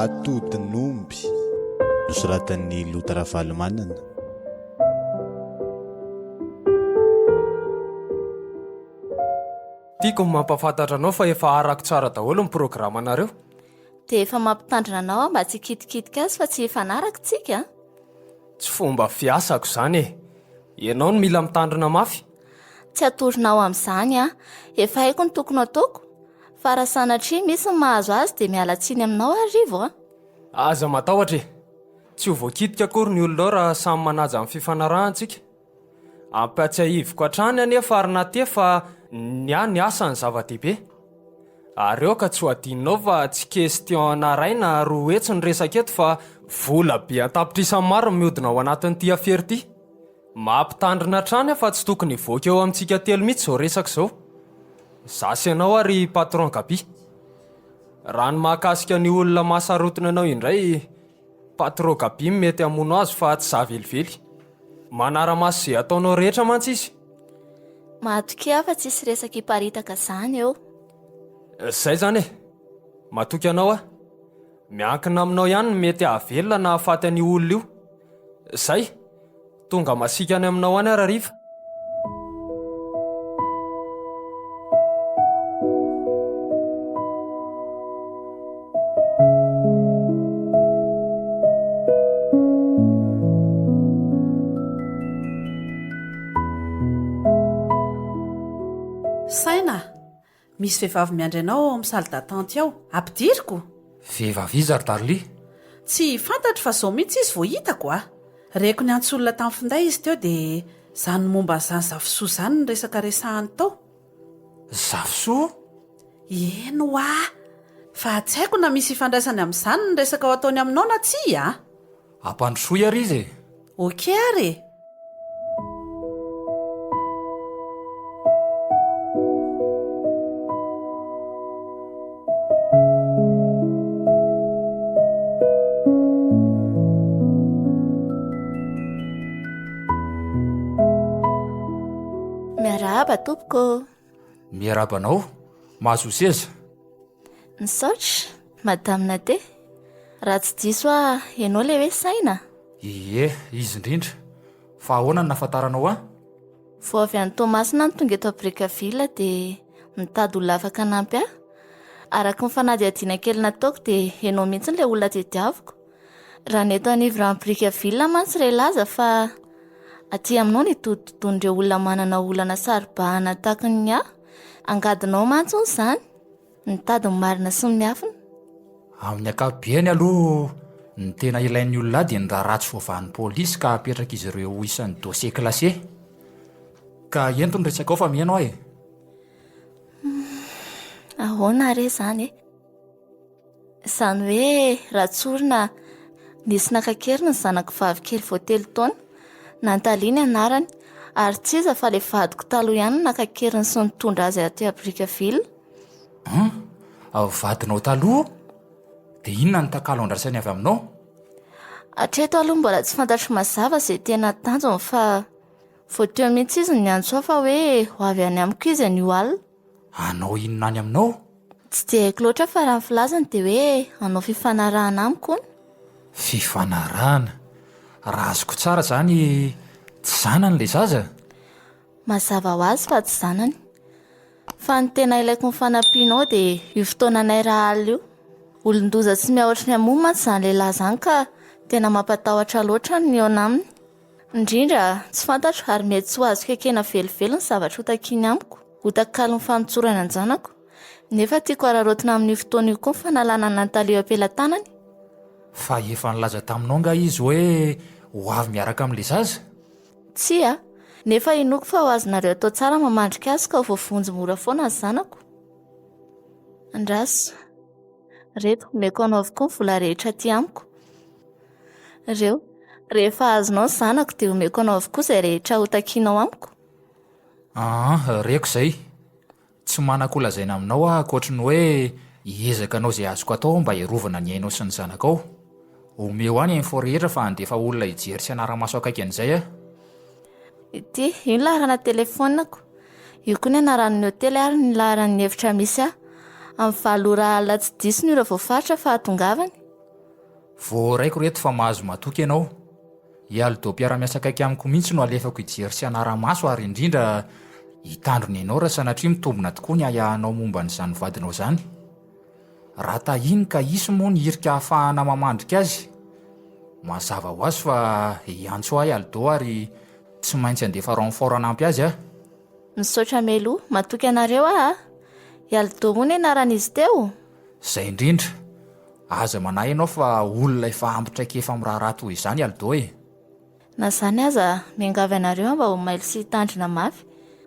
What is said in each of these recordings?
Atodin'omby. Nosoratan'i Lota Ravalomanana. Tiako ny mampahafantatra anao fa efa arako tsara daholo ny programanareo. Dia efa mampitandrina anao aho mba tsy hikitikitika azy fa tsy hifanaraka tsika a! Tsy fomba fiasako izany e! Ianao no mila mitandrina mafy. Tsy atoronao amin'izany aho. Efa haiko ny tokony hataoko. Fa raha sanatria misy ny mahazo azy dia miala tsiny aminao aho Rivo a! Aza matahotra e! Tsy ho voakitika akory ny olona ao raha samy manaja ny fifanarahana tsika. Ampatsiahiviko hatrany anefa ry Nate fa ny ahy ny asa no zava-dehibe. Ary aoka tsy ho adinonao fa tsy question ana iray na 200 ny resaka eto fa vola be an-tapitrisany maro no mihodina ao anatin'ity afera ity. Mampitandrina hatrany aho fa tsy tokony hivoaka eo amintsika telo mihitsy izao resaka izao. Izaho sy ianao ary patron Gaby. Raha ny mahakasika an'io olona mahasarotiny anao indray, Patro Gaby no mety hamono azy fa tsy za velively. Manara-maso izay ataonao rehetra mantsy izy. Matokia aho fa tsisy resaka hiparitaka zany eo. Zay zany e! Matoky anao aho. Miankina aminao ihany ny mety hahavelona na hahafaty an'io olona io. Zay! Tonga masiaka any aminao any aho rahariva. Saina a! Misy vehivavy miandry anao ao amin'ny salle d'attente ao. Ampidiriko? Vehivavy iza ry Darly? Tsy fantatro fa izao mihitsy izy vao hitako a! Reko niantso olona tamin'ny finday izy teo dia izany momba an'izany Zafisoa izany ny resaka resahany tao. Zafisoa? Eny hoa! Fa tsy haiko na misy ifandraisany amin'izany ny resaka ho ataony aminao na tsia a! Ampandrosoy ary izy e! Ok ary e! Miarahaba tompoko ô! Miarahaba anao, mahazoa seza. Misaotra, Madame Nate. Raha tsy diso aho, ianao ilay hoe Saina? Ie, izy indrindra. Fa ahoana no nahafantaranao ahy? Vao avy any Toamasina aho no tonga eto Brickaville dia mitady olona afaka hanampy ahy. Araka ny fanadihadiana kely nataoko dia ianao mihitsy ilay olona tediaviko. Raha ny eto anivon'i Brickaville mantsy re laza fa aty aminao no itoditodon'ireo olona manana olana saro-bahana tahaka ny ahy. Angadinao mantsy hono izany. Mitady ny marina sy ny miafina. Amin'ny ankapobeny aloha, ny tena ilain'ny olona ahy dia ny raharaha tsy voavahan'ny polisy ka apetrak'izy ireo ho isan'ny dossier classé. Ka ento ny resakao fa miheno aho e. Ahoana re izany e? Izany hoe raha tsorina, nisy naka an-keriny ny zanako vavy kely vao telo taona. Nantali ny anarany, ary tsy iza fa ilay vadiko taloha ihany no naka an-keriny sy nitondra azy aty Brickaville. Hum, vadinao taloha? Dia inona no takalo andrasany avy aminao? Hatreto aloha mbola tsy fantatro mazava izay tena tanjony fa vao teo mihitsy izy no niantso ahy fa hoe ho avy any amiko izy anio alina. Hanao inona any aminao? Tsy dia haiko loatra fa raha ny filazany dia hoe hanao fifanarahana amiko hono. Fifanarahana? Raha azoko tsara izany tsy zanany ilay zaza? Mazava ho azy fa tsy zanany. Fa ny tena ilaiko ny fanampianao dia io fotoananay rahalina io. Olon-doza tsy miahotra ny hamono mantsy izany lehilahy izany ka tena mampatahotra loatra ny mihaona aminy. Indrindra, tsy fantatro ary mety tsy ho azoko ekena velively ny zavatra hotakiany amiko, ho takalon'ny famotsorana an-janako. Nefa tiako hararaotina amin'io fotoana io koa ny fanalana an'i Natalia eo am-pelatanany. Fa efa nilaza taminao angaha izy hoe ho avy miaraka amin'ilay zaza? Tsia, nefa inoako fa ho azonareo atao tsara ny mamandrika azy ka ho voavonjy mora foana ny zanako. Andraso. Reto, omeko anao avokoa ny vola rehetra aty amiko. Reo, rehefa azonao ny zanako dia omeko anao avokoa izay rehetra hotakianao amiko. Aa, reko izay. Tsy manan-kolazaina aminao aho ankoatry ny hoe hiezaka hanao izay azoko atao aho mba hiarovana ny ainao sy ny zanakao. Omeo ahy ny info rehetra fa handefa olona hijery sy hanara-maso akaiky an'izay aho. Ity, io ny laharana telefaoniko. Io koa ny anaran'ny hotely ary ny laharan'ny efitra misy ahy. Amin'ny valo ora alina tsy diso ny ora voafaritra fa hahatongavany. Voaraiko reto fa mahazo matoky ianao. I Aldo mpiara-miasa akaiky amiko mihitsy no alefako hijery sy hanara-maso ary indrindra hitandro ny ainao raha sanatria mitombina tokoa ny ahiahinao momba an'izany vadinao izany. Raha tahiny ka hisy moa ny hirika hahafahana mamandrika azy. Mazava ho azy fa hiantso ahy Aldo ary tsy maintsy handefa renfort hanampy azy aho. Misaotra Melou, matoky anareo aho a! I Aldo moa ny anaran'izy teo? Izay indrindra. Aza manahy ianao fa olona efa ampy traikefa amin'ny raharaha toy izany Aldo e! Na izany aza, miangavy anareo aho mba ho mailo sy hitandrina mafy.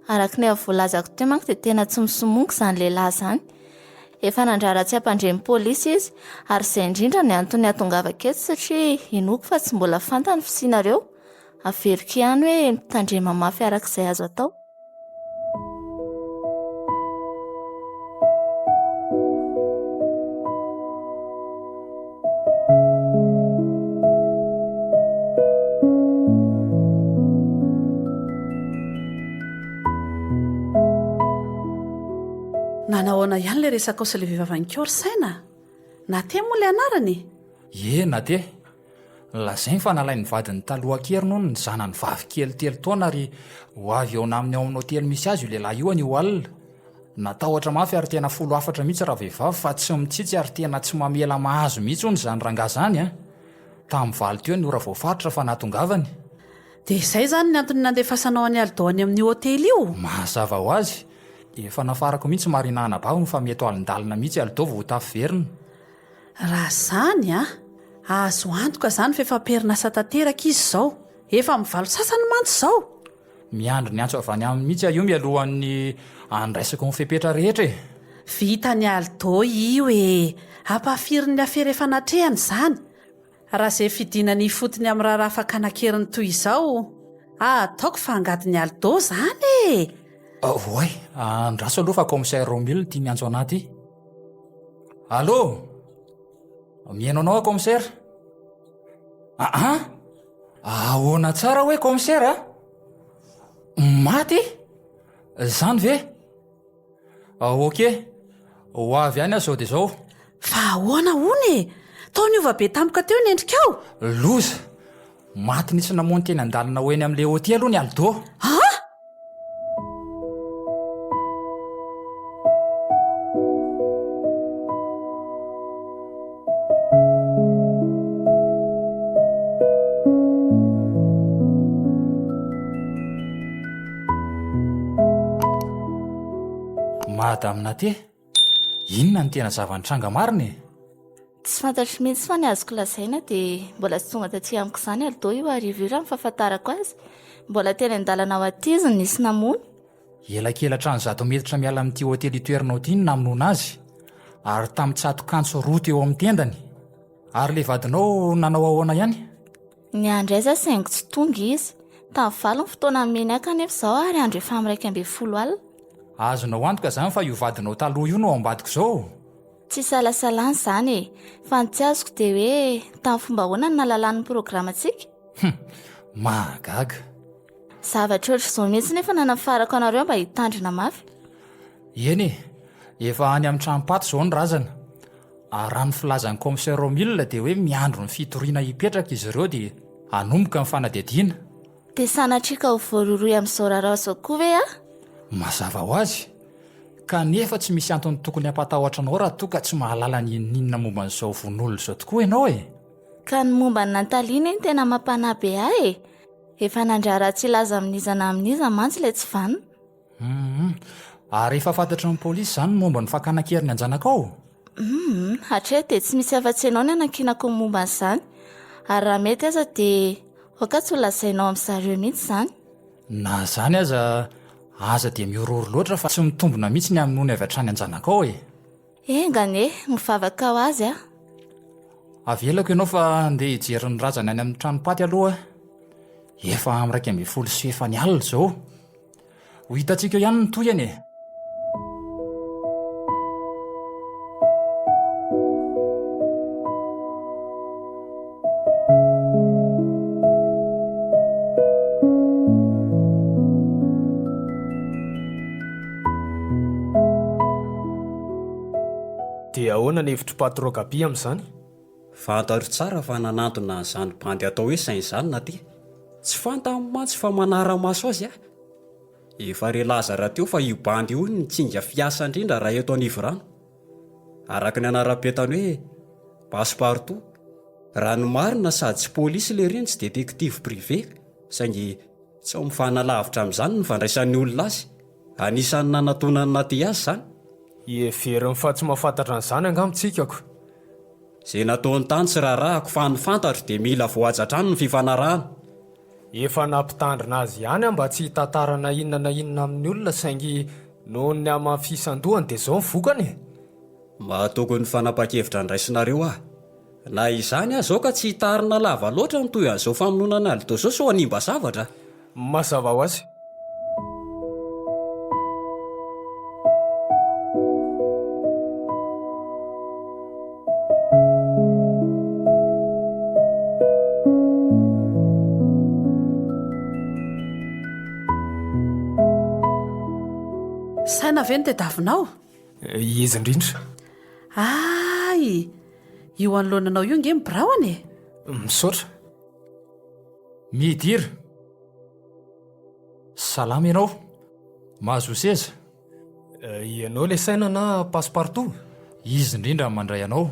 Araka ny efa voalazako teo manko dia tena tsy misomonga izany lehilahy izany. Efa nandrara tsy hampandre ny polisy izy, ary izay indrindra ny antony hahatongavako eto satria inoako fa tsy mbola fantany ny fisianareo. Averiko ihany hoe mitandrema mafy araka izay azo atao. Nanahoana ihany ilay resakao sy ilay vehivavy any Kor saina? Nate moa ilay anarany e? Ie, Nate. Lazainy fa nalain'ny vadiny taloha an-keriny hono ny zanany vavy kely telo taona ary ho avy eo naminy ao amin'ny hotely misy azy io lehilahy io anio alina. Natahotra mafy ary tena folo hafatra mihitsy ravehivavy fa tsy mitsitsy ary tena tsy mamela mahazo mihitsy hono izany rangahy izany an! Tamin'ny valo teo ny ora voafaritra fa nahatongavany. Dia izay izany ny antony nandefasanao an'i Aldo any amin'io hotely io? Mazava ho azy. Efa nafarako mihitsy Marina anabaviny fa mety ho alindalina mihitsy Aldo vao ho tafiverina. Raha izany an! Azo antoka izany fa efa am-perinasa tanteraka izy izao. Efa amin'ny valo sasany mantsy izao. Miandry ny antso avy any aminy mihitsy aho io mialohan'ny handraisako ny fepetra rehetra e! Vitan'i Aldo io e! Ampahafirin'ny afera efa natrehany izany. Raha izay fidinana ifotony amin'ny raharaha fakana an-keriny toy izao, ataoko fa angadin'i Aldo izany e! Oay, andraso aloha fa commissaire Romule ity miantso anah ity. Allô? Mihaino anao aho commissaire. Aa! Ahoana tsara hoe commissaire a? Maty? Zany ve? Ok, ho avy any aho zao dia zao. Fa ahoana hono e? Tao niova be tampoka teo ny endrikao? Loza! Maty nisy namono teny an-dalana ho eny amin'ilay hotely hono i Aldo. An? Madame Nate, inona no tena zava-nitranga marina e? Tsy fantatro mihitsy fa ny azoko lazaina dia mbola tsy tonga taty amiko izany Aldo io hariva io raha ny fahafantarako azy. Mbola teny an-dalana ho aty izy no nisy namono. Elakelan-trano zato metatra miala amin'ity hotely itoeranao ity no namonoana azy, ary tamin'ny tsatok'antsy roa teo amin'ny tendany. Ary ilay vadinao nanao ahoana ihany? Niandry azy aho saingy tsy tonga izy. Tamin'ny valo ny fotoana nomeny ahy kanefa izao ary andro efa amin'ny 11 alina. Azonao antoka izany fa io vadinao taloha io no ao ambadiko izao? Tsy isalasalana izany e! Fa ny tsy azoko dia hoe tamin'ny fomba ahoana no nahalalany ny programantsika? Hum! Mahagaga. Zavatra ohatr'izao mihitsy nefa nanafarako anareo mba hitandrina mafy. Eny e! Efa any amin'ny tranom-paty izao ny razana. Ary raha ny filazan'ny commissaire Romile dia hoe miandry ny fitoriana hipetraka izy ireo dia hanomboka ny fanadihadiana. Dia sanatria ka ho voarohirohy amin'izao raharaha izao koa ve aho? Mazava ho azy. Kanefa tsy misy antony tokony hampatahotra anao raha toa ka tsy mahalala ny n'inona momba an'izao vono olona izao tokoa ianao e! Ka ny momba an'i Nathalie anie no tena mampanahy be ahy e! Efa nandrara tsy hilaza amin'iza na amin'iza mantsy ilay tsy vanona. Hum, ary efa fantatry ny polisy izany ny momba ny fakana an-keriny an-janakao? Hum, hatreto dia tsy misy afa-tsy ianao no anankinako ny momba an'izany. Ary raha mety aza dia aoka tsy ho lazainao amin-dry zareo mihitsy izany. Na izany aza, aza dia mihorohoro loatra fa tsy mitombina mihitsy ny hamonoany avy hatrany an-janakao e! Enga anie, mivavaka ho azy aho. Avelako ianao fa andeha hijery ny razana any amin'ny tranom-paty aloha aho. Efa amin'ny 11 sy fahefany alina izao. Ho hitantsika eo ihany ny tohiny e! Ahoana ny hevitr'i Patro Gaby amin'izany? Fantatro tsara fa nanantona an'izany bandy atao hoe Saint izany Natia. Tsy fantany mantsy fa manara-maso azy aho. Efa re laza rahateo fa io bandy io no tsinga fiasa indrindra raha eto Anivorano. Araka ny anaram-petany hoe Passe partout. Raha ny marina sady tsy polisy lery no tsy détective privé saingy tsy ao mifanalavitra amin'izany ny fandraisan'ny olona azy. Anisan'ny nanatonan'i Natia azy izany. Heveriny fa tsy mahafantatra an'izany angamba tsika ko. Izay nataony tany tsy raharahako fa ny fantatro dia mila voahaja hatrany ny fifanarahana. Efa nampitandrina azy ihany aho mba tsy hitantara na inona na inona amin'ny olona saingy noho ny hamafisan-dohany dia izao ny vokany e! Mahatoky ny fanapahan-kevitra andraisinareo aho. Na izany aza aoka tsy hitarina lava loatra ny toy an'izao famonoana an'i Aldo izao sao hanimba zavatra. Mazava ho azy. Saina ve no tadiavinao? Izy indrindra. Hay! Io anoloana anao io nge ny biraony e! Misaotra. Midira. Salama ianao. Mahazoa seza. Ianao ilay saina na passe partout? Izy indrindra no mandray anao.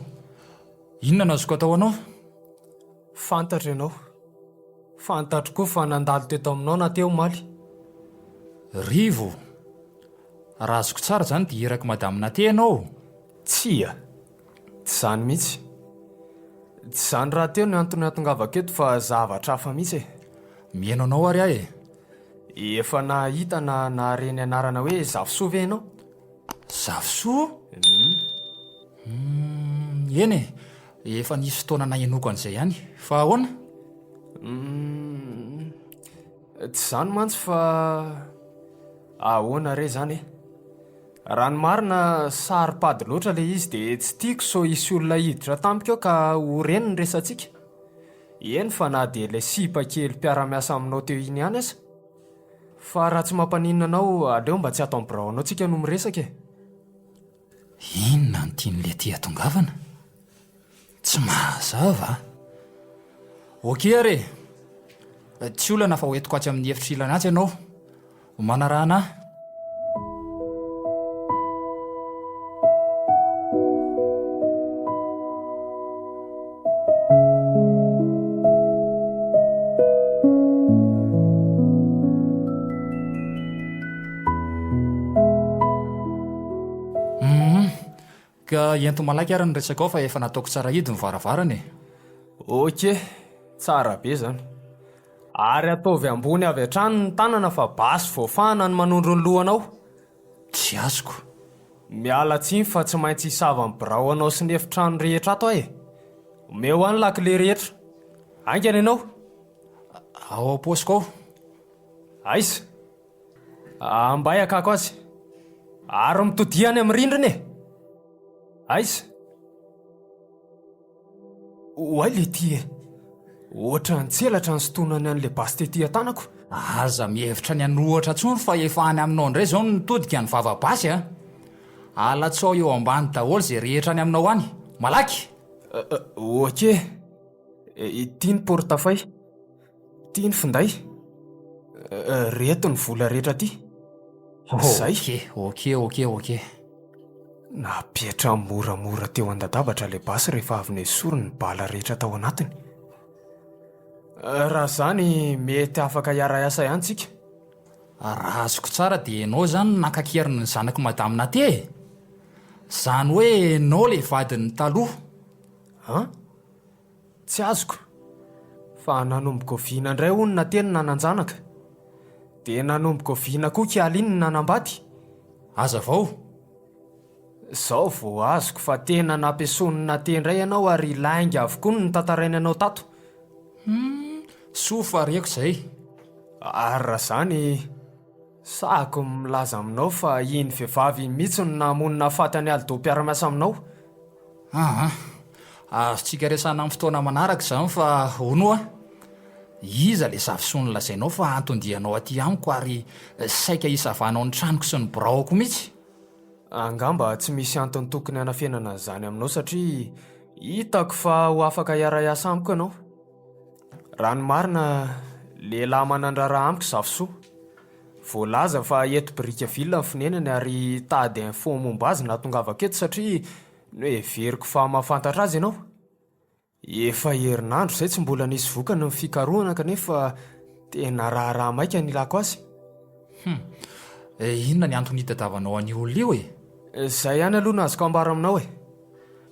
Inona no azoko atao anao? Fantatro ianao. Fantatro koa fa nandalo teto aminao na teo omaly. Rivo! Raha azoko tsara izany dia irak'i Madame Nate ianao? Tsia! Tsy izany mihitsy. Tsy izany rahateo ny antony hahatongavako eto fa zavatra hafa mihitsy e. Mihaino anao ary aho e. Efa nahita na nahare ny anarana hoe Zafisoa ve ianao? Zafisoa? Humm, eny e. Efa nisy fotoana nahenoako an'izay ihany. Fa ahoana? Humm, tsy izany mantsy fa ahoana re izany e? Raha ny marina, saro-pady loatra ilay izy dia tsy tiako sao hisy olona hiditra tampoka eo ka ho reny ny resatsika. Eny fa na dia ilay sipa kely mpiara-miasa aminao teo iny ihany aza. Fa raha tsy mampaninona anao, aleo mba tsy ato amin'ny biraonao tsika no miresaka e. Inona no tian'i Letty hatongavana? Tsy mazava a! Ok ary e! Tsy olana fa hoentiko atsy amin'ny efitra ilany atsy ianao. Manarahana ahy. Humm. Ka ento malaky ary ny resakao fa efa nataoko tsara hidy ny varavarana e. Ok, tsara be zany. Ary ataovy ambony avy hatrany ny tanana fa basy voafahana ny manondro ny lohanao. Tsy azoko. Miala tsiny fa tsy maintsy hisava ny birao anao sy ny efitrano rehetra ato aho e. Omeo ahy ny lakile rehetra. Haingana ianao. Ao am-paosiko ao. Aiza? Ambay hakako azy. Ary mitodiha any amin'ny rindrina e! Aiza? Oay le ty e! Ohatran'ny tselatra ny sintonany an'ilay basy tety an-tanako. Aza mihevitra ny hanohatra intsony fa efa any aminao indray izao no nitodika ny vava basy a! Alatsao eo ambany daholo izay rehetra any aminao any! Malaky! Ok, ity ny portefeuille. Ty ny finday. Reto ny vola rehetra ty. Zay. Ok, ok, ok, ok. Napetrany moramora teo an-dadabatra ilay basy rehefa avy nesoriny ny bala rehetra tao anatiny. Raha izany, mety afaka hiara-hiasa ihany tsika. Raha azoko tsara dia ianao izany no naka an-keriny ny zanak'i Madame Nate e? Izany hoe ianao ilay vadiny taloha. An? Tsy azoko. Fa nanomboka oviana indray hono Nate no nanan-janaka? Dia nanomboka oviana koa Kialy no nanambady? Hazavao. Izao vao azoko fa tena nampiasoan'i Nate indray ianao ary lainga avokoa no notantarainy anao tato. Hum, soa fa reko izay. Ary raha izany, sahako ny milaza aminao fa iny vehivavy iny mihitsy no namono nahafaty an'i Aldo mpiara-miasa aminao. Aa! Azontsika resahana amin'ny fotoana manaraka izany fa hono hoa, iza ilay zafisoa nolazainao fa anton-dianao aty amiko ary saika hisavanao ny tranoko sy ny biraoko mihitsy? Angamba tsy misy antony tokony hanafenana an'izany aminao satria hitako fa ho afaka hiara-hiasa amiko ianao. Raha ny marina, lehilahy manan-draharaha amiko Zafisoa. Voalaza fa eto Brickaville ny fonenany ary hitady info momba azy nahatongavako eto satria noheveriko fa mahafantatra azy ianao. Efa herinandro izay tsy mbola nisy vokany ny fikarohana kanefa tena raharaha maika ny ilako azy. Hum. Inona ny antony hitadiavanao an'io olona io e? Izay ihany aloha no azoko ambara aminao e.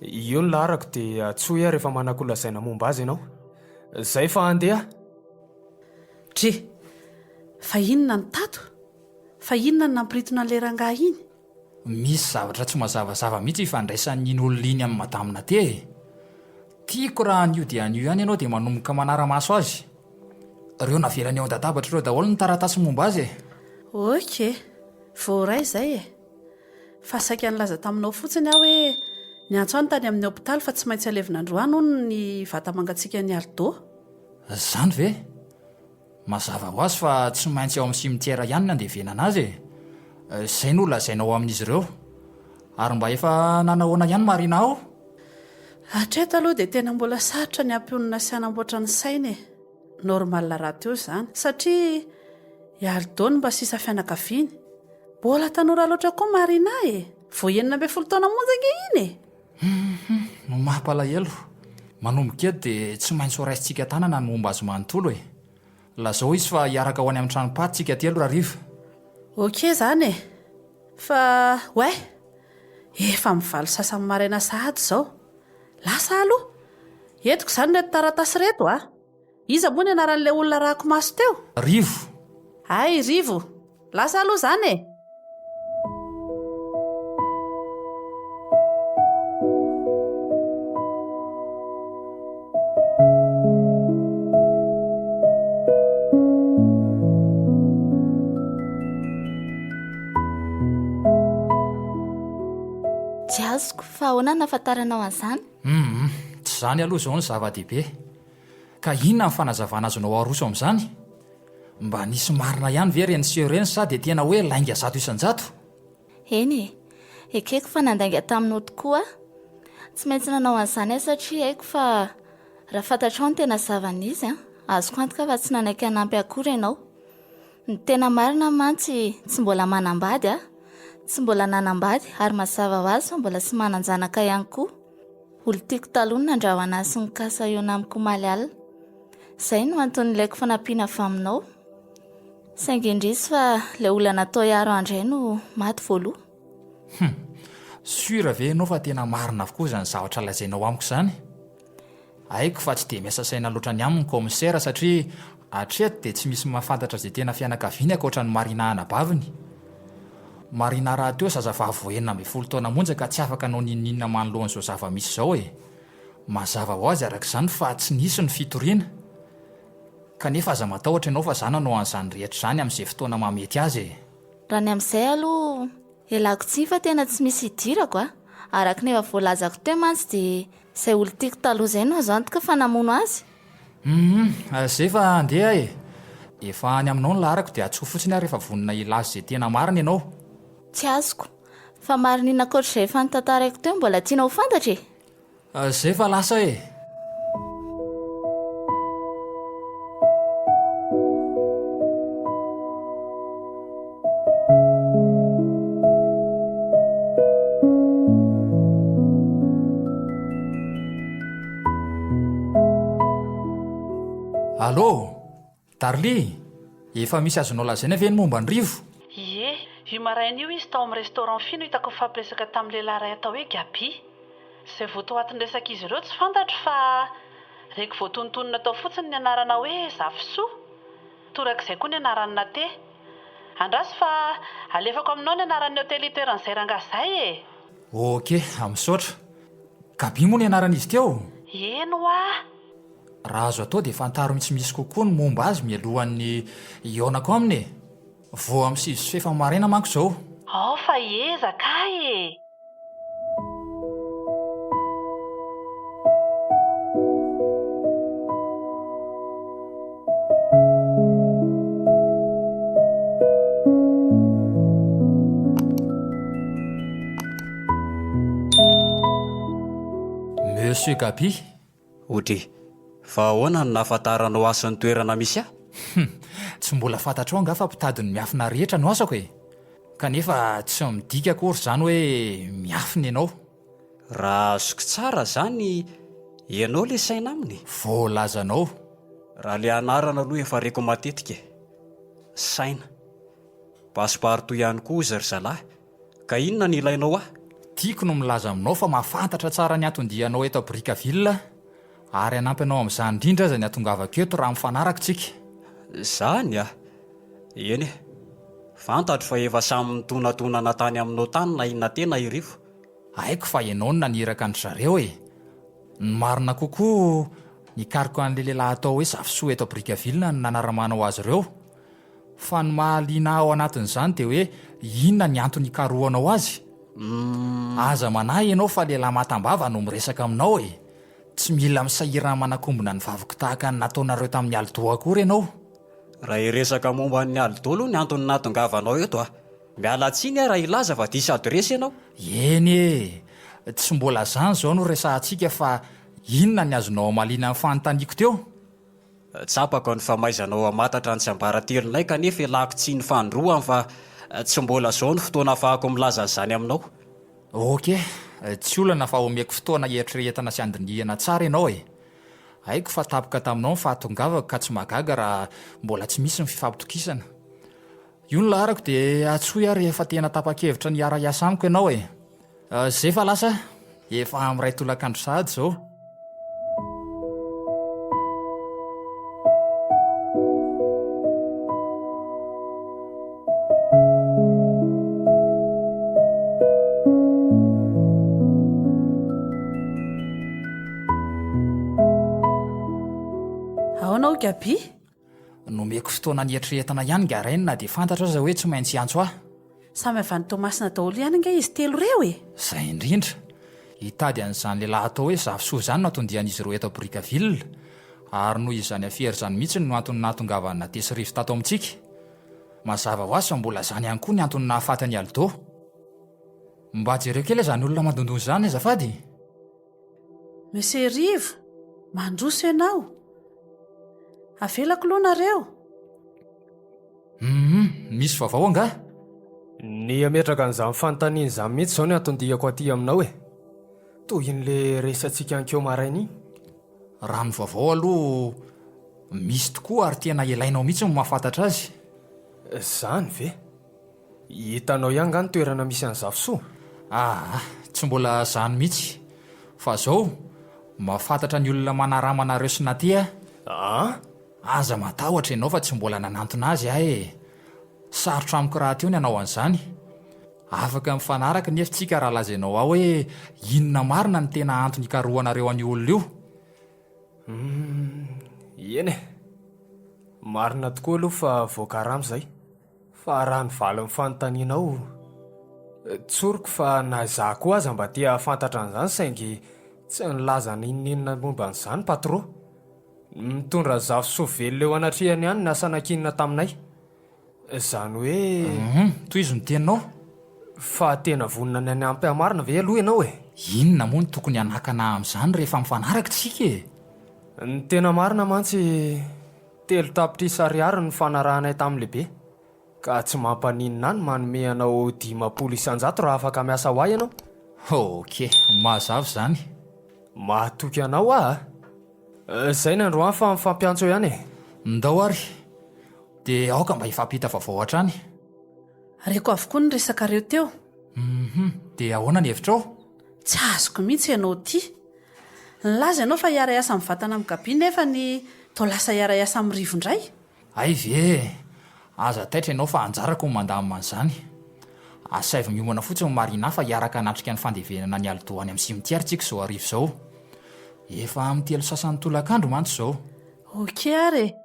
Io ny laharako dia antsoy aho rehefa manan-kolazaina momba azy ianao. Izay fa handeha aho. Dre! Fa inona no tato? Fa inona no nampiritona an'ilay rangahy iny? Misy zavatra tsy mazavazava mihitsy ifandraisan'iny olona iny amin'i Madame Nate e! Tiako raha anio dia anio ihany ianao dia manomboka manara-maso azy. Ireo navelany eo an-databatra ireo daholo ny taratasy momba azy e! Ok, voaray izay e! Fa saika nilaza taminao fotsiny aho hoe niantso ahy ny tany amin'ny hopitaly fa tsy maintsy alevina androany hono ny vata-mangatsiakan'i Aldo. Izany ve? Mazava ho azy fa tsy maintsy ao amin'ny cimetière ihany ny andevenana azy e! Izay no lazainao amin'izy ireo. Ary mba efa nanahoana ihany Marina ao? Hatreto aloha dia tena mbola sarotra ny hampionona sy hanamboatra ny saina e! Normal rahateo izany satria i Aldo no mba sisa fianakaviany. Mbola tanora loatra koa Marina e! Vao 16 taona monja ange iny e! Hum, mampalahelo. Manomboka eto dia tsy maintsy ho raisintsika an-tanana ny momba azy manontolo e. Lazao izy fa hiaraka ho any amin'ny tranom-paty tsika telo rahariva. Ok izany e! Fa ouais! Efa amin'ny valo sasany maraina sahady izao. Lasa aloha! Entiko izany ireto taratasy ireto a! Iza moa ny anaran'ilay olona arahako maso teo? Rivo! Hay, Rivo! Lasa aloha izany e! Tsy azoko, fa ahoana no nahafantaranao an'izany? Humm, tsy izany aloha izao no zava-dehibe. Ka inona ny fanazavana azonao aroso amin'izany? Mba nisy marina ihany ve ireny seho ireny sa dia tena hoe lainga 100%? Eny e! Ekeko fa nandainga taminao tokoa aho. Tsy maintsy nanao an'izany aho satria haiko fa raha fantatrao ny tena zava-nisy, azoko antoka fa tsy nanaiky hanampy akory ianao. Ny tena marina mantsy tsy mbola manambady aho, tsy mbola nanambady ary mazava ho azy fa mbola tsy manan-janaka ihany koa. Olon-tiako taloha no nandrahona ahy sy nikasa hihaona amiko omaly alina. Izay no antony nilaiko fanampiana avy aminao. Saingy indrisy fa ilay olona natao hiaro ahy indray no maty voaloha. Hum! Sûr ve ianao fa tena marina avokoa izany zavatra lazainao amiko izany? Haiko fa tsy dia miasa saina loatra ny aminy ny kaomisera satria hatreto dia tsy misy mahafantatra izay tena fianakaviany ankoatra an'i Marina anabaviny. Marina rahateo zazavavy vao 16 taona monja ka tsy afaka hanao n'inon'inona manoloana izao zava-misy izao e! Mazava ho azy araka izany fa tsy nisy ny fitoriana. Kanefa aza matahotra ianao fa za nanao an'izany rehetra izany amin'izay fotoana mahamety azy e! Raha ny amin'izay aloha, ialako tsiny fa tena tsy misy idirako a! Araka ny efa voalazako teo mantsy dia izay olon-tiako taloha izay no azo antoka fa namono azy. Humm, zay fa andeha aho e! Efa any aminao ny laharako dia antsoy fotsiny aho rehefa vonona hilaza izay tena marina ianao. Tsy azoko. Fa marina inona ankoatr'izay efa notantaraiko teo no mbola tianao ho fantatra e? Zay fa lasa e! Allô! Darly! Efa misy azonao lazaina ve ny momba an'i Rivo? Ie, io maraina io izy tao amin'ny restaurant Fy no hitako nifampiresaka tamin'ny lehilahy iray atao hoe Gaby. Izay votoatin-dresak'izy ireo tsy fantatro fa reko voatonontonona tao fotsiny ny anarana hoe Zafisoa. Torak'izay koa ny anaran'i Nate. Andraso fa alefako aminao ny anaran'ny hotely itoeran'izay rangahy izay e! Ok, misaotra. Gaby moa ny anaran'izy teo? Eny hoa! Raha azo atao dia fantaro misimisy kokoa ny momba azy mialohan'ny hihaonako aminy e! Vao amin'ny sivy sy fefa maraina manko izao. Ao fa hiezaka aho e! Monsieur Gaby. Audrey, fa ahoana no nahafantaranao ahy sy ny toerana misy ahy? Hum, tsy mbola fantatrao angaha fa mpitady ny miafina rehetra no asako e! Kanefa tsy midika akory izany hoe miafina ianao. Raha azoko tsara izany, ianao ilay saina aminy e? Voalazanao. Raha ilay anarana aloha efa reko matetika e! Saina. Passe-partout ihany koa hozy ry zalahy. Ka inona no ilainao ahy? Tiako ny milaza aminao fa mahafantatra tsara ny anton-dianao eto Brickaville aho, ary hanampy anao amin'izany indrindra aza ny hatongavako eto raha mifanaraka isika. Izany ah? Eny e. Fantatro fa efa samy nitonatonana tany aminao tany na i Nate na i Rivo. Haiko fa ianao no naniraka an-dry zareo e! Ny marina kokoa, nikaroka an'ilay lehilahy atao hoe Zafisoa eto Brickaville no nanaramanao azy ireo. Fa ny mahaliana ahy ao anatin'izany dia hoe inona ny antony ikarohanao azy? Aza manahy ianao fa lehilahy matam-bava no miresaka aminao e! Tsy mila misahirana manakombona ny vavako tahaka ny nataonareo tamin'i Aldo akory ianao. Raha hiresaka momba an'i Aldo aloha ny antony nahatongavanao eto a! Miala tsiny aho raha hilaza fa diso adiresy ianao. Eny e! Tsy mbola izany izao no resahantsika fa inona ny azonao hamaliana ny fanontaniako teo? Tsapako ny famaizanao hamatatra ny tsiambaratelonay kanefa ialako tsiny fanindroany fa tsy mbola izao no fotoana ahafahako milaza an'izany aminao. Ok, tsy olana fa omeko fotoana hieritreretana sy handinihana tsara ianao e! Haiko fa tampoka taminao ny fahatongavako ka tsy mahagaga raha mbola tsy misy ny fifampitokisana. Io ny laharako dia antsoy aho rehefa tena tapa-kevitra ny hiara-hiasa amiko ianao e! Zay fa lasa, efa amin'ny iray tolakandro sahady izao. Ahoana hoy Gaby? Nomeko fotoana nieritreretana ihany nga Reine na dia fantatro aza hoe tsy maintsy hiantso ahy. Samy avy any Toamasina daholo ihany ange izy telo ireo e! Izay indrindra. Hitady an'izany lehilahy atao hoe Zafisoa izany no anton-dian'izy ireo eto Brickaville. Ary noho izany afera izany mihitsy no antony nahatongavan'i Nate sy Rivo tato amintsika. Mazava ho azy fa mbola izany ihany koa ny antony nahafaty an'i Aldo. Mba jereo kely izany olona mandondona izany azafady. Monsieur Rivo, mandroso ianao. Avelako aloha nareo. Humm, misy vaovao angaha? Ny hametraka an'izany fanontaniana izany mihitsy izao ny anton-diako aty aminao e! Tohin'le resatsika ankeo maraina iny. Raha ny vaovao aloha, misy tokoa ary tena ilainao mihitsy ny mahafantatra azy. Izany ve? Hitanao ihany nga ny toerana misy an'i Zafisoa? Aa, tsy mbola zany mihitsy. Fa zao, mahafantatra ny olona manarama anareo sy Nate aho. Aa? Aza matahotra ianao fa tsy mbola nanantona azy aho e! Sarotra amiko rahateo ny hanao an'izany. Afaka mifanaraka nefa tsika raha lazainao ahy hoe inona marina no tena antony ikarohanareo an'io olona io. Humm, eny e! Marina tokoa aloha fa voakarama izay. Fa raha ny valin'ny fanontanianao, tsoriko fa na izaho koa aza mba te hahafantatra an'izany saingy tsy nilaza n'inon'inona momba an'izany Patro. Mitondra Zafisoa velona eo anatrehany ihany ny asa nankinina taminay. Izany hoe. Hum, tohizo ny teninao. Fa tena vonona ny hanampy ahy marina ve aloha ianao e? Inona moa no tokony hanakana ahy amin'izany rehefa mifanaraka isika e? Ny tena marina mantsy, 3 tapitrisa ariary no nifanarahanay tamin'ny lehibe, ka tsy mampaninona ahy ny manome anao 50% raha afaka miasa ho ahy ianao. Ok, mazava izany. Mahatoky anao aho a! Izay ny androany fa mifampiantso eo ihany e! Ndao ary, dia aoka mba hifampita vaovao hatrany. Reko avokoa ny resakareo teo. Hum, dia ahoana ny hevitrao? Tsy azoko mihitsy ianao ity. Nilaza ianao fa hiara-hiasa mivantana amin'i Gaby nefa ny toa lasa hiara-hiasa amin'i Rivo indray. Hay ve e! Aza taitra ianao fa anjarako ny mandamina an'izany. Asaivo miomana fotsiny Marina fa hiaraka hanatrika ny fandevenana an'i Aldo any amin'ny cimetière tsika izao hariva izao. Efa amin'ny telo sasany tolakandro mantsy izao. Ok ary e!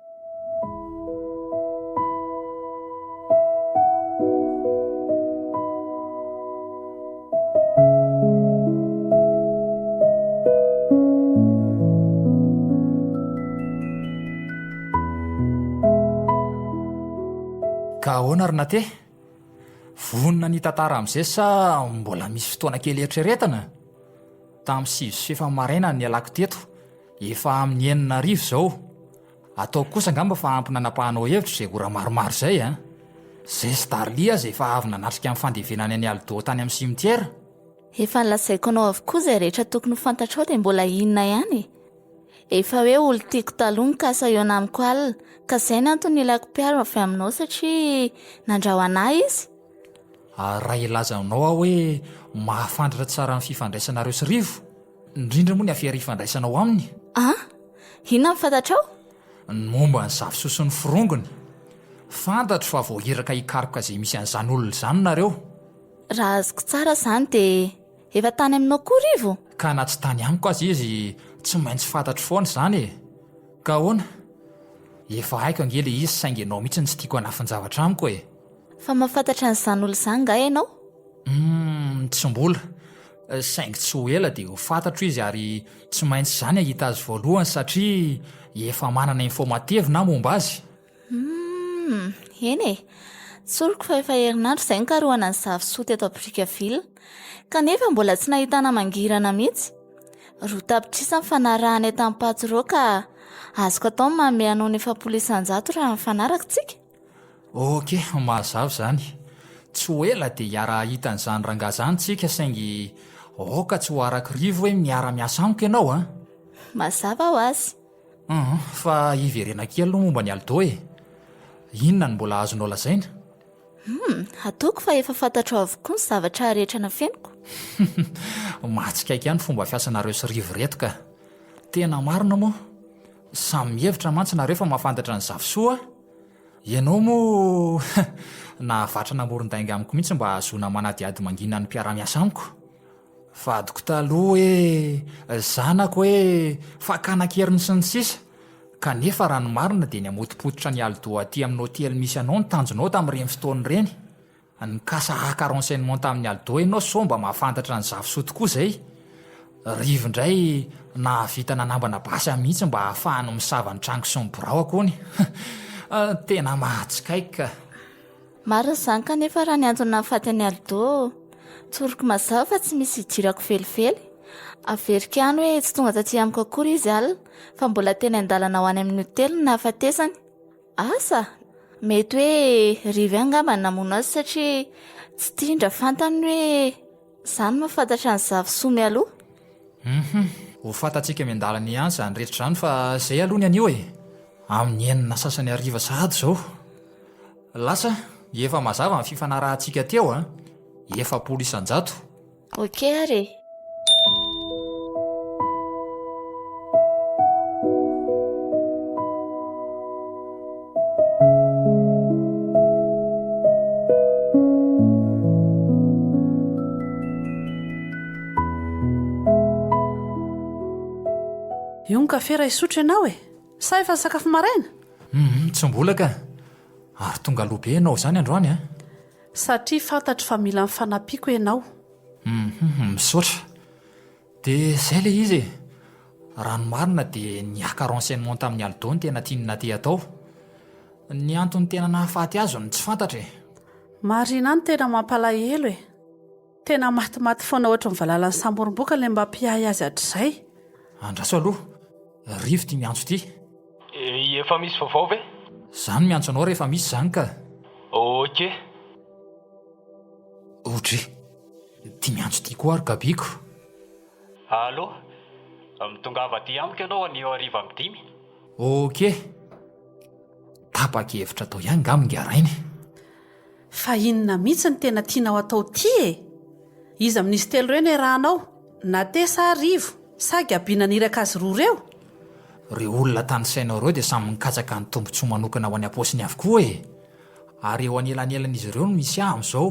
Ka ahoana ry Nate? Vonona ny hitantara amin'izay sa mbola misy fotoana kely eritreretana? Tamin'ny 9 sy maraina no nialako teto, efa amin'ny 6000 izao. Ataoko kosa angamba fa ampy nanapahanao hevitra izay ora maromaro izay an! Izay sy Darly aza efa avy nanatrika ny fandevenany an'i Aldo tany amin'ny cimetière. Efa nolazaiko anao avokoa izay rehetra tokony ho fantatrao dia mbola inona ihany e? Efa hoe olon-tiako taloha nikasa hihaona amiko alina ka izay ny antony nilako mpiaro avy aminao satria nandrahona ahy izy. Ary raha hilaza aminao aho hoe mahafantatra tsara ny fifandraisanareo sy Rivo, indrindra moa ny afera ifandraisanao aminy? An! Inona no fantatrao? Ny momba ny Zafisoa sy ny forongony. Fantatro fa voahiraka hikaroka izay misy an'izany olona izany nareo. Raha azoko tsara izany dia efa tany aminao koa Rivo? Ka na tsy tany amiko aza izy tsy maintsy fantatro foana izany e! Ka ahoana? Efa haiko ange ilay izy saingy ianao mihitsy no tsy tiako hanafin-javatra amiko e! Fa mahafantatra an'izany olona izany nga ianao? Humm, tsy mbola. Saingy tsy ho ela dia ho fantatro izy ary tsy maintsy izaho ny hahita azy voalohany satria efa manana info matevina aho momba azy. Humm, eny e! Tsoriko fa efa herinandro izay nikarohana an'i Zafisoa teto Brickaville. Kanefa mbola tsy nahitana mangirana mihitsy. 2 tapitrisa ny fanarahanay tamin'i Patro ka azoko atao ny manome anao ny 40% raha mifanaraka tsika. Ok, mazava izany. Tsy ho ela dia hiara-hahita an'izany rangahy izany tsika saingy aoka tsy ho arak'i Rivo hoe miara-miasa amiko ianao an! Mazava ho azy. Hum, fa hiverena kely aloha momba an'i Aldo e! Inona no mbola azonao lazaina? Hum, ataoko fa efa fantatrao avokoa ny zavatra rehetra nafeniko. Mahatsikaiky ahy ny fomba fiasanareo sy Rivo ireto ka! Tena marina moa? Samy mihevitra mantsy nareo fa mahafantatra an'i Zafisoa a! Ianao moa nahavatra namoron-dainga amiko mihitsy mba hahazoana manadihady mangina ny mpiara-miasa amiko. Vadiko taloha hoe, zanako hoe, fakana an-keriny sy ny sisa Kanefa raha ny marina dia ny hamotopototra an'i Aldo aty amin'ny hotely misy anao ny tanjonao tamin'ireny fotoana ireny. Nikasa haka renseignement tamin'i Aldo ianao sao mba mahafantatra an'i Zafisoa tokoa izay. Rivo indray nahavita nanambana basy ahy mihitsy mba hahafahany misava ny tranoko sy ny biraoko hono. Tena mahatsikaiky ka. Marina izany kanefa raha ny antony nahafaty an'i Aldo, tsoriko mazava fa tsy misy idirako velively. Averiko ihany hoe tsy tonga taty amiko akory izy alina fa mbola teny an-dalana ho any amin'ny hotely no nahafatesany. Asa? Mety hoe Rivo ihany angamba no namono azy satria tsy tiany raha fantany hoe izaho no mahafantatra an'i Zafisoa mialoha. Hum, ho fantatsika miandalana ihany izany rehetra izany fa izay aloha ny anio e! Amin'ny enina sasany hariva sahady izao. Lasa, efa mazava ny fifanarahantsika teo a! 40%. Ok ary e! Io ny kafe raha hisotro ianao e! Sa efa nisakafo maraina? Humm, tsy mbola ka! Ary tonga aloha be ianao izany androany an! Satria fantatro fa mila ny fanampiako ianao. Humm, misaotra. Dia izay ilay izy e! Raha ny marina dia ny haka renseignement tamin'i Aldo no tena tian'i Nate atao. Ny antony tena nahafaty azy no tsy fantatra e! Marina no tena mampalahelo e! Tena matimaty foana ohatry ny valalan'ny samborim-boka ilay mba mpiahy azy hatrizay. Andraso aloha, Rivo ity miantso ity. Efa misy vaovao ve? Za no miantso anao rehefa misy izany ka. Ok. Audrey, ity miantso ity koa ary Gabiko. Allo, mitongava aty amiko ianao anio hariva amin'ny dimy. Ok. Tapa-kevitra tao ihany ngah mingarainy. Fa inona mihitsy no tena tianao atao ity e? Iza amin'izy telo ireo no iarahanao? Nate sa Rivo? Sa Gaby naniraka azy roa ireo? Ireo olona tanisainao ireo dia samy mikatsaka ny tombontsoa manokana ho any am-paosiny avokoa e! Ary eo anelanelan'izy ireo no misy ahy amin'izao.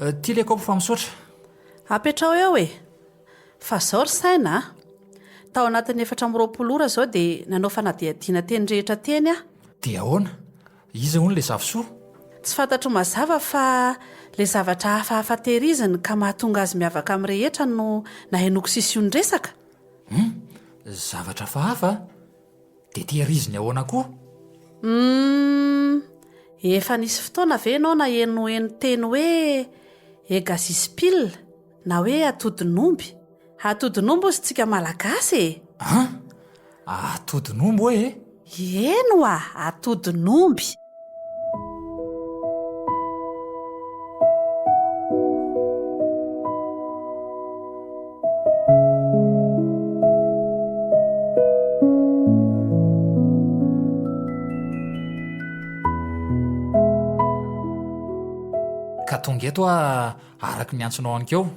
Ity ilay kaopy fa misaotra. Apetraho eo e! Fa zao ry saina a! Tao anatin'ny 24 ora izao dia nanao fanadihadiana teny rehetra teny aho. Dia ahoana? Iza hono ilay Zafisoa? Tsy fantatro mazava fa ilay zavatra hafahafa tehiriziny ka mahatonga azy miavaka amin'ny rehetra no nahenoako sision-dresaka. Hum! Zavatra hafahafa? Dia tehiriziny ahoana koa? Hum! Efa nisy fotoana ve ianao nahenoheno teny hoe egazispil na hoe atodin'omby? Atodin'omby hozy tsika Malagasy e! An! Atodin'omby hoe e? Eny oa, atodin'omby. Ka tonga eto aho araka ny antsonao anikeo.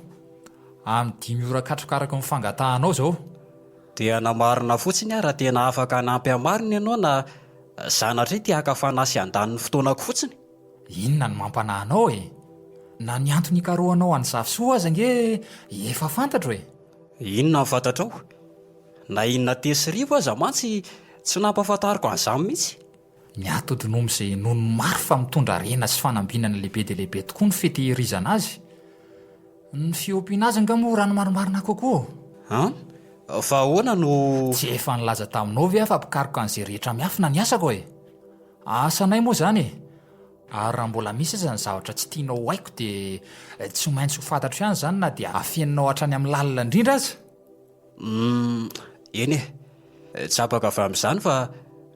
Amin'ny dimy ora katroka araka ny fangatahanao izao. Dia hanamarina fotsiny aho raha tena afaka hanampy ahy marina ianao na sanatria te haka fanahy sy handany ny fotoanako fotsiny. Inona no mampanahy anao e? Na ny antony hikarohanao an'i Zafisoa aza ange efa fantatro e! Inona no fantatrao? Na inona te sy rivo aza mantsy tsy nampahafantariko an'izany mihitsy. Ny atodin'omby izay inoan'ny maro fa mitondra harena sy fanambinana lehibe dia lehibe tokoa ny fitehirizana azy. Ny fiompiana azy angaha moa raha ny marimarina kokoa? An? Fa ahoana no. Tsy efa nilaza taminao ve aho fa mpikaroka an'izay rehetra miafina ny asako e? Asanay moa izany e! Ary raha mbola misy aza ny zavatra tsy tianao ho haiko dia tsy maintsy ho fantatro ihany izany na dia afeninao hatrany amin'ny lalina indrindra aza. Humm, eny e. Tsapako avy amin'izany fa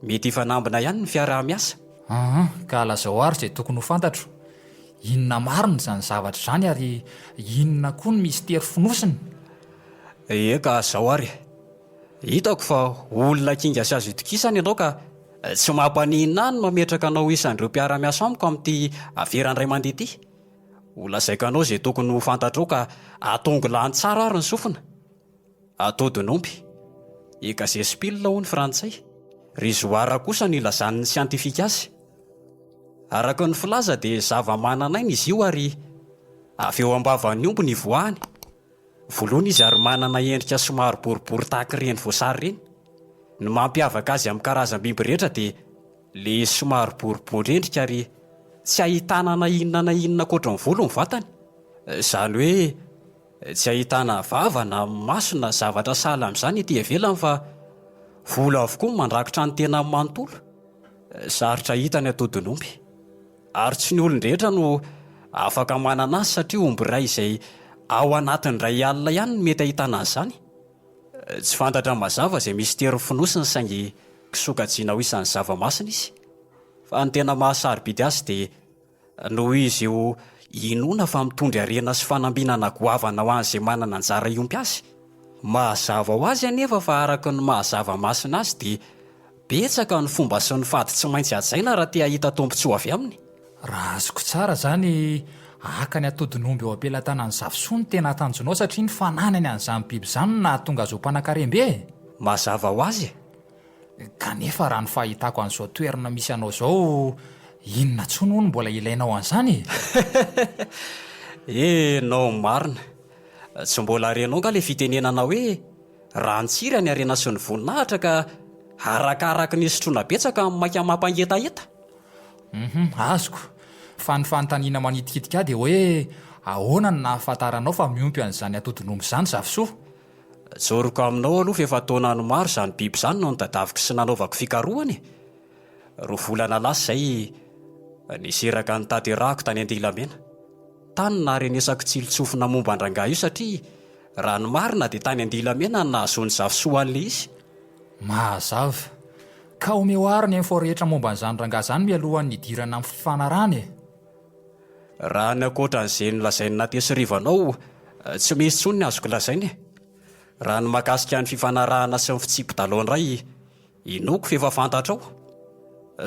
mety hifanambina ihany ny fiaraha-miasa. Humm, ka lazao ary izay tokony ho fantatro. Inona marina izany zavatra izany ary inona koa ny mistery fonosiny? Eka, zao ary e. Hitako fa olona kinga sy azo itokisana ianao ka tsy mampaninona ahy ny mametraka anao ho isan'ireo mpiara-miasa amiko amin'ity afera indray mandeha ity. Ho lazaiko anao izay tokony ho fantatrao ka atongilano tsara ary ny sofina. Atodin'omby. Égazespile hoy ny frantsay. Rizoara kosa no ilazan'ny siantifika azy. Araka ny filaza dia zava-manan'aina izy io ary avy eo am-bavan'ny omby no ivoahany. Voloina izy ary manana endrika somary boribory tahaka ireny voasary ireny. Ny mampiavaka azy amin'ny karazam-biby rehetra dia le izy somary boribory endrika ary tsy ahitana na inona na inona ankoatra ny volo ny vatany. Izany hoe tsy ahitana vava na maso na zavatra sahala amin'izany ety ivelany fa volo avokoa no mandrakotra ny tenany manontolo. Sarotra hita ny atodin'omby. Ary tsy ny olon-drehetra no afaka manana azy satria omby iray izay ao anatin'ny iray alina ihany no mety ahitana an'izany. Tsy fantatra mazava izay mistery fonosiny saingy sokajiana ho isan'ny zava-masina izy. Fa ny tena maha sarobidy azy dia noho izy io inoana fa mitondra harena sy fanambinana goavana ho an'izay manana anjara hiompy azy. Mazava ho azy anefa fa araka ny maha zava-masina azy dia betsaka ny fomba sy ny fady tsy maintsy hajaina raha te hahita tombontsoa avy aminy. Raha azoko tsara izany, haka ny atodin'omby eo am-pelatanan'i Zafisoa no tena tanjonao satria ny fananany an'izany biby izany no nahatonga azy ho mpanankarem-be e! Mazava ho azy e! Kanefa raha ny fahitako an'izao toerana misy anao izao, inona intsony hono mbola ilainao an'izany e? Enao marina. Tsy mbola renao nga le fitenenana hoe raha nitsiry ny harena sy ny voninahitra ka arakaraky ny sotroina betsaka no maika mampangetaheta? Hum, azoko. Fa ny fanontaniana manitikitika ahy dia hoe ahoana no nahafantaranao fa miompy an'izany atodin'omby izany Zafisoa? Tsoriko aminao aloha fa efa taonany maro izany biby izany no notadaviko sy nanaovako fikarohana e! Roa volana lasa izay nisy iraka notanterahako tany Andilamena. Tany no naharenesako tsilo-tsofina momba an-drangahy io satria raha ny marina dia tany Andilamena no nahazoan'i Zafisoa an'ilay izy. Mazava. Ka omeo àry ny info rehetra momba an'izany rangahy izany mialohan'ny hidirana amin'ny fifanarahana e! Raha ny ankoatra an'izay nolazain'i Nate sy Rivo anao, tsy misy intsony ny azoko lazaina e! Raha ny mahakasika ny fifanarahana sy ny fitsipi-dalao indray, inoako fa efa fantatrao.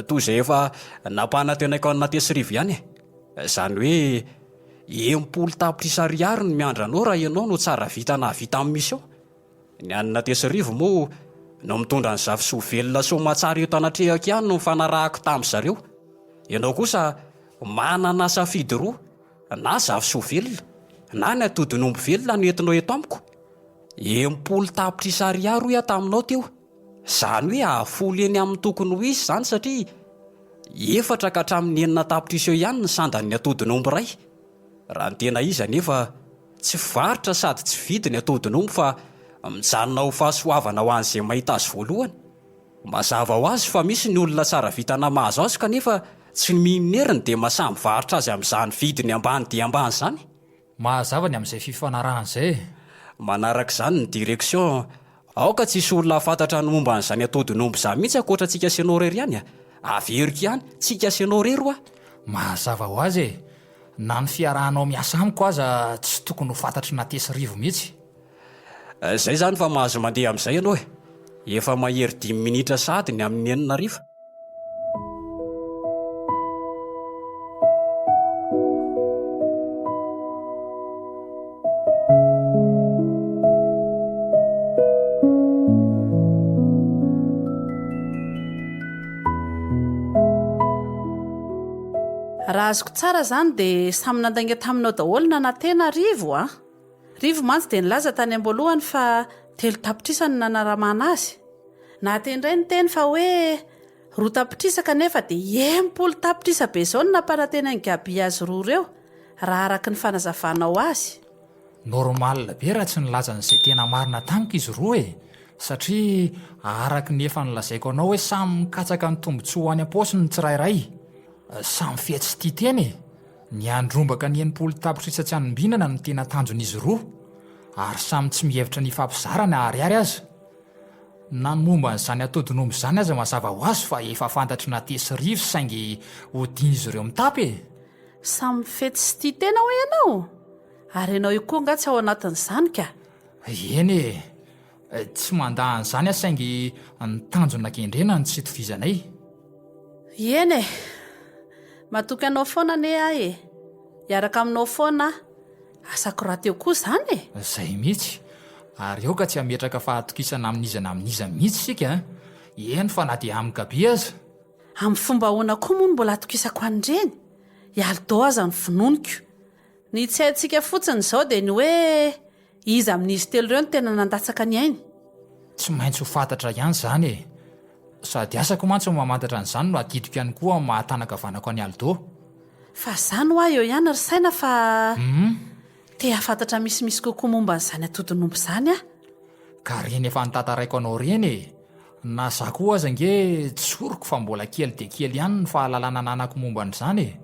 Toy izay efa nampanantenaiko an'i Nate sy Rivo ihany e! Izany hoe 60 tapitrisa ariary no miandry anao raha ianao no tsara vintana hahavita ny mission. Ny an'i Nate sy Rivo moa no mitondra ny Zafisoa velona soamatsara eto anatrehako ihany no nifanarahako tamin-dry zareo. Ianao kosa manana safidy roa, na Zafisoa velona, na ny atodin'omby velona no entinao eto amiko. 60 tapitrisa ariary hoy aho taminao teo. Izany hoe hahafolo eny amin'ny tokony ho izy izany satria efatra ka hatramin'ny enina tapitrisa eo ihany ny sandan'ny atodin'omby iray. Raha ny tena izy anefa, tsy varotra sady tsy vidy ny atodin'omby fa mijanona ho fahasoavana ho an'izay mahita azy voalohany. Mazava ho azy fa misy ny olona tsara vintana mahazo azy kanefa tsy ny mino ny heriny dia mahasahy mivarotra azy amin'izany vidiny ambany dia ambany izany. Mazava ny amin'izay fifanarahana izay e! Manaraka izany ny direction. Aoka tsy hisy olona hahafantatra ny momba an'izany atodin'omby izany mihitsy ankoatra antsika sy ianao irery ihany a! Averiko ihany, tsika sy ianao irery hoa! Mazava ho azy e! Na ny fiarahanao miasa amiko aza tsy tokony ho fantatr'i Nate sy Rivo mihitsy. Izay izany fa mahazo mandeha amin'izay ianao e! Efa mahery dimy minitra sahady ny amin'ny enina hariva. Raha azoko tsara izany dia samy nandainga taminao daholo na Nate na Rivo a! Rivo mantsy dia nilaza tany am-boalohany fa telo tapitrisa no nanaramana azy. Nate indray niteny fa hoe roa tapitrisa kanefa dia 60 tapitrisa be izao no nampanantenain'i Gaby azy roa ireo, raha araka ny fanazavanao azy. Normal be raha tsy nilaza an'izay tena marina tamiko izy roa e! Satria araka ny efa nolazaiko anao hoe samy mikatsaka ny tombontsoa any am-paosiny ny tsirairay. Samy fetsy tia tena e! Ny handrombaka ny 60 tapitrisa tsy anombinana no tena tanjon'izy roa, ary samy tsy mihevitra ny hifampizara na ariary aza. Na ny momba an'izany atodin'omby izany aza mazava ho azy fa efa fantatr'i Nate sy Rivo saingy hodian'izy ireo mitapy e! Samy fetsy sy tia tena hoy ianao? Ary ianao io koa angaha tsy ao anatin'izany ka? Eny e! Tsy mandà an'izany aho saingy ny tanjona kendrena no tsy itovizanay. Eny e! Matoky anao foana anie aho e! Hiaraka aminao foana aho. Asako rahateo koa izany e! Izay mihitsy. Ary aoka tsy hametraka fahatokisana amin'iza na amin'iza mihitsy isika an! Eny fa na dia amin'i Gaby aza. Amin'ny fomba ahoana koa moa no mbola atokisako an'ireny? I Aldo aza no vononiko. Ny tsy haintsika fotsiny izao dia ny hoe iza amin'izy telo ireo no tena nandatsaka ny ainy. Tsy maintsy ho fantatra ihany izany e! Sady asako mantsy ny mamantatra an'izany no adidiko ihany koa amin'ny maha tanan-kavanako an'i Aldo. Fa izany hoa eo ihany ry saina fa te hahafantatra misimisy kokoa momba an'izany atodin'omby izany aho. Ka ireny efa notantaraiko anao ireny e! Na za koa aza ange tsoriko fa mbola kely dia kely ihany ny fahalalana ananako momba an'izany e!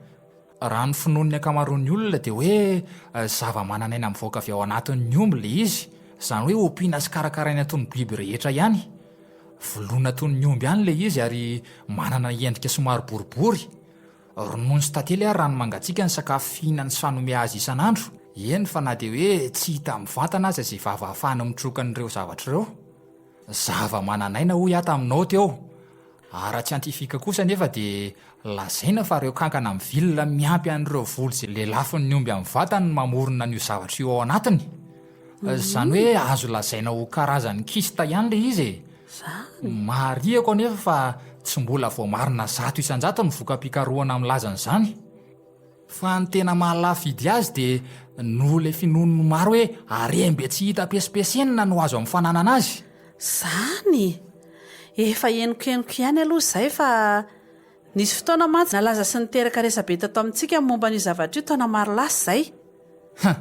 Raha ny finoan'ny ankamaroan'ny olona dia hoe zava-manan'aina mivoaka avy ao anatin'ny omby ilay izy, izany hoe ompiana sy karakaraina toy ny biby rehetra ihany. Voloina toy ny omby ihany ilay izy ary manana endrika somary boribory. Ronono sy tantely ary rano mangatsiaka ny sakafo fihinany sy fanome azy isan'andro, eny fa na dia hoe tsy hita mivantana aza izay vava ahafahany mitroka an'ireo zavatra ireo. Zava-manan'aina hoy aho taminao teo. Ara-tsiantifika kosa anefa dia lazaina fa ireo kankana mivilona miampy an'ireo volo izay lelafin'ny omby amin'ny vatany no mamorona an'io zavatra io ao anatiny. Izany hoe azo lazaina ho karazan'ny kyste ihany ilay izy e. Marihako anefa fa tsy mbola voamarina 100% ny voka-pikarohana milaza an'izany. Fa ny tena mahalafo vidy azy dia noho ilay finoan'ny maro hoe harem-be tsy hita pesipesenina no azo amin'ny fananana azy. Zany! Efa henokenoko ihany aloha izay fa nisy fotoana mantsy nalaza sy niteraka resabe tato amintsika ny momba an'io zavatra io taona maro lasa izay. Huh!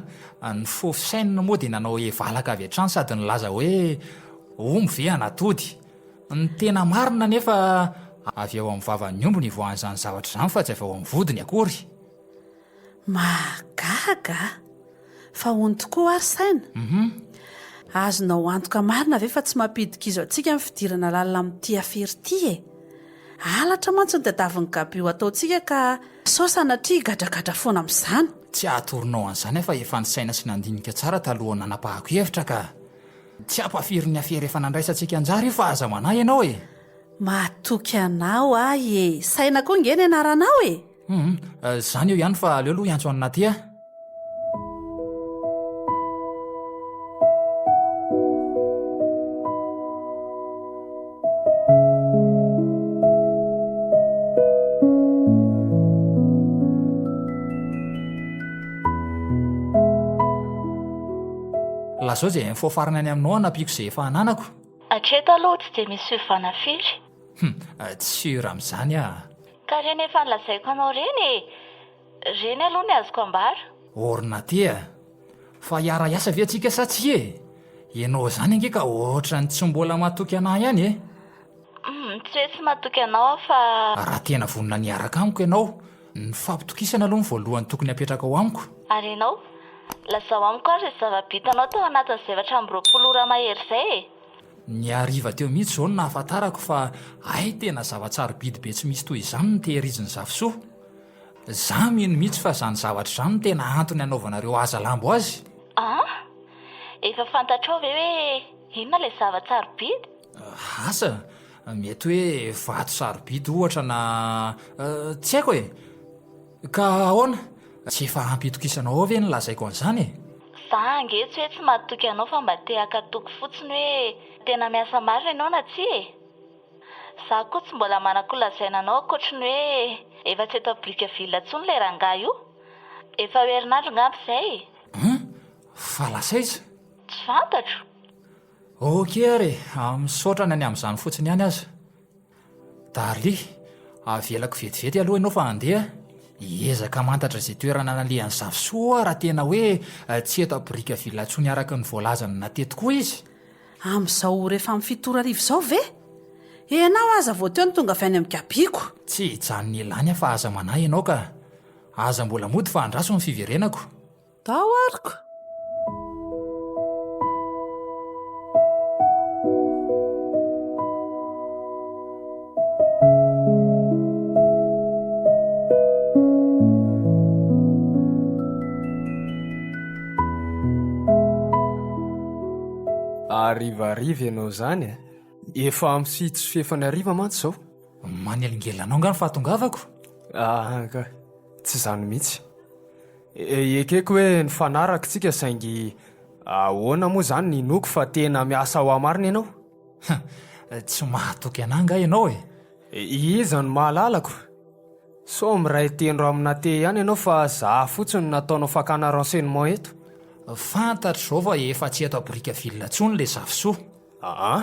Ny faux fisainana moa dia nanao hevalaka avy hatrany sady nilaza hoe omby ve hanatody? Ny tena marina anefa avy ao amin'ny vavan'ny omby no ivoahan'izany zavatra izany fa tsy avy ao amin'ny vodiny akory. Mahagaga a! Fa hono tokoa ary saina? Azonao antoka marina ve fa tsy mampidi-kizo antsika ny fidirana lalina amin'ity afera ity e? Halatra mantsy no tadiavin'i Gaby ho ataontsika ka sao sanatria higadragadra foana amin'izany. Tsy hahatorinao an'izany aho fa efa nisaina sy nandinika tsara talohan'ny nanapahako hevitra ka. Tsy hampafiry ny afera efa nandraisantsika anjara io fa aza manahy ianao e! Matoky anao aho e! Saina koa nge ny anaranao e! Hum, izany eo ihany fa aleo aloha hiantso an'i Naty a! Lazao izay info farany any aminao hanampiako izay efa ananako. Hatreto aloha tsy dia misy fiovana firy. Hum, tsy sûr amin'izany aho. Ka ireny efa nolazaiko anao ireny e! Ireny aloha ny azoko ambara. Ordinateur a! Fa hiara-hiasa ve tsika sa tsia e? Ianao izany ange ka ohatran'ny tsy mbola matoky anah ihany e! Humm, tsy hoe tsy matoky anao aho fa. Raha tena vonona ny hiaraka amiko ianao, ny fampitokisana aloha no voalohany tokony hapetrakao amiko. Ary ianao? Lazao amiko ary izay zava-bitanao tao anatin'izay 24 ora mahery izay e! Ny hariva teo mihitsy izao no nahafantarako fa hay tena zava-tsarobidy be tsy misy toy izany no tehirizin'i Zafisoa. Za mino mihitsy fa izany zavatra izany no tena antony anaovanareo hazalambo azy. An! Efa fantatrao ve hoe inona ilay zava-tsarobidy? Asa, mety hoe vato sarobidy ohatra na tsy haiko e! Ka ahoana? Tsy efa ampy itokisanao ao ve ny lazaiko an'izany e? Za ange tsy hoe tsy matoky anao fa mba te haka toky fotsiny hoe tena miasa marina ianao na tsia e! Za koa tsy mbola manan-ko lazaina anao ankoatry ny hoe efa tsy eto Brickaville intsony ilay rangahy io. Efa ho herinandro ngamba izay e! Hein? Fa lasa aiza? Tsy fantatro. Ok ary e, misaotra ny any amin'izany fotsiny ihany aza. Darly, avelako vetivety aloha ianao fa handeha hiezaka hamantatra izay toerana nalehan'i Zafisoa aho raha tena hoe tsy eto Brickaville intsony araka ny voalazan'i Nate tokoa izy. Amin'izao ora efa amin'ny fito ora hariva izao ve? Ianao aza vao teo no tonga avy any amin'ny gabiko. Tsy hijanona ela any aho fa aza manahy ianao ka. Aza mbola mody fa andraso ny fiverenako. Tao ariko. Harivariva ianao izany e! Efa amin'ny fito sy fahefany hariva mantsy izao. Manelingelina anao angaha ny fahatongavako? Ah, ka. Tsy izany mihitsy. Ekeko hoe nifanaraka isika saingy ahoana moa izany no inoako fa tena miasa ho ahy marina ianao? Tsy mahatoky an'ahy angaha ianao e? Iza no mahalalako? Sao miray tendro aminà te ihany ianao fa za fotsiny no nataonao fakana renseignement eto. Fantatro izao fa efa tsy eto Brickaville intsony ilay Zafisoa. Aa!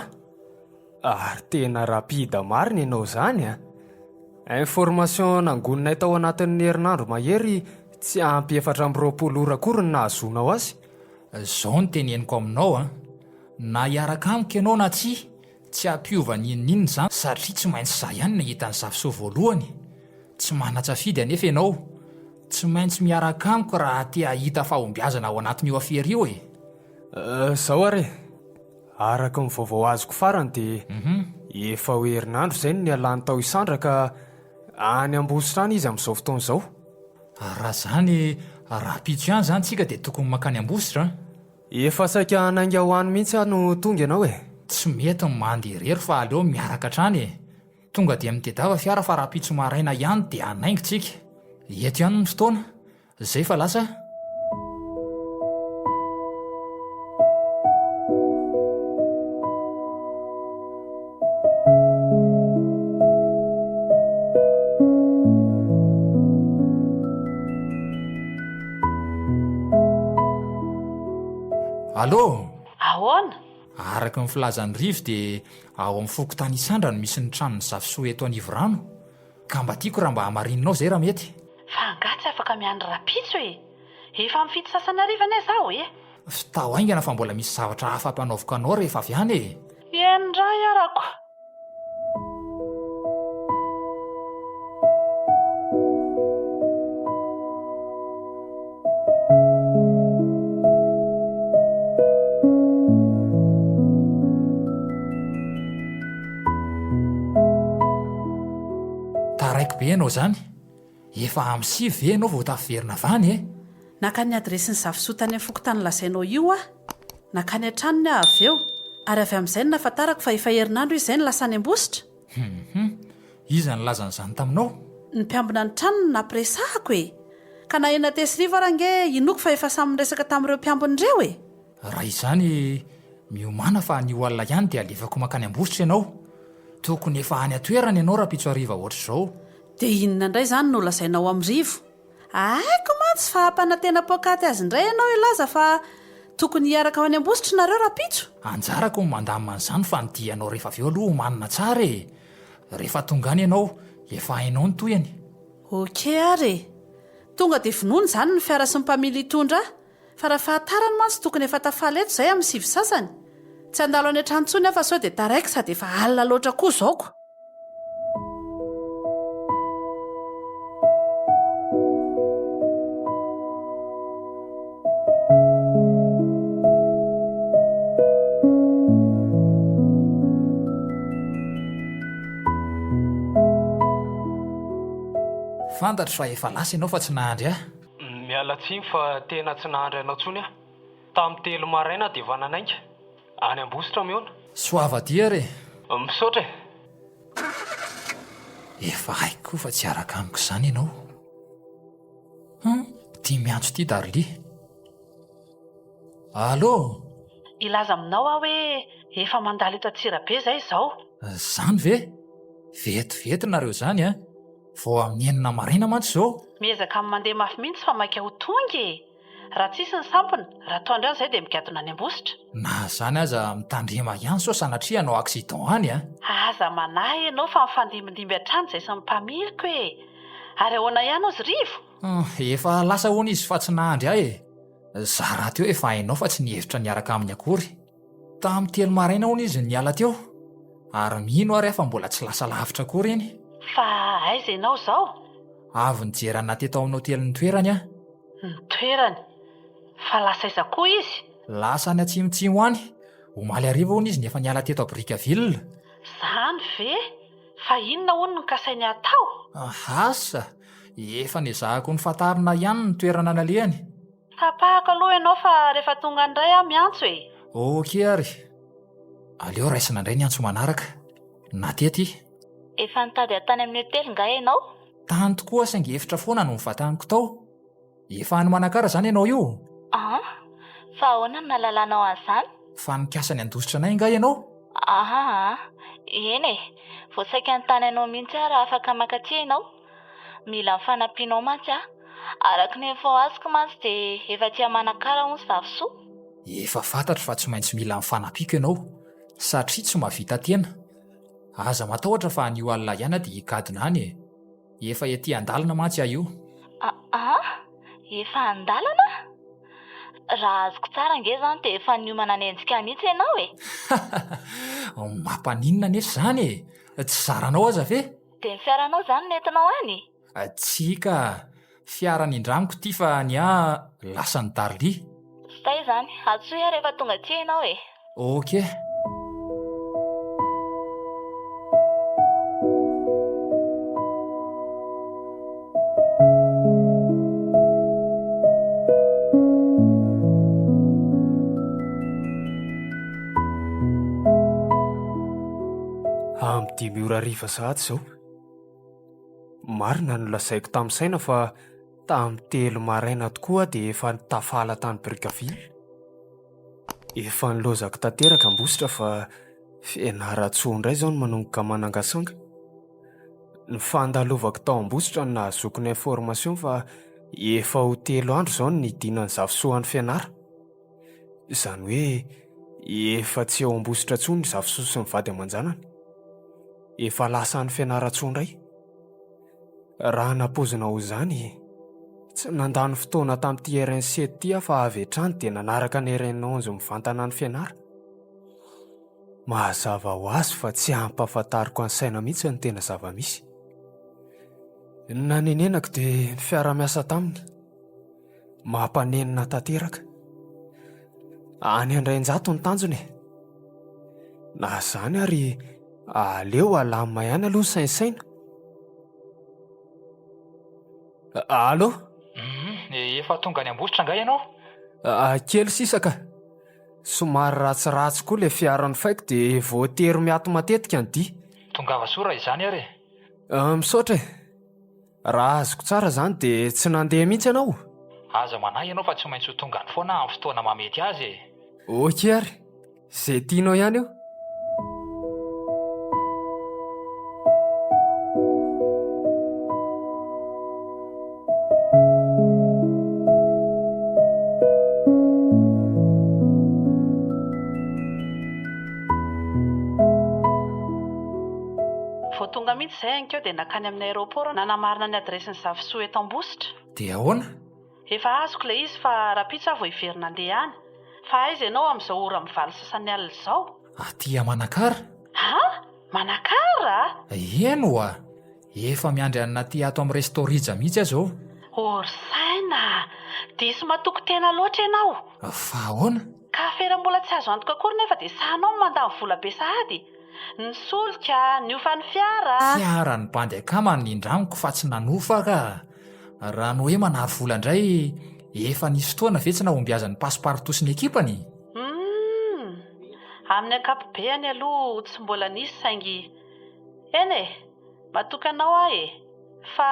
Ary tena rapide marina ianao izany a! Information nangoninay tao anatin'ny herinandro mahery tsy ampy 24 ora akory ny nahazoanao azy. Izao no teneniko aminao a! Na hiaraka amiko ianao na tsia, tsy hampiova n'inon'inona izany satria tsy maintsy izaho ihany no hahita ny Zafisoa voalohany. Tsy manan-tsafidy anefa ianao. Tsy maintsy miaraka amiko raha te hahita fahombiazana ao anatin'io afera io e! Izao ary e! Araka ny vaovao azoko farany dia efa ho herinandro izay no nialany tao Isandra ka any Ambositra any izy amin'izao fotoana izao. Raha izany, rahampitso ihany izany tsika dia tokony mankany Ambositra an! Efa saika hanainga ho any mihitsy aho no tonga ianao e! Tsy mety ny mandeha irery fa aleo miaraka hatrany e! Tonga dia mitedava fiara fa rahampitso maraina ihany dia hanainga tsika. Eto ihany ny fotoana. Zay fa lasa. Allô? Ahoana? Araka ny filazan'i Rivo dia ao amin'ny fokontany Isandra no misy ny tranon'i Zafisoa eto Anivorano. Ka mba tiako raha mba hamarininao izay raha mety. Fa angaha tsy afaka miandry rahampitso e? Efa amin'ny fito sasany hariva anie izaho e! Vitao haingana fa mbola misy zavatra hafa ampanaoviko anao rehefa avy any e! Eny indray arako! Taraiky be ianao izany. Efa amin'ny sivy ve ianao vao tafiverina avy any e? Naka ny adiresin'i Zafisoa tany amin'ny fokontany lazainao io aho. Nankany an-tranony aho avy eo, ary avy amin'izay no nahafantarako fa efa herinandro izy izay no lasa any Ambositra. Hum. Iza nilaza an'izany taminao? Ny mpiambina ny tranony no nampiresahako e! Ka na i Nate sy Rivo ary ange inoako fa efa samy niresaka tamin'ireo mpiambina ireo e! Raha izany, miomàna fa anio alina ihany dia alefako mankany Ambositra ianao. Tokony efa any an-toerana ianao rahampitso hariva hoatr'izao. Dia inona indray izany no lazainao amin'i Rivo? Haiko mantsy fa hampanantena poakaty azy indray ianao hilaza fa tokony hiaraka ho any Ambositra nareo rahampitso. Anjarako ny mandamina an'izany fa ny dianao rehefa avy eo aloha omanina tsara e! Rehefa tonga any ianao, efa hainao ny tohiny. Ok ary e! Tonga dia vonoina izany ny fiara sy ny mpamily hitondra ahy. Farafahatarany mantsy tokony efa tafaly eto izay amin'ny sivy sasany. Tsy handalo any an-trano intsony aho fa sao dia taraiky sady efa alina loatra koa izao ko. Fantatro fa efa lasa ianao fa tsy nahandry ahy. Miala tsiny fa tena tsy nahandry anao intsony aho. Tamin'ny telo maraina aho dia efa nanainga. Any Ambositra mihaona. Soava dia re! Misaotra e! Efa haiko koa fa tsy hiaraka amiko izany ianao. Hum, ity miantso ity Darly. Allô? Hilaza aminao aho hoe efa mandalo eto Antsirabe izay izao. Izany ve? Vetivety nareo izany an! Vao amin'ny enina maraina mantsy izao. Miezaka mandeha mafy mihitsy fa maika ho tonga e! Raha tsisy ny sampona, raha atoandro ihany izay dia migadona any Ambositra. Na izany aza mitandrema ihany sao sanatria hanao accident any an! Aza manahy ianao fa mifandimbindimby hatrany izay sy ny mpamiliko e! Ary ahoana ihany ozy Rivo? Efa lasa hono izy fa tsy nahandry ahy e! Za rahateo efa hainao fa tsy nihevitra ny hiaraka aminy akory. Tamin'ny telo maraina hono izy no niala teo. Ary mino ary aho fa mbola tsy lasa lavitra akory iny. Fa aiza ianao izao? Avy nijery anà teto amin'ny hotely nitoerany aho. Nitoerany? Fa lasa aiza koa izy? Lasa any atsimotsimo any. Omaly hariva hono izy no efa niala teto à Brickaville. Izany ve? Fa inona hono no kasainy hatao? Asa! Efa nezahako nofantarina ihany ny toerana nalehany. Tapahako aloha ianao fa rehefa tonga indray aho miantso e! Ok ary. Aleo raisina indray ny antso manaraka. Na tety. Efa nitady ahy tany amin'ny hotely nga ianao? Tany tokoa saingy efitra foana no nivataniko tao. Efa any Manakara izany ianao io? An! Fa ahoana no nahalalanao an'izany? Fa nikasa ny handositra anay angaha ianao? Aa! Eny e! Vao saika hanontany anao mihitsy aho raha afaka mankaty ianao. Mila ny fanampianao mantsy aho. Araka ny info azoko mantsy dia efa aty Manakara hono Zafisoa. Efa fantatro fa tsy maintsy mila ny fanampiako ianao satria tsy mahavita tena. Aza matahotra fa anio alina ihany aho dia higadona any e! Efa ety an-dalana mantsy aho io. Aa! Efa an-dalana? Raha azoko tsara ange izany dia efa niomana hanenjika ahy mihitsy ianao e! Mampaninona anefa izany e! Tsy zaranao aza ve? Dia ny fiaranao izany no entinao any? Tsia ka! Fiara nindramiko ity fa ny ahy lasan'i Darly. Zay izany, antsoy aho rehefa tonga aty ianao e! Ok. Amin'ny dimy ora hariva sahady izao. Marina ny nolazaiko tamin'ny saina fa tamin'ny telo maraina tokoa aho dia efa tafala tany Brickaville. Efa nilaozako tanteraka Ambositra fa Fianarantsoa indray izao no manomboka manangasanga. Ny fandalovako tao Ambositra no nahazoako ny information fa efa ho telo andro izao no nidinan'i Zafisoa any Fianara. Izany hoe efa tsy eo Ambositra intsony i Zafisoa sy ny vady aman-janany. Efa lasa any Fianarantsoa indray. Raha nampoizina ho izany, tsy nandany fotoana tamin'ity RN sept ity aho fa avy hatrany dia nanaraka ny RN onze mivantana any Fianara. Mazava ho azy fa tsy ampahafantariko an'i Saina mihitsy ny tena zava-misy. Ny nanenenako dia ny fiara-miasa taminy. Mampanenina tanteraka. Any Andrainjato ny tanjona e. Na izany ary aleo alamina ihany aloha ny sainsaina. Allô? Hum, efa tonga any Ambositra angaha ianao? Kely sisa ka. Somary ratsiratsy koa ilay fiara nofaiko dia voatery miato matetika ny dia. Tongava soa raha izany ary e. Misaotra e. Raha azoko tsara izany dia tsy nandeha mihitsy ianao? Aza manahy ianao fa tsy maintsy ho tonga any foana aho amin'ny fotoana mahamety azy e. Ok ary. Izay tianao ihany io. Vao tonga mihitsy izay ankeo dia nankany amin'ny aéroport nanamarina ny adiresin'i Zafisoa eto Ambositra. Dia ahoana? Efa azoko ilay izy fa rahampitso aho vao hiverina handeha any. Fa aiza ianao amin'izao ora amin'ny valo sasany alina izao? Aty a Manakara. Ha? Manakara? Eny oa! Efa miandry an'i Naty ato amin'ny resto Rija mihitsy aho izao. Ory saina a! Diso matoky tena loatra ianao. Fa ahoana? Ka afera mbola tsy azo antoka akory nefa dia sahinao ny mandany vola be sahady? Ny solika, ny hofan'ny fiara. Fiara ny bandy akama no nindramiko fa tsy nanofa ka. Raha ny hoe manary vola indray, efa nisy fotoana ve tsy nahombiazan'ny Passepartout sy ny ekipany? Humm! Amin'ny ankapobeany aloha tsy mbola nisy saingy eny e! Matoky anao aho e! Fa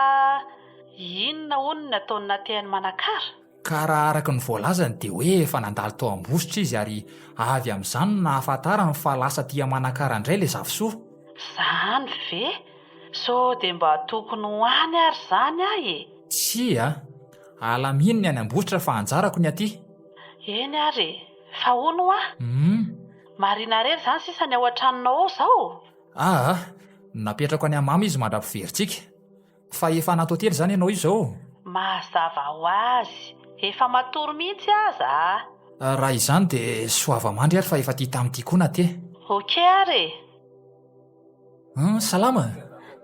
inona hono ny ataon'i Nate any Manakara? Ka raha araka ny voalazany dia hoe efa nandalo tao Ambositra izy ary avy amin'izany no nahafantarany fa lasa aty Manakara indray ilay Zafisoa. Zany ve? Sao dia mba tokony ho any ary izany aho e? Tsia a! Alamino ny any Ambositra fa anjarako ny aty. Eny ary e! Fa hono hoa? Humm. Marina irery izany sisa ny ao an-tranonao ao izao? Aa! Napetrako any Amama izy mandra-piverintsika. Fa efa anaty hotely izany ianao izao? Mazava ho azy, efa matory mihitsy aza a! Raha izany dia soava mandry ary fa efa tia tamin'ity koa Nate. Ok ary e! Hum, salama?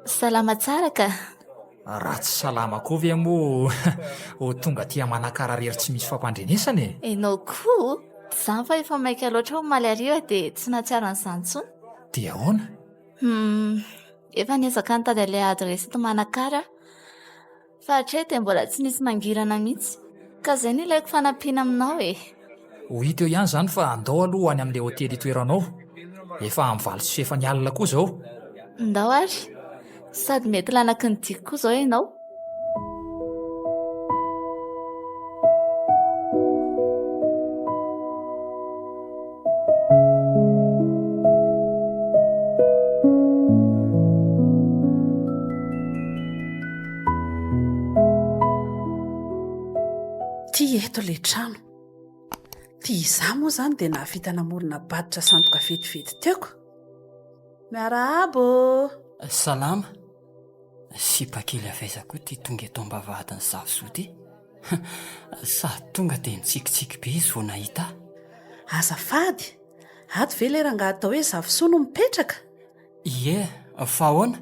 Salama tsara ka! Raha tsy salama koa ve moa ho tonga aty Manakara irery tsy misy fampandrenesana e? Ianao koa? Tsy izany fa efa maika loatra omaly hariva dia tsy nahatsiaro an'izany intsony. Dia ahoana? Hum, efa niezaka nitady an'ilay adiresy eto Manakara aho, fa hatreto dia mbola tsy nisy mangirana mihitsy. Ka izay no ilaiko fanampiana aminao e. Ho hita eo ihany izany fa andao aloha ho any amin'ilay hotely itoeranao. Efa amin'ny 8:30 alina koa izao. Ndao ary. Sady mety lanaky ny diky koa izao ianao. Ty eto le trano. Ty izaho moa izany dia nahavita namorona badge sandoka vetivety teoko. Miarahaba ô! Salama. Sipa kely avy aiza koa ity tonga eto am-bavahadin'i Zafisoa ity? Sady tonga dia nitsikitsiky be izy vao nahita ahy. Azafady, ato ve ilay rangahy atao hoe Zafisoa no mipetraka? Ie, fa ahoana?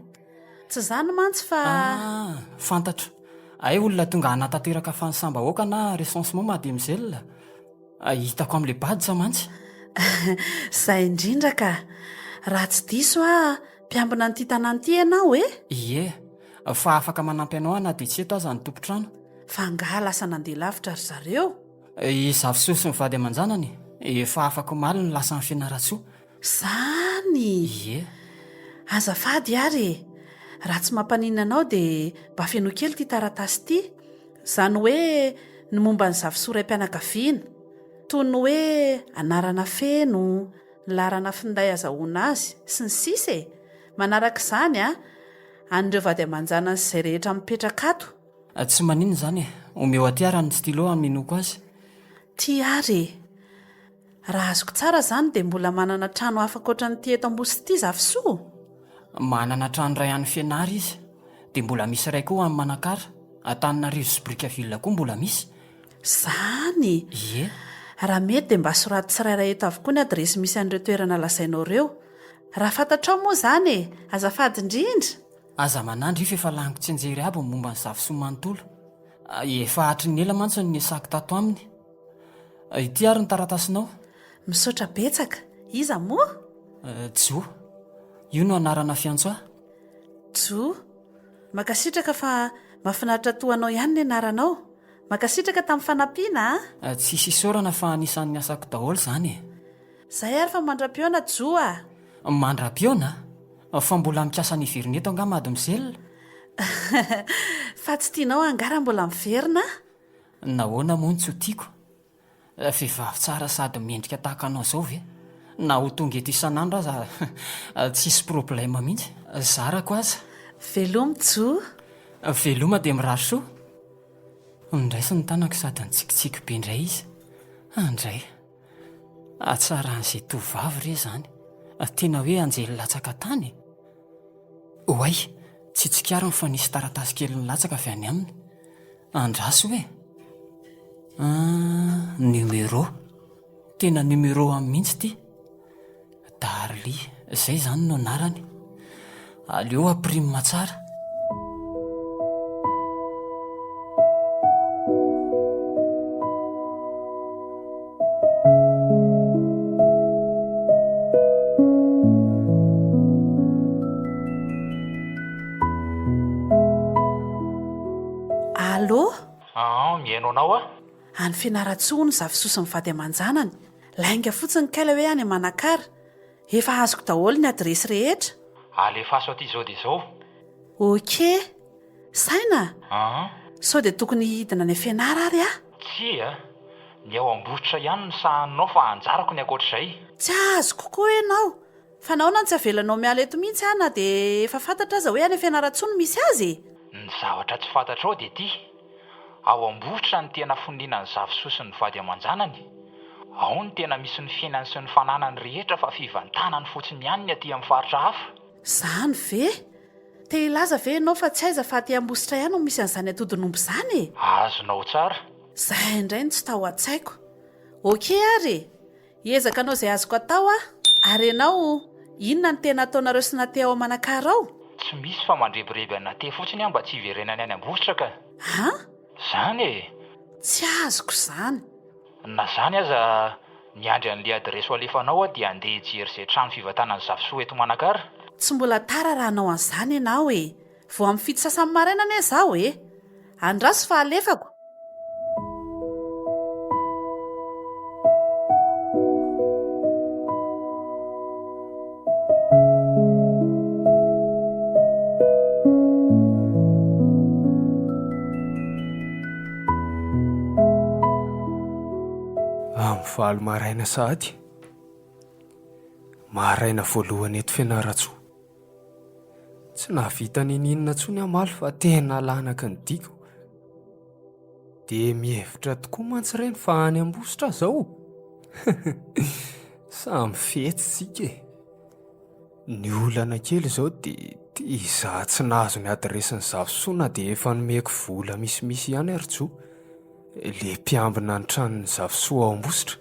Tsy izany mantsy fa. Ah, fantatro. Hay olona tonga hanatanteraka fanisam-bahoaka na recensement mademoiselle. Hitako amin'ilay badge mantsy. Izay indrindra ka. Raha tsy diso aho, mpiambina an'ity tanàna ity ianao e? Ie, fa afaka manampy anao aho na dia tsy eto aza ny tompon-trano. Fa angaha lasa nandeha lavitra ry zareo? I Zafisoa sy ny vady aman-janany, efa afaka omaly no lasa any Fianarantsoa. Izany! Ie. Azafady ary e! Raha tsy mampaninona anao dia mba fenoy kely ity taratasy ity. Izany hoe ny momba ny Zafisoa raim-pianakaviana. Toy ny hoe anarana feno, ny laharana finday azahoana azy, sy ny sisa e! Manaraka izany a, an'ireo vady aman-janany sy izay rehetra mipetraka ato. Tsy maninona izany e! Omeo aty ary ny stylo hamenoako azy. Ty ary e! Raha azoko tsara izany dia mbola manana trano hafa ankoatran'ity eto Ambositra ity Zafisoa? Manana trano iray any Fianara izy, dia mbola misy iray koa any Manakara, Antananarivo sy Brickaville koa mbola misy. Izany? Ie. Raha mety dia mba soraty tsirairay eto avokoa ny adiresy misy an'ireo toerana lazainao ireo. Raha fantatrao moa izany e! Azafady indrindra! Aza manandry io f'efa laniko tsianjery aby ny momba an'i Zafisoa manontolo. Efa hatry ny ela mantsy no niasako tato aminy. Ity ary ny taratasinao. Misaotra betsaka. Iza moa? Jo. Io no anarana fiantso ahy. Jo. Mankasitraka fa mahafinaritra toa anao ihany ny anaranao. Mankasitraka tamin'ny fanampiana a! Tsisy isaorana fa anisan'ny asako daholo izany e! Zay ary fa mandra-pihaona Jo a! Mandra-pihaona? Fa mbola mikasa ny hiverina eto angaha mademoiselle? Fa tsy tianao angaha raha mbola miverina aho? Nahoana moa no tsy ho tiako? Vehivavy tsara sady mendrika tahaka anao izao ve? Na ho tonga eto isan'andro aza tsisy problème mihitsy. Zarako aza. Veloma Jo. Veloma dia mirary soa. Niraisiny ny tanako sady nitsikitsiky be indray izy. Andray. Hatsaran'izay tovovavy re izany. Tena hoe anjely latsaka tany e. Oay, tsy tsikariny fa nisy taratasy kely nilatsaka avy any aminy. Andraso e! Ah, numéro. Tena numéro aminy mihitsy ity. Darly, izay izany no anarany. Aleo ampirime tsara. Allô? Aa, mihaino anao aho. Any Fianarantsoa hono Zafisoa sy ny vady aman-janany. Lainga fotsiny kay ilay hoe any Manakara. Efa azoko daholo ny adiresy rehetra. Alefaso aty izao dia izao. Ok. Saina? Aa. Sao dia tokony hidina any Fianara ary aho? Tsia. Ny ao Ambositra ihany no sahaninao fa anjarako ny ankoatr'izay. Tsy azoko koa ianao. Fa nahoana no tsy avelanao miala eto mihitsy aho na dia efa fantatra aza hoe any Fianarantsoa no misy azy e? Ny zavatra tsy fantatrao dia ity, ao Ambositra no tena fonenan'i Zafisoa sy ny vady aman-janany. Ao no tena misy ny fiainany sy ny fananany rehetra fa fivantanany fotsiny ihany ny aty amin'ny faritra hafa. Izany ve? Te hilaza ve ianao fa tsy aiza fa aty Ambositra ihany no misy an'izany atodin'omby izany e? Azonao tsara. Izay indray no tsy tao an-tsaiko. Ok ary e! Hiezaka hanao izay azoko atao aho. Ary ianao, inona no tena ataonareo sy Nate ao Manakara ao? Tsy misy fa mandrebireby an'i Nate fotsiny aho mba tsy hiverenany any Ambositra ka. An? Izany e! Tsy azoko izany. Na izany aza, miandry an'ilay adiresy ho alefanao aho dia handeha hijery izay trano fivantanan'i Zafisoa eto Manakara. Tsy mbola tara raha hanao an'izany ianao e! Vao amin'ny fito sasany maraina anie izaho e! Andraso fa alefako. Amin'ny valo maraina sahady. Maraina voalohany eto Fianarantsoa. Tsy nahavita niniana intsony aho omaly fa tena lanaky ny diako. Dia mihevitra tokoa mantsy ireny fa any Ambositra aho izao. Samy fetsy tsika e. Ny olana kely izao dia izaho tsy nahazo ny adiresin'i Zafisoa na dia efa nomeko vola misimisy ihany ary Jo, ilay mpiambina ny tranon'i Zafisoa ao Ambositra.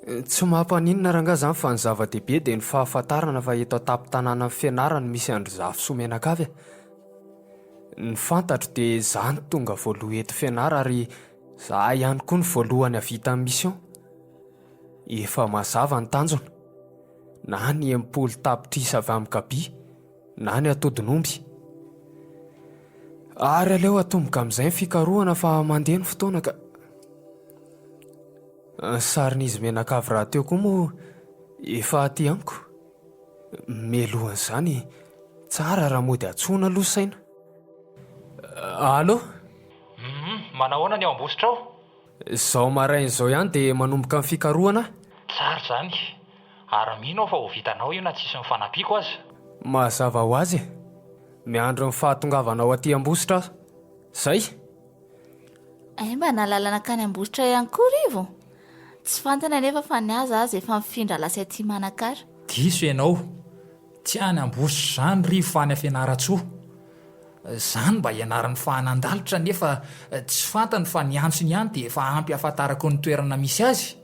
Tsy mampaninona rangahy izany fa ny zava-dehibe dia ny fahafantarana fa eto an-tampon-tanànan'i Fianara no misy an-dry Zafisoa mianakavy e. Ny fantatro dia izaho no tonga voalohany eto Fianara ary izaho ihany koa no voalohany hahavita ny mission. Efa mazava ny tanjona. Na ny 60 tapitrisa avy amin'i Gaby na ny atodin'omby. Ary aleo atomboka amin'izay ny fikarohana fa mandeha ny fotoana ka. Ny sarin'izy mianakavy rahateo koa moa efa aty amiko. Mialohan'izany, tsara raha mody antsoina aloha saina. Allô? Humm, manahoana ny ao Ambositra ao? Izao maraina izao ihany dia manomboka ny fikarohana aho. Tsara izany. Ary mino aho fa ho vitanao io na tsisy ny fanampiako aza. Mazava ho azy e. Miandry ny fahatongavanao aty Ambositra aho. Zay! Hay mba nahalala nankany Ambositra ihany koa Rivo? Tsy fantany anefa fa ny azy aza efa nifindra lasa aty Manakara. Diso ianao. Tsy any Ambositra izany Rivo fa any Fianarantsoa. Izany mba ianaran'ny fahanan-dalitra nefa tsy fantany fa ny antsony ihany dia efa ampy hahafantarako ny toerana misy azy.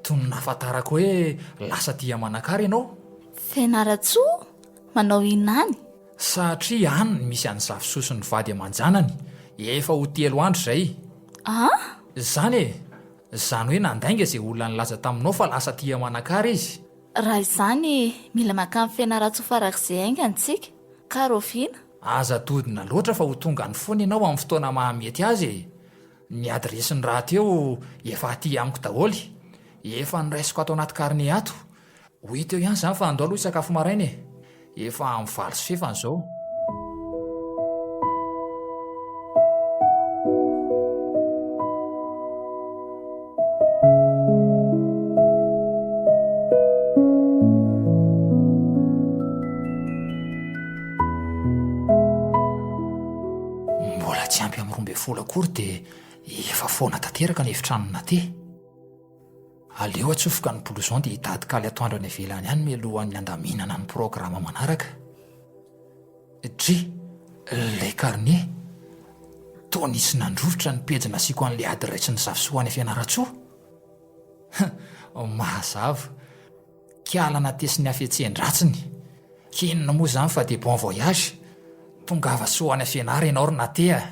Toy ny nahafantarako hoe lasa aty Manakara ianao. Fianarantsoa? Manao inona any? Satria any no misy an'i Zafisoa sy ny vady aman-janany, efa ho telo andro izay. An? Izany e! Izany hoe nandainga izay olona nilaza taminao fa lasa aty Manakara izy. Raha izany, mila mankany Fianarantsoa farak'izay haingana isika. Ka rahoviana? Aza dodona loatra fa ho tonga any foana ianao amin'ny fotoana mahamety azy e! Ny adiresiny rahateo efa aty amiko daholo. Efa noraisiko ato anaty carnet ato. Ho hita eo ihany izany fa andao aloha hisakafo maraina e! Efa amin'ny valo sy fefany izao. Mbola tsy ampy amin'ny 12 akory dia efa foana tanteraka ny efitranon'i Nate. Aleo atsofoka ny blouson dia hitady kaly atoandro any ivelany any mialohan'ny handaminana ny programa manaraka. Dry, ilay carnet. Toa nisy nandrovitra ny pejy nasiako an'ilay adiresin'i Zafisoa any Fianarantsoa. Mazava. Kiala natesin'ny hafetsen-dratsiny. K'inona moa izany fa dia bon voyage. Tongava soa any Fianara ianao ry Nate a!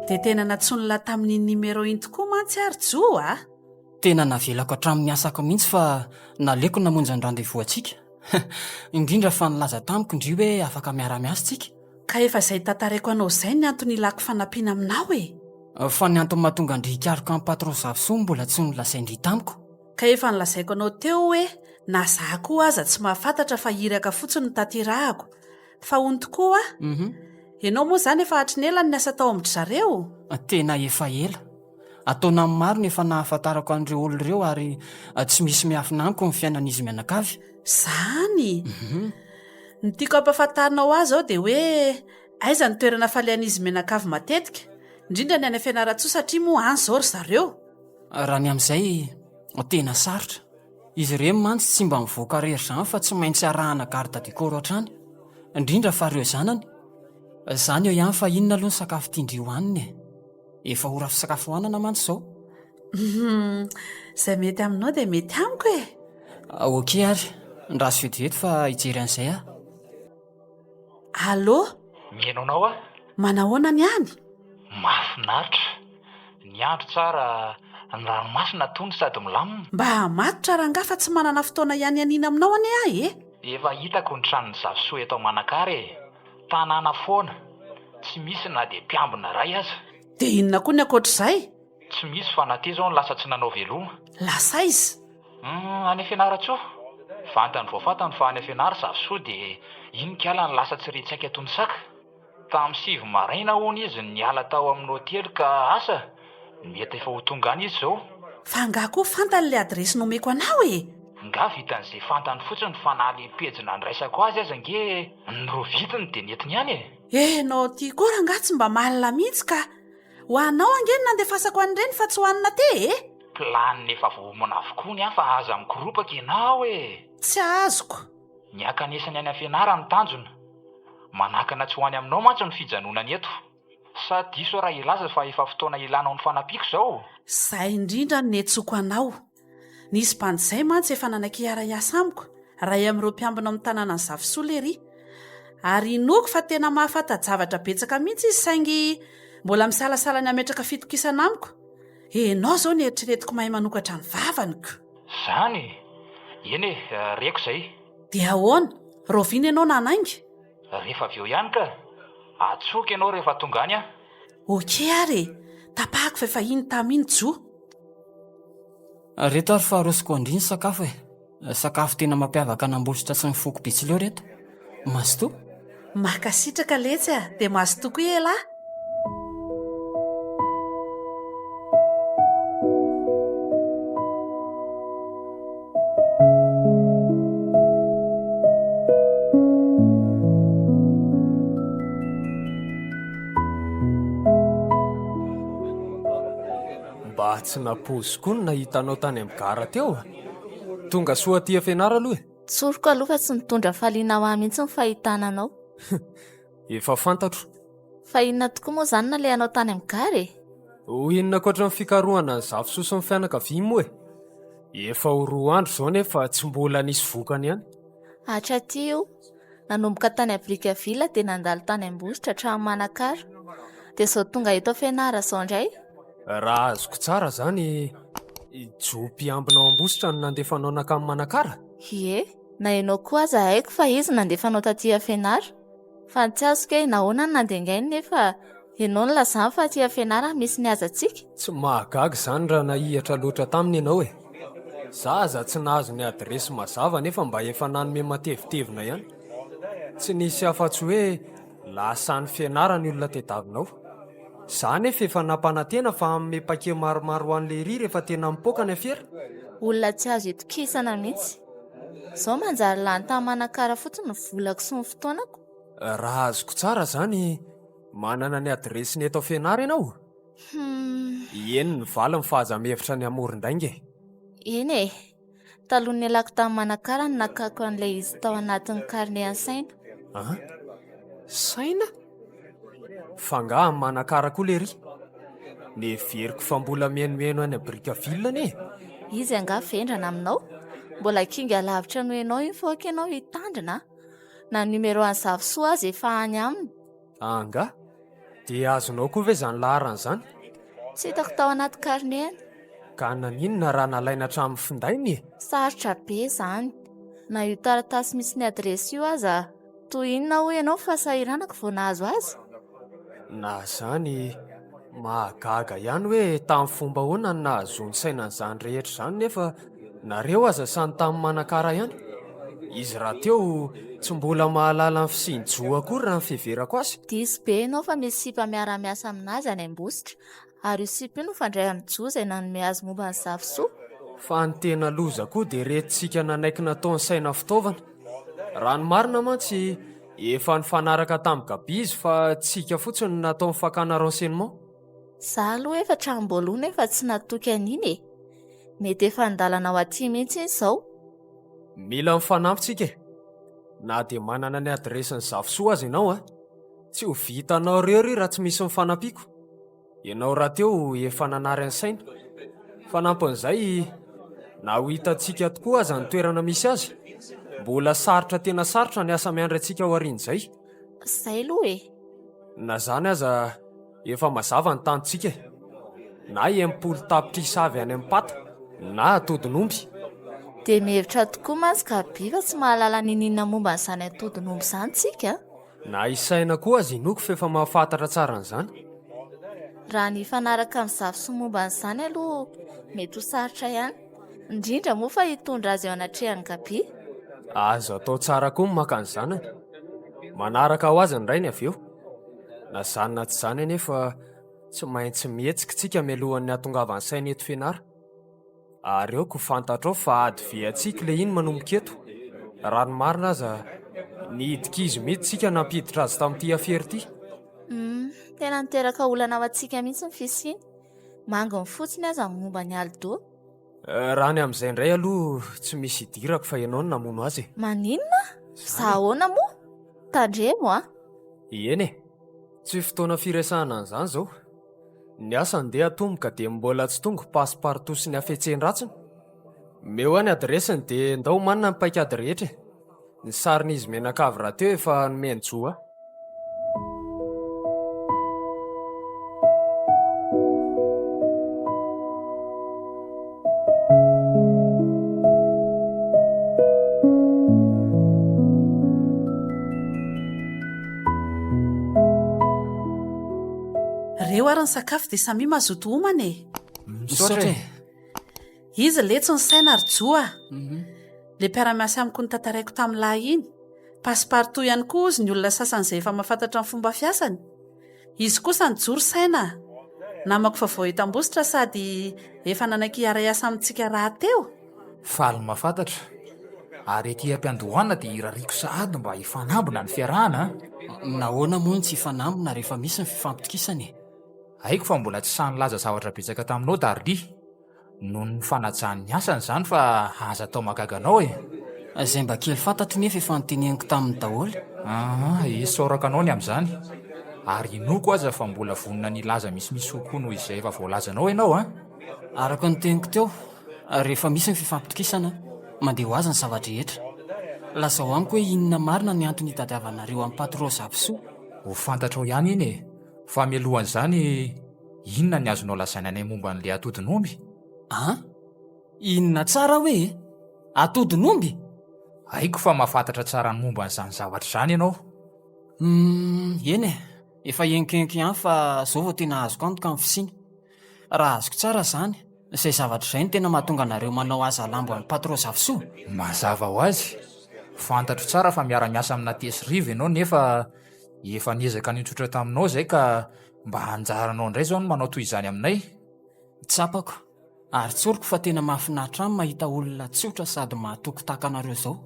Dia tena nantsoin'lah tamin'iny numéro iny tokoa mantsy ary Jo a! Tena navelako hatramin'ny asako mihitsy fa naleoko namonjy ny rendez-vous antsika. Indrindra fa nilaza tamiko ndry hoe afaka miara-miasa tsika. Ka efa izay tantaraiko anao izay ny antony ilako fanampiana aminao e! Fa ny antony mahatonga an-dry hikaroka an'i Patron Zafisoa mbola tsy nolazain-dry tamiko. Ka efa nolazaiko anao teo hoe na za koa aza tsy mahafantatra fa iraka fotsiny no tanterahako. Fa hono tokoa hoa? Ianao moa izany efa hatry ny ela no niasa tao amin-dry zareo? Tena efa ela. An-taonany maro no efa nahafantarako an'ireo olona ireo ary tsy misy miafina amiko ny fiainan'izy mianakavy. Izany? Ny tiako hampahafantarinao ahy izao dia hoe aiza ny toerana falehan'izy mianakavy matetika, indrindra ny any Fianarantsoa satria moa any izao ry zareo. Raha ny amin'izay, tena sarotra. Izy ireny mantsy tsy mba mivoaka irery izany fa tsy maintsy arahana garde du corps hatrany, indrindra fa ireo zanany. Izany eo ihany fa inona aloha ny sakafo tian-dry hohanina e? Efa ora fisakafoanana mantsy izao. Hum, izay mety aminao dia mety amiko e! Ok ary, ndraso vetivety fa hijery an'izay aho. Allô? Mihaino anao aho. Manahoana ny any? Mahafinaritra. Ny andro tsara, ny ranomasina tony sady milamina. Mba matotra rangahy fa tsy manana fotoana hianianiana aminao anie aho e! Efa hitako ny tranon'i Zafisoa eto Manakara e! Tanàna foana, tsy misy na dia mpiambina iray aza. Dia inona koa ny ankoatr'izay? Tsy misy fa na teo izao no lasa tsy nanao veloma. Lasa aiza? Humm, any Fianarantsoa. Vantany vao fantany fa any Fianara Zafisoa dia iny kala no lasa tsy re tsaika toy ny saka. Tamin'ny sivy maraina hono izy no niala tao amin'ny hotely ka asa, mety efa ho tonga any izy izao. Fa angaha koa fantany ilay adiresy nomeko anao e? Nga vitan'izay fantany fotsiny fa na le pejy nandraisako azy aza ange norovitiny dia nentiny ihany e! Enao ty koa rangaha tsy mba malina mihitsy ka! Ho anao ange no nandefasako an'ireny fa tsy ho an'i Nate e! Planina efa voaomana avokoa ny ahy fa aza mikoropaka ianao e! Tsy azoko. Ny hankanesany any am-pianarana no tanjona. Manakana tsy ho any aminao mantsy ny fijanonany eto. Sa diso aho raha hilaza fa efa fotoana ilanao ny fanampiako izao? Izay indrindra no niantsoako anao. Nisy bandy izay mantsy efa nanaiky hiara-hiasa amiko, iray amin'ireo mpiambina ao amin'ny tanànan'i Zafisoa lery. Ary inoako fa tena mahafanta-javatra betsaka mihitsy izy saingy mbola misalasala ny hametraka fitokisana amiko. Enao izao no eritreretiko mahay manokatra ny vavany ko. Izany e! Eny e, reko izay. Dia ahoana? Rahoviana ianao nanainga? Rehefa avy eo ihany ka! Atsoiko ianao rehefa tonga any aho. Ok ary e! Tapahako fa efa iny tam iny Jo. Reto ary fa arosoko an-dry ny sakafo e! Sakafo tena mampiavaka an'Ambositra sy ny foko Betsileo reto. Mazotoa. Mankasitraka letsy a! Dia mazotoa koa elah! Mba tsy nampoiziko koa ny nahita anao tany amin'ny gara teo. Tonga soa aty Fianara aloha e. Tsoriko aloha fa tsy nitondra hafaliana ho ahy mihitsy ny fahitana anao. Efa fantatro. Fa inona tokoa moa izany nalehanao tany amin'ny gara e? Ho inona ankoatra ny fikarohana an'i Zafisoa sy ny fianakaviany moa e? Efa ho roa andro izao nefa tsy mbola nisy vokany ihany. Hatraty io. Nanomboka tany Brickaville dia nandalo tany Ambositra hatramin'ny Manakara. Dia izao tonga eto Fianara izao indray. Raha azoko tsara izany, i Jo mpiambina ao Ambositra no nandefa anao nankany Manakara? Ie, na ianao koa aza haiko fa izy no nandefa anao taty Fianara. Fa ny tsy azoko hoe nahoana no nandengainy nefa ianao nilazany fa aty Fianarana misy ny hazantsika? Tsy mahagaga izany raha nahihatra loatra taminy ianao e! Za aza tsy nahazo ny adiresy mazava nefa mba efa nanome matevitevina ihany. Tsy nisy afa-tsy hoe lasa any Fianarana ny olona tediavinao. Za nefa efa nampanantena fa hanome paquet maromaro ho an'i Lery rehefa tena mipoaka ny afera. Olona tsy azo itokisana mihitsy. Izao manjary lany tany Manakara fotsiny ny volako sy ny fotoanako. Raha azoko tsara izany, manana ny adiresiny eto Fianara ianao? Hum. Eny ny valiny fa aza mihevitra ny hamoron-dainga e. Eny e. Talohan'ny nialako tany Manakara no nakako an'ilay izy tao anatin'ny carnet an'i Saina. An? Saina? F'angaha any Manakara koa lery? Neveriko fa mbola mihainohaino any Brickaville anie e. Izy angaha vendrana aminao? Mbola kinga lavitra noho ianao iny fa aoka ianao hitandrina a! Na ny numéro an'i Zafisoa aza efa any aminy. Angaha? Dia azonao koa ve izany laharana izany? Tsy hitako tao anaty karneny. Ka naninona raha nalaina hatramin'ny findainy e? Sarotra be izany. Na io taratasy misy ny adiresy io aza, toy inona hoy ianao ny fahasahiranako vao nahazo azy? Na izany, mahagaga ihany hoe tamin'ny fomba ahoana no nahazoany saina an'izany rehetra izany nefa nareo aza samy tany Manakara ihany. Izy rahateo tsy mbola mahalala ny fisian'i Jo akory raha ny fiheverako azy. Diso be ianao fa misy sipa miara-miasa aminazy any Ambositra Ary io sipa io no mifandray amin'i Jo izay nanome azy momba ny Zafisoa. Fa ny tena loza koa dia retintsika nanaiky nataony saina fitaovana. Raha ny marina mantsy efa nifanaraka tamin'i Gaby izy fa tsika fotsiny no nataony fakana renseignement. Za aloha efa hatramin'ny-boalohany efa tsy natoky an'iny e! Mety efa an-dalana ho aty mihitsy iny izao. Mila mifanampy tsika e! Na dia manana ny adiresin'i Zafisoa aza ianao an! Tsy ho vitanao irery io raha tsy misy ny fanampiako. Ianao rahateo efa nanary ny saina. Fanampin'izay, na ho hitantsika tokoa aza ny toerana misy azy, mbola sarotra tena sarotra ny asa miandry antsika aorian'izay. Izay aloha e! Na izany aza, efa mazava ny tanjontsika e! Na 60 tapitrisa avy any amin'ny pata, na atodin'omby. Dia mihevitra tokoa mantsy Gaby fa tsy mahalala n'inon'inona momba an'izany atodin'omby izany tsika a! Na i Saina koa aza inoako f'efa mahafantatra tsara an'izany. Raha ny hifanaraka amin'i Zafisoa momba an'izany aloha mety ho sarotra ihany. Indrindra moa fa hitondra azy eo anatrehan'i Gaby. Azo atao tsara koa ny maka ny zanany. Manaraka ho azy ny rainy avy eo. Na izany na tsy izany anefa tsy maintsy mihetsika isika mialohan'ny hahatongavan'i Saina eto Fianara. Ary aoka ho fantatrao fa ady ve antsika ilay iny manomboka eto. Raha ny marina aza, nihidik'izy mihitsy isika nampiditra azy tamin'ity afera ity. Humm, tena niteraka olana ho antsika mihitsy ny fisiany. Manginy fotsiny aza ny momba an'i Aldo. Raha ny amin'izay indray aloha tsy misy idirako fa ianao no namono azy e. Maninona? Za ahoana moa? Tandremo a! Eny e! Tsy fotoana firesahana an'izany izao. Ny asa andeha atomboka dia mbola tsy tonga passe partout sy ny hafetsen-dratsiny. Omeo ahy ny adiresiny dia ndao omanina ny paikady rehetra e. Ny sarin'izy mianakavy rahateo efa nomen'i Jo ahy. Reo ary ny sakafo dia samia mazoto homana e. Misaotra e. Izy letsy ny saina ry Jo a. Mhm. Le mpiara-miasa amiko notantaraiko tamin'ny lahy iny. Passe partout ihany koa hozy ny olona sasany izay efa mahafantatra ny fomba fiasany. Izy kosa nijoro saina a. Namako vaovao eto Ambositra sady efa nanaiky hiara-hiasa amintsika rahateo. Faly mahafantatra. Ary ety am-piandohana dia irariako sahady mba hifanambina ny fiarahana a! Nahoana moa no tsy hifanambina rehefa misy ny fifampitokisana e? Haiko fa mbola tsy sahy nilaza zavatra betsaka taminao Darly. Noho ny fanajany ny asany izany fa aza atao mahagaga anao e! Izay mba kely fantatro nefa efa noteneniko taminy daholo. Aa, isaorako anao ny amin'izany. Ary inoako aza fa mbola vonona ny hilaza misimisy kokoa noho izay efa voalazanao ianao an! Araka ny teniko teo, rehefa misy ny fifampitokisana, mandeha ho azy ny zava-drehetra. Lazao amiko hoe inona marina ny antony hitadiavanareo an'i Patro Zafisoa? Ho fantatrao ihany iny e! Fa mialohan'izany, inona ny azonao lazaina anay momba an'ilay atodin'omby? An? Inona tsara hoe e? Atodin'omby? Haiko fa mahafantatra tsara ny momba an'izany zavatra izany ianao. Humm, eny e, efa henokhenoko ihany fa izao vao tena azoko antoka ny fisiany. Raha azoko tsara izany, izay zavatra izay no tena mahatonga anareo manao hazalambo an'i Patro Zafisoa? Mazava ho azy. Fantatro tsara fa miara-miasa amin'i Natia sy Rivo ianao nefa Efa niezaka nitsotra taminao izay ka mba anjaranao indray izao ny manao toy izany aminay. Tsapako ary tsoriko fa tena mahafinaritra ahy ny mahita olona tsotra sady mahatoky tahaka anareo izao.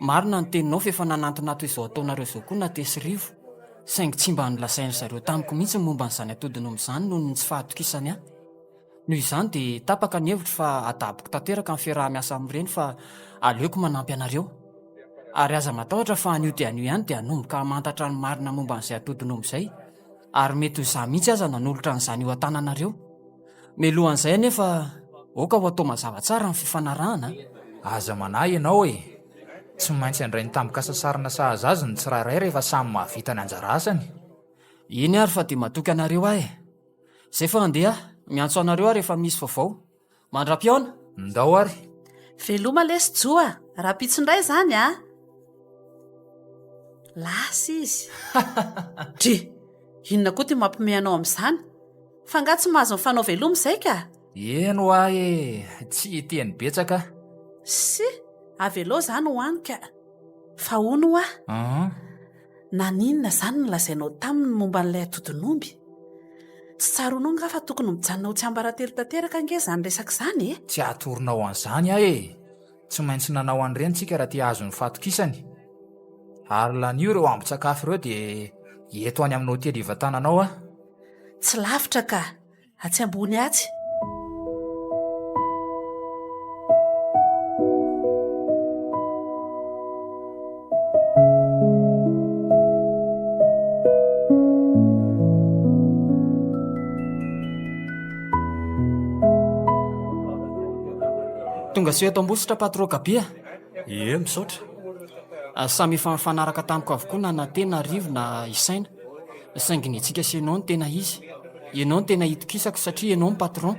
Marina ny teninao fa efa nanantona toy izao ataonareo izao koa Nate sy Rivo, saingy tsy mba nolazain-dry zareo tamiko mihitsy ny momba an'izany atodin'omby izany noho ny tsy fahatokisany ahy. Noho izany dia tapaka ny hevitro fa adaboko tanteraka ny fiaraha-miasa amin'ireny fa aleoko manampy anareo. Ary aza matahotra fa anio dia anio ihany dia hanomboka hamantatra ny marina momba an'izay atodin'omby izay, ary mety ho izaho mihitsy aza nanolotra an'izany eo an-tananareo. Mialohan'izay anefa, aoka ho atao mazava tsara ny fifanarahana a! Aza manahy ianao e! Tsy maintsy handray ny tambin-kasasarana sahaza azy ny tsirairay rehefa samy mahavita ny anjara asany. Eny ary fa dia matoky anareo aho e. Zay fa handeha aho, miantso anareo aho rehefa misy vaovao. Mandra-pihaona! Ndao ary! Veloma lesy Jo a! Rahampitso indray izany a! Lasa izy. Dry! Inona koa ity mampiomehy anao amin'izany? Fa angaha tsy mahazo mifanao veloma izay ka? Eny hoa e! Tsy hiteny betsaka aho. Sy! Avelao izany ho any ka! Fa hono hoa? An? Naninona izany no nolazainao taminy ny momba an'ilay atodin'omby? Tsy tsaroanao angaha fa tokony mijanona ho tsiambaratelo tanteraka ange izany resaka izany e? Tsy hatoronao an'izany aho e! Tsy maintsy nanao an'ireny tsika raha te hahazo ny fahatokisany. Ary lanio ireo ambin-tsakafo ireo dia eto any amin'ny hotely ivantananao aho. Tsy lavitra ka! Atsy ambony atsy. Tonga soa eto Ambositra Patro Gaby a! Ie, misaotra. Samy efa nifanaraka tamiko avokoa na Nate na Rivo na i Saina. Saingy ny antsika sy ianao no tena izy. Ianao no tena itokisako satria ianao no patron.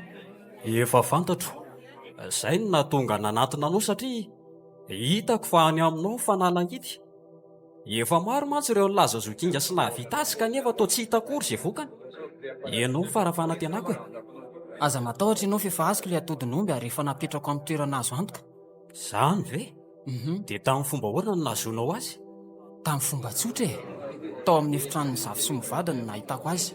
Efa fantatro. Izay no nahatonga nanatona anao satria hitako fa any aminao ny fanalahidy. Efa maro mantsy ireo nilaza zokinga sy nahavita azy kanefa toa tsy hita akory izay vokany. Ianao no fara-fanantenako e. Aza matahotra ianao f'efa azoko ilay atodin'omby ary efa napetrako amin'ny toerana azo antoka. Izany ve? Dia tamin'ny fomba ahoana no nahazoanao azy? Tamin'ny fomba tsotra e! Tao amin'ny efitranon'i Zafy sy ny vadiny no nahitako azy.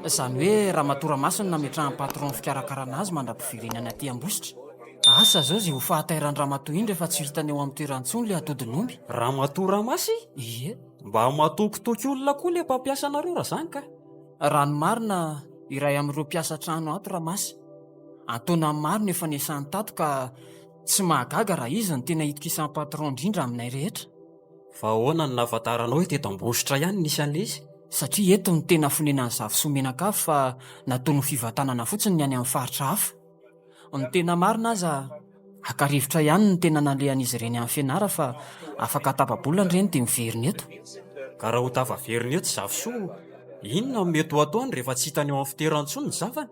Izany hoe Ramatoa Ramasy no nametrahan'ny patron fikarakarana azy mandra-piverenany aty Ambositra. Asa izao izay ho fahatairan-dramatoa iny rehefa tsy ho hitany eo amin'ny toerany intsony ilay atodin'omby. Ramatoa Ramasy? Ie. Mba matokitoky olona koa ilay mpampiasa anareo raha izany ka! Raha ny marina, iray amin'ireo mpiasa trano ato Ramasy. An-taonany maro no efa niasany tato ka Tsy mahagaga raha izy no tena itokisan'ny patron indrindra aminay rehetra. Fa ahoana no nahafantaranao hoe teto Ambositra ihany no nisy an'ilay izy? Satria eto no tena fonenan'i Zafisoa mianakavy fa nataony ho fivantanana fotsiny ny any amin'ny faritra hafa. Ny tena marina aza, haka rivotra ihany no tena nalehan'izy ireny any Fianara fa afaka tapa-bolana ireny dia miverina eto. Ka raha ho tafaverina eto Zafisoa, inona no mety ho ataony rehefa tsy hitany eo amin'ny fitoerany intsony ny zavany?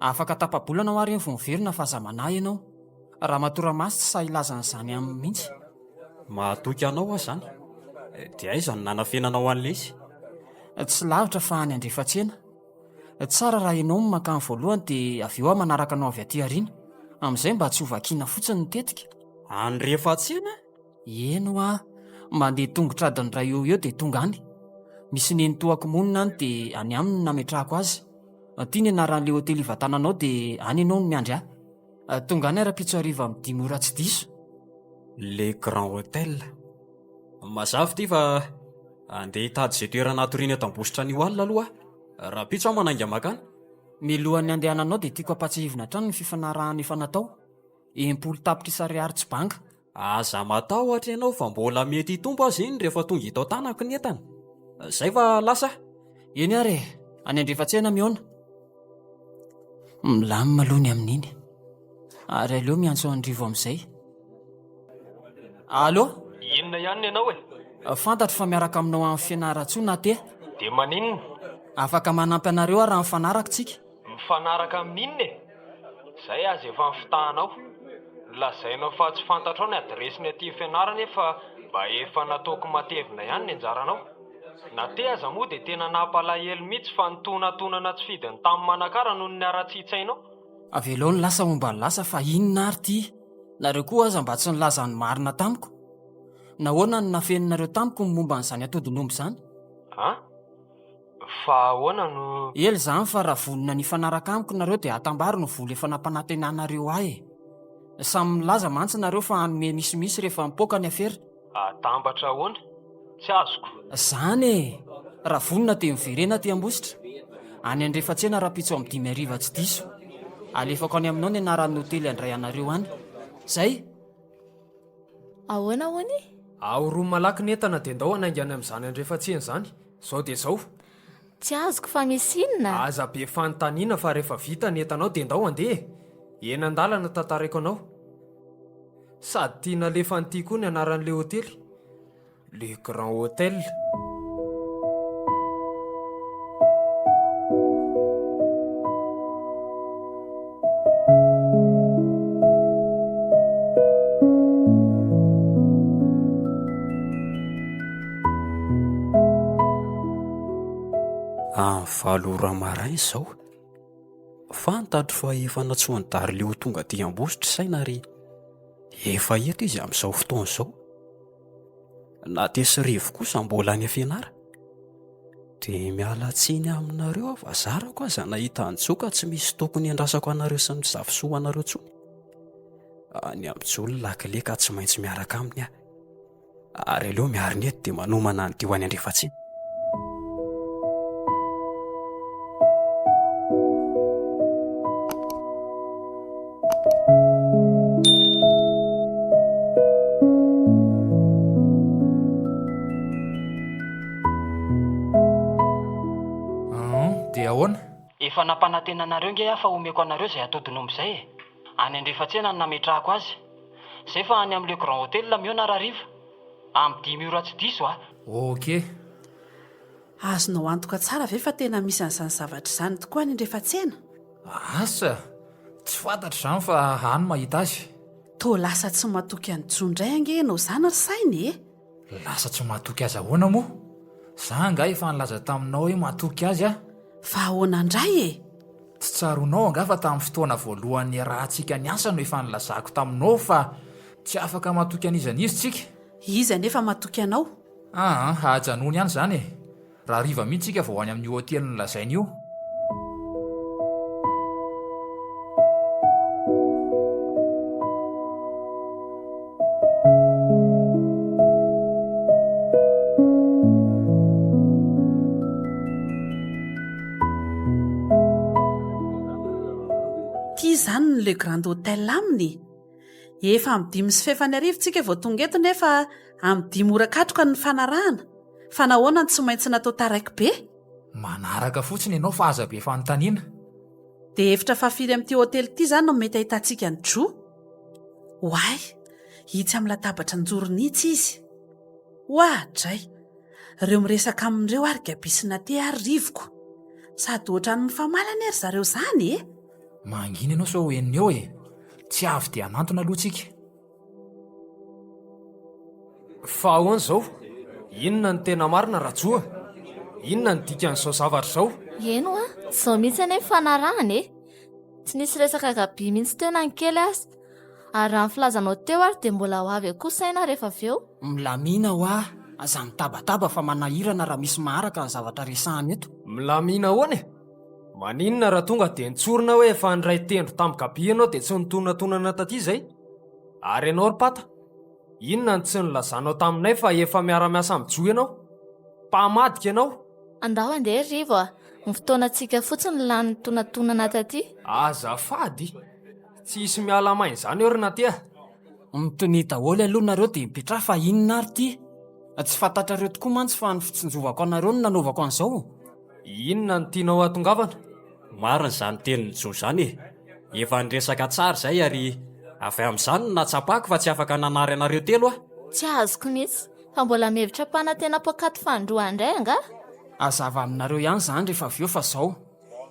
Afaka tapa-bolana hoa ireny vao miverina fa aza manahy ianao. Ramatoa Ramasy tsy sahy hilaza an'izany aminy mihitsy. Mahatoky anao aho izany. Dia aiza no nanafenanao an'ilay izy? Tsy lavitra fa any Andrefantsena. Tsara raha ianao no mankany voalohany dia avy eo aho manaraka anao avy aty aoriana. Amin'izay mba tsy ho vakiana fotsiny ny tetika. Andrefantsena? Eny hoa, mandeha tongotra adiny iray eo ho eo dia tonga any. Misy nenitoako monina any dia any aminy no nametrahako azy. Ity ny anaran'ilay hotely hivantananao dia any ianao no miandry ahy. Tonga any rahampitso hariva amin'ny dimy ora tsy diso. Le Grand Hotel. Mazava ity fa andeha hitady izay toerana hatoriana eto Ambositra anio alina aloha aho. Rahampitso aho manainga mankany. Milohan'ny handehananao dia tiako hampatsiahivina hatrany ny fifanarahana efa natao. 60 tapitrisa ariary tsy banga. Aza matahotra ianao fa mbola mety hitombo aza iny rehefa tonga eto an-tanako ny entana. Izay fa lasa aho. Eny ary e! Any Andrefantsena mihaona. Milamina aloha ny amin'iny. Ary aleo miantso an'i Rivo amin'izay. Allô? Inona ihany ny anao e? Fantatro fa miaraka aminao any Fianarantsoa Nate. Dia maninona? Afaka manampy anareo aho raha mifanaraka tsika. Mifanaraka amin'inona e? Izay aza efa nifitahanao. Lazainao fa tsy fantatrao ny adiresiny aty fianarana nefa mba efa nataoko matevina ihany ny anjaranao. Nate aza moa dia tena nampalahelo mihitsy fa nitonatonana tsy fidiny tamin'i Manakara noho ny haratsian-tsainao. Avelao ny lasa homba ny lasa fa inona ary ity? Nareo koa aza mba tsy nilaza ny marina tamiko. Nahoana no nafeninareo tamiko ny momba an'izany atodin'omby izany? An? Fa ahoana no. Ela izany fa raha vonona ny hifanaraka amiko nareo dia atambaro ny vola efa nampanantenanareo ahy e! Samy milaza mantsy nareo fa hanome misimisy rehefa mipoaka ny afera. Atambatra ahoana? Tsy azoko. Zany e! Raha vonona dia miverena aty Ambositra. Any Andrefantsena rahampitso amin'ny dimy hariva tsy diso. Alefako any aminao ny anaran'ny hotely handray anareo any. Zay! Ahoana hono e? Ahoromy malaky ny entana dia ndao hanainga any amin'izany Andrefantsena izany. Zao dia zao. Tsy azoko fa misy inona? Aza be fanontaniana fa rehefa vita ny entanao dia ndao handeha e! Eny an-dalana tantaraiko anao. Sady tia nalefan'ity koa ny anaran'ilay hotely. Le Grand Hotel. Amin'ny valo ora maraina izao. Fantatro fa efa nantsoin'i Darley ho tonga aty Ambositra i Saina ary efa eto izy amin'izao fotoana izao. Na dia sy Rivo kosa mbola any am-pianarana. Dia miala tsiny aminareo aho fa zarako aza nahita an'i Joka tsy misy tokony hiandrasako anareo sy ny zafisoa anareo intsony. Any amin'i Jo ny lakile ka tsy maintsy miaraka aminy aho. Ary aleo miarina eto dia manomana ny dia ho any Andrefatsena. Dia ahoana? Efa nampanantena anareo nge aho fa omeko anareo izay atodin'omby izay e! Any Andrefatsena no nametrahako azy. Zay fa any amin'ny Le Grand Hotel mihaona rahariva. Amin'ny dimy ora tsy diso a! Ok. Azonao antoka tsara ve fa tena misy an'izany zavatra izany tokoa any Andrefatsena? Asa! Tsy fantatro izany fa any mahita azy. Toa lasa tsy matoky an'i Jo indray ange ianao izany ry Saina e! Lasa tsy matoky azy ahoana moa? Za angaha efa nilaza taminao hoe matoky azy aho. Fa ahoana indray e? Tsy tsaroanao angaha fa tamin'ny fotoana voalohany niarahantsika niasa no efa nilazako taminao fa tsy afaka matoky an'iza n'iza tsika? Iza anefa matoky anao? Aa, ajanony ihany izany e! Rahariva mihitsy tsika vao any amin'io hotely nolazainy io. Ity izany ny Le Grand Hotel aminy e! Efa amin'ny dimy sy fahefany arivo tsika vao tonga eto nefa amin'ny dimy ora katroka ny nifanarahana. Fa nahoana no tsy maintsy natao taraiky be? Manaraka fotsiny ianao fa aza be fanontaniana. Dia efitra fahafiry amin'ity hotely ity izany no mety ahitantsika an'i Jo? Oay! Itsy amin'ny latabatra an-jorony itsy izy. Oadray! Ireo miresaka aminy ireo ary Gaby sy Nate ary Rivoko. Sady ohatran'ny mifamaly anie ry zareo izany e! Mangina ianao sao ho henony eo e! Tsy avy dia hanantona aloha tsika. Fa ahoana izao? Inona no tena marina Rajo a? Inona no dikan'izao zavatra izao? Eny hoa, tsy izao mihitsy anie ny fanarahana e! Tsy nisy resaka Gaby mihitsy teo na ny kely aza. Ary raha ny filazanao teo ary dia mbola ho avy eo koa saina rehefa avy eo. Milamina hoa, aza mitabataba fa manahirana raha misy maharaka ny zavatra resahana eto. Milamina ahoana e? Maninona raha tonga dia nitsorina hoe efa niray tendro tamin'i Gaby ianao dia tsy nitonatonana taty izay? Ary ianao ry Pata, inona no tsy nilazanao taminay fa efa miara-miasa amin'i Jo ianao? Mpamadika ianao! Andao handeha ry Rivo a! Ny fotoanantsika fotsiny no lany nitonatonana taty. Azafady! Tsy hisy miala maina izany eo ry Nate a! Mitonia daholo aloha nareo dia mipetraha fa inona ary ity? Tsy fantatrareo tokoa mantsy fa ny fitsinjovako anareo no nanaovako an'izao. Inona no tianao hahatongavana? Marina izany tenin'i Jo izany e! Efa niresaka tsara izay ary avy amin'izany no nahatsapako fa tsy afaka nanary anareo telo aho. Tsy azoko mihitsy, fa mbola mihevitra mpanantena poakaty fanindroany indray angaha? Hazava aminareo ihany izany rehefa avy eo fa izao.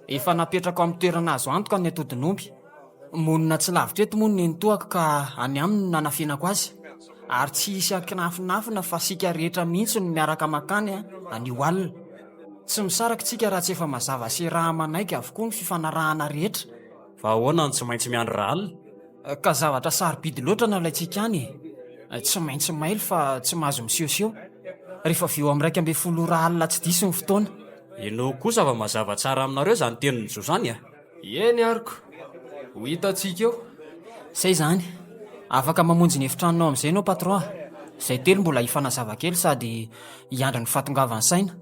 Efa napetrako amin'ny toerana azo antoka ny atodin'omby. Monina tsy lavitra eto moa ny nenitoako ka any aminy no nanafenako azy. Ary tsy hisy ankinafinafina fa isika rehetra mihitsy no miaraka mankany anio alina. Tsy misaraka isika raha tsy efa mazava sy raha manaiky avokoa ny fifanarahana rehetra. Fa ahoana no tsy maintsy miandry rahalina? Ka zavatra sarobidy loatra no alaintsika any e! Tsy maintsy mailo fa tsy mahazo misehoseho. Rehefa avy eo amin'ny 11 ora alina tsy diso ny fotoana. Inoako kosa fa mazava tsara aminareo izany tenin'i Jo izany a! Eny ary ko! Ho hitantsika eo. Zay izany. Afaka mamonjy ny efitranonao amin'izay ianao patron a! Izay telo mbola hifanazava kely sady hiandry ny fahatongavan'ny saina.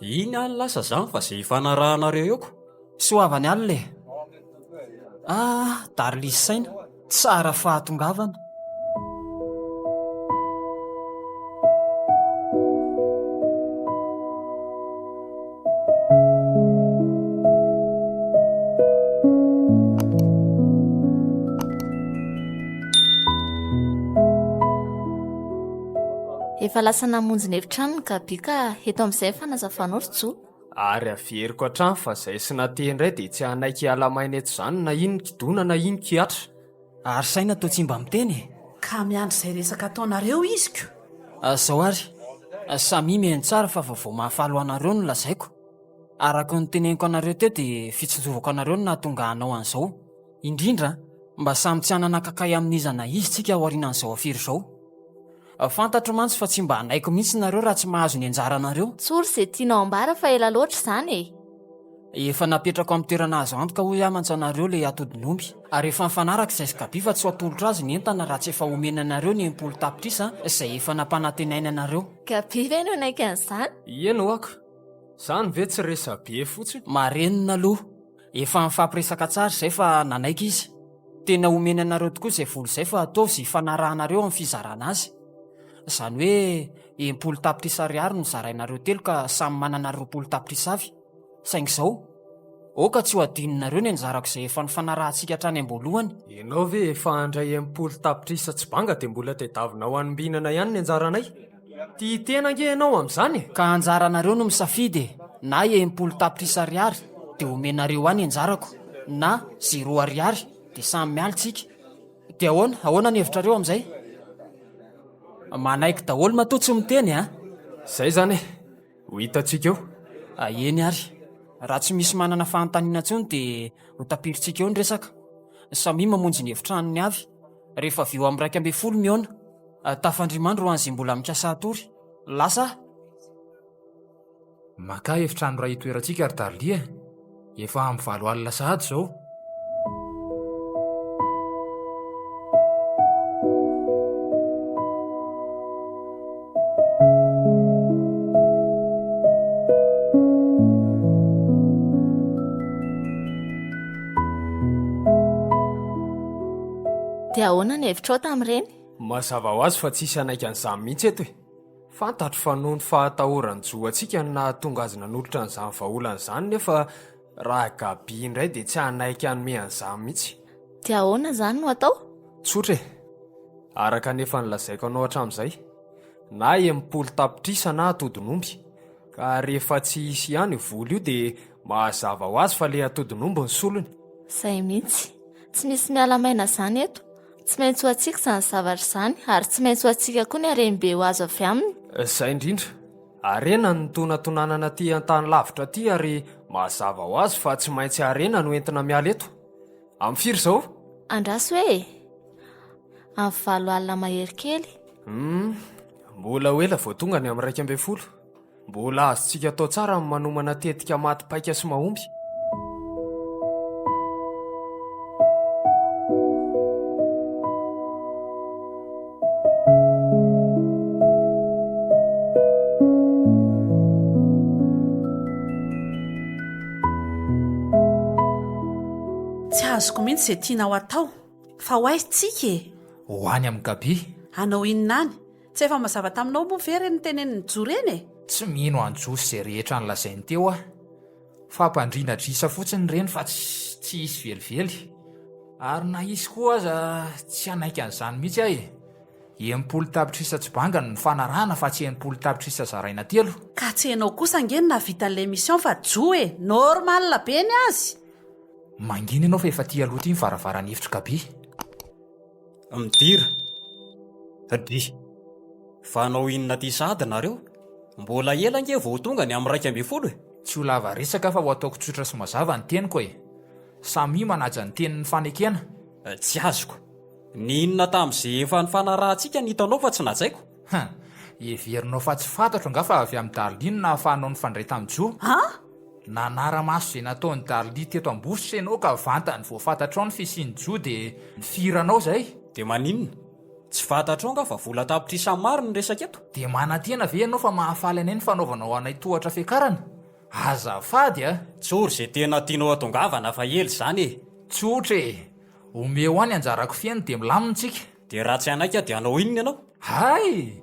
Iny any lasa izany fa izay hifanarahanareo eo ko! Soavany alina e! Ah, Darly saina, tsara fahatongavana. Efa lasa namonjy ny efitrano ny Gaby ka eto amin'izay ny fanazavanao ry Jo. Ary averiko hatrany fa zay sy Nate indray dia tsy hanaiky hiala maina eto izany na inn kidona na inn kihatra. Ary saina toa tsy mba miteny e! Ka miandry izay resaka ataonareo izy ko! Zao ary, samia mihaino tsara fa vaovao mahafaly ho anareo no lazaiko. Araka ny noteneniko anareo teo dia fitsinjovako anareo no nahatonga hanao an'izao. Indrindra mba samy tsy hanana kakay amin'iza na iza tsika aorianan'izao afera izao. Fantatro mantsy fa tsy mba hanaiky mihitsy nareo raha tsy mahazo ny anjaranareo. Tsory izay tianao ambara fa ela loatra izany e! Efa napetrako amin'ny toerana azo antoka hoy aho mantsy anareo ilay atodin'omby. Ary efa nifanaraka izay sy Gaby fa tsy ho atolotra azy ny entana raha tsy efa omena anareo ny 60 tapitrisa izay efa nampanantenainy anareo. Gaby ve no hanaiky an'izany? Eny ho'ako. Izany ve tsy resa-be fotsiny? Marenina aloha. Efa nifampiresaka tsara izay fa nanaiky izy. Tena omeny anareo tokoa izay vola izay fa ataovy izay ifanarahanareo amin'ny fizarana azy. Izany hoe 60 tapitrisa ariary no zarainareo telo ka samy manana 20 tapitrisa avy. Saingy izao, aoka tsy ho adinonareo ny anjarako izay efa nifanarahantsika hatrany am-boalohany. Ianao ve efa handray 60 tapitrisa tsy banga dia mbola tedavina ho anombinana ihany ny anjaranay? Tia tena ange ianao amin'izany e! Ka anjaranareo no misafidy e! Na 60 tapitrisa ariary dia omenareo ahy ny anjarako, na zéro ariary dia samy miala tsika. Dia ahoana? Ahoana ny hevitrareo amin'izay? Manaiky daholo matoa tsy miteny a! Izay izany e! Ho hitantsika eo. Eny ary. Raha tsy misy manana fanontaniana intsony dia ho tapirintsika eo ny resaka. Samia mamonjy ny efitranony avy. Rehefa avy eo amin'ny 11 mihaona. Tafandrimandry ho an'izay mbola mikasa hatory. Lasa aho. Makà efitrano iray hitoerantsika ry Darly a! Efa amin'ny valo alina sahady izao. Dia ahoana ny hevitrao tamin'ireny? Mazava ho azy fa tsy hisy hanaiky an'izany mihitsy eto e! Fantatro fa noho ny fahatahoran'i Jo antsika no nahatonga azy nanolotra an'izany vahaolana izany nefa raha Gaby indray dia tsy hanaiky hanome an'izany mihitsy. Dia ahoana izany no atao? Tsotra e! Araka ny efa nolazaiko anao hatramin'izay, na 60 tapitrisa na atodin'omby, ka rehefa tsy hisy ihany io vola io dia mazava ho azy fa ilay atodin'omby no solony. Izay mihitsy. Tsy misy miala maina izany eto. Tsy maintsy ho antsika izany zavatra izany ary tsy maintsy ho antsika koa ny harem-be ho azo avy aminy. Izay indrindra. Harena no nitonantonanana aty an-tany lavitra aty ary mazava ho azy fa tsy maintsy harena no entina miala eto. Amin'ny firy izao? Andraso hoe e! Amin'ny valo alina mahery kely. Hum, mbola ho ela vao tonga ny amin'ny 11. Mbola azontsika atao tsara ny manomana tetika maty paika sy mahomby. Tsy azoko mihitsy izay tianao atao. Fa ho aiza tsika e? Ho any amin'i Gaby. Hanao inona any? Tsy efa mazava taminao moa ve ireny notenenin'i Jo ireny e? Tsy mino an'i Jo sy izay rehetra nolazainy teo aho. Fampandriana adrisa fotsiny ireny fa tsy tsy hisy velively. Ary na hisy koa aza tsy hanaiky an'izany mihitsy aho e. 60 tapitrisa tsy banga no nifanarahana fa tsy 60 tapitrisa zaraina telo. Ka tsy ianao kosa ange no nahavita an'ilay mission fa Jo e! Normal be ny azy! Mangina ianao fa efa aty aloha aty ny varavaran'ny efitr'i Gaby. Midira. Dry. Fa hanao inona aty sahady nareo? Mbola ela ange vao ho tonga ny amin'ny 11 e! Tsy ho lava resaka fa ho ataoko tsotra sy mazava ny teniko e! Samia manaja ny tenin'ny fanekena. Tsy azoko. Ny inona tamin'izay efa nifanarahantsika no hitanao fa tsy najaiko? Hum! Heverinao fa tsy fantatro angaha fa avy amin'i Darly no nahafahanao nifandray tamin'i Jo? An? Nanara-maso izay nataon'i Darly teto Ambositra ianao ka vantany vao fantatrao ny fisian'i Jo dia nifiranao izay. Dia maninona? Tsy fantatrao angaha fa vola an-tapitrisa maro no resaka eto? Dia manantena ve ianao fa mahafaly anay ny fanaovanao anay tohatra fiakarana? Azafady a! Tsory izay tena tianao hatongavana fa ela izany e! Tsotra e! Omeo ahy ny anjarako feno dia milamina tsika. Dia raha tsy hanaiky aho dia hanao inona ianao? Hay!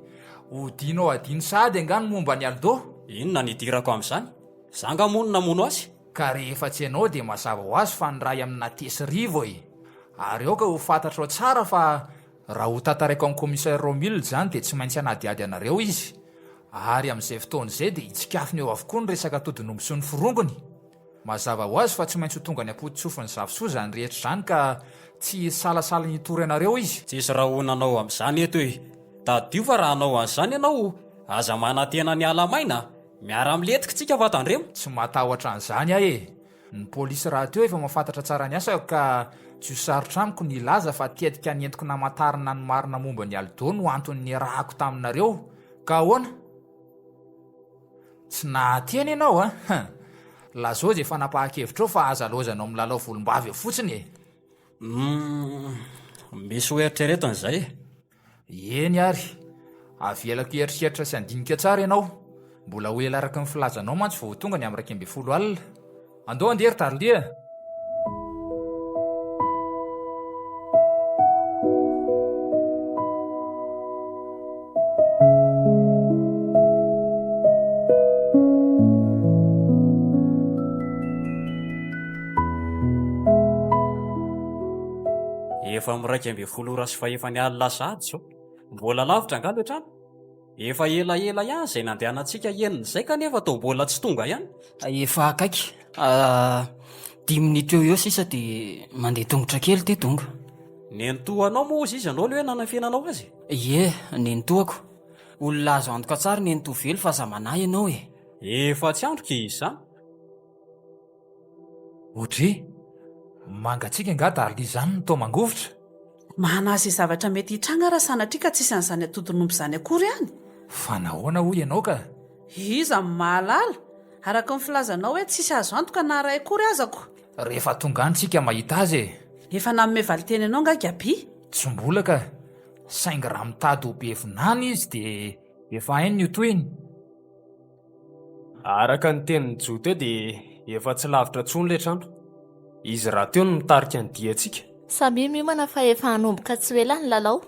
Odianao adino sahady angaha ny momba an'i Aldo? Inona no idirako amin'izany? Za nga moa no namono azy? Ka rehefa tsy ianao dia mazava ho azy fa ny ray amin'i Nate sy Rivo e! Ary aoka ho fantatrao tsara fa raha ho tantaraiko amin'i Commissaire Romule izany dia tsy maintsy hanadihady anareo izy. Ary amin'izay fotoana izay dia hitsikafona eo avokoa ny resaka atodin'omby sy ny forongony. Mazava ho azy fa tsy maintsy ho tonga any am-pototsofin'i Zafisoa izany rehetra izany ka tsy hisalasala ny hitory anareo izy. Tsisy rahona anao amin'izany eto e! Tadidio fa raha hanao an'izany ianao, aza manantena ny ala maina a! Miara-milentika tsika fa tandremo. Tsy matahotra an'izany aho e! Ny polisy rahateo efa mahafantatra tsara ny asako ka tsy ho sarotra amiko ny hilaza fa tetika nentiko namantarina ny marina momba an'i Aldo no antony niarahako taminareo. Ka ahoana? Tsy nahateny ianao an! Hum! Lazao izay fanapahan-kevitrao fa aza laozanao milalao volombava eo fotsiny e! Humm! Misy ho eritreretina izay e! Eny ary! Avelako hieritreritra sy handinika tsara ianao. Mbola ho ela araka ny filazanao mantsy vao ho tonga ny amin'ny 11 alina. Andao andeha ry Darly a! Efa amin'ny 11 ora sy fahefany alina sahady izao. Mbola lavitra angaha ilay trano? Efa elaela ihany izay nandehanantsika henony izay kanefa toa mbola tsy tonga ihany. Efa akaiky. Dimy minitra eo ho eo sisa dia mandeha tongotra kely dia tonga. Nenitoanao moa hozy izy anao ilay hoe nanafenanao azy? Ie, nenitoako. Olona azo antoka tsara nenitoa velo fa aza manahy ianao e. Efa tsy andriko izy izany. Audrey, mangatsiaka angaha Darly izany no toa mangovitra? Manahy izay zavatra mety hitranga raha sanatria ka tsisy an'izany atodin'omby izany akory any. Fa nahoana hoy ianao ka? Iza no mahalala? Araka ny filazanao hoe tsisy azo antoka na iray akory aza ko. Rehefa tonga any tsika mahita azy e! Efa nanome valinteny anao angaha Gaby? Tsy mbola ka! Saingy raha mitady ho be vinany izy dia efa hainy ny ho tohiny. Araka ny tenin'i Jo teo dia efa tsy lavitra intsony ilay trano. Izy rahateo no mitarika ny diantsika. Samia miomana fa efa hanomboka tsy ho ela ny lalao.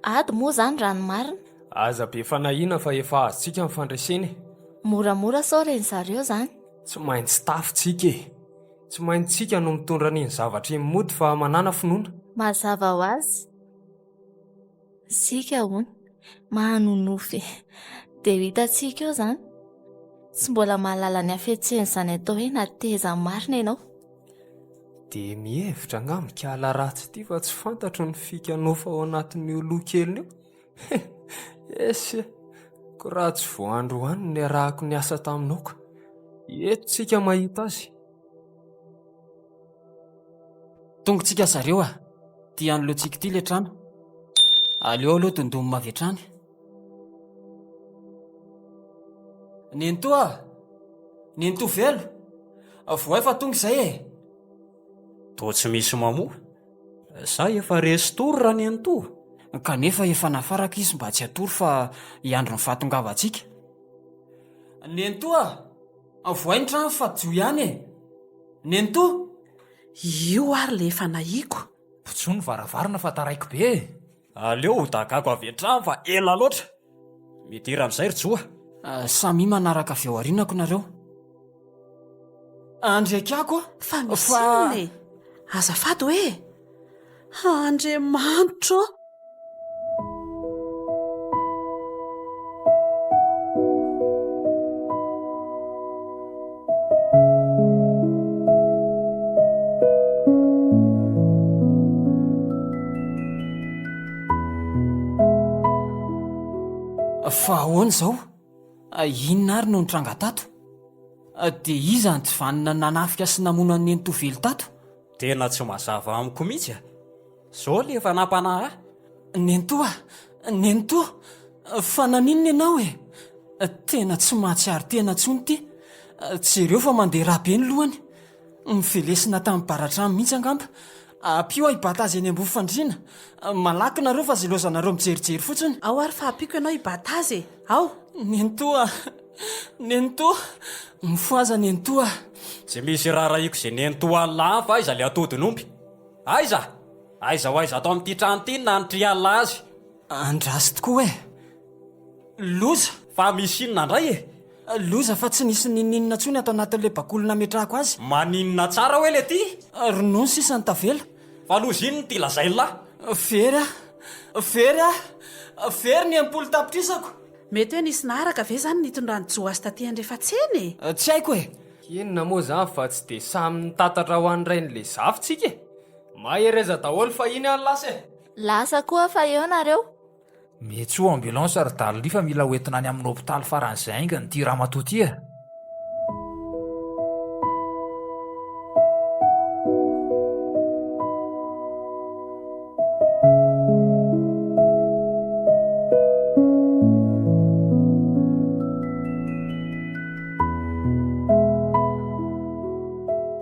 Ady moa izany raha ny marina. Aza be fanahiana fa efa azontsika ny fandresena e. Moramora sao reny zareo izany. Tsy maintsy tafintsika e. Tsy maintsy tsika no mitondra an'iny zavatra iny mody fa manàna finoana. Mazava ho azy. Isika hono, manonofy. Dia ho hitantsika eo izany. Tsy mbola mahalala ny hafetsen'izany atao hoe nateza marina ianao. Dia mihevitra angaha mikala ratsy ity fa tsy fantatro ny fika nofa ao anatin'io loha keliny io? Esy e! Ko raha tsy vao androany no niarahako niasa taminao ka. Eto tsika mahita azy. Tongotsika zareo a! Ty anoloantsika ity le trano. Aleo aloha dondonina avy hatrany. Nenitoa a! Nenitoa velo! Vohay fa tonga izay e! Toa tsy misy mamoha. Sa efa resy tory Ranenitoa? Kanefa efa nafarako izy mba tsy hatory fa hiandry ny fahatongavantsika. Nenitoa a! Vohay ny trano fa johy ihany e! Nenitoa! Io ary le efa nahiako. Potsoy ny varavarana fa taraiky be e! Aleo ho dagako avy hatrany fa ela loatra. Midira amin'izay ry Joa. Samia manaraka avy ao aorianako nareo. Andriakako a! Fa misy inona e? Azafady hoe? Andriamanitro ô! Fa ahoana izao? Inona ary no nitranga tato? Dia iza no tsy vanona nanafika sy namono an'i Nenitoa Velo tato? Tena tsy mazava amiko mihitsy a! Zao le efa nampanahy ahy. Nenitoa a! Nenitoa! Fa naninona ianao e? Tena tsy mahatsiaro tena intsony ity. Jereo fa mandeha rà be ny lohany. Novelesina tamin'ny baratrano mihitsy angamba. Ampio aho hibata azy eny ambony fandriana. Malaky nareo fa ze laozanareo mijerijery fotsiny. Ao ary fa ampiako ianao hibata azy e! Ao! Nenitoa a! Nenitoa! Mifohaza nenitoa a! Tsy misy iraharahiako ze nenitoa an'lah fa aiza le atodin'omby? Aiza? Aiza ho aiza ato amin'ity trano ity no nanitrian'lah azy? Andraso tokoa e! Loza! Fa misy inona indray e? Loza fa tsy nisy n'inon'inona intsony ato anatin'ilay bakoly nametrahako azy. Maninona tsara hoe le ty? Ronono sisa no tavela. Fa loza inona ity lazain'lah? Very aho! Very aho! Very ny 60 tapitrisako! Mety hoe nisy naharaka ve izany nitondran'i Jo azy taty andrefantsena e? Tsy haiko e! Inona moa izany fa tsy dia samy nitatatra ho an'ny rain'ilay zafy tsika e! Mahereza daholo fa iny any lasa e! Lasa koa fa eo nareo. Miantsoa ambulance ry Darly fa mila hoentina any amin'ny hopitaly faran'izay haingana ity ramatoa ity a!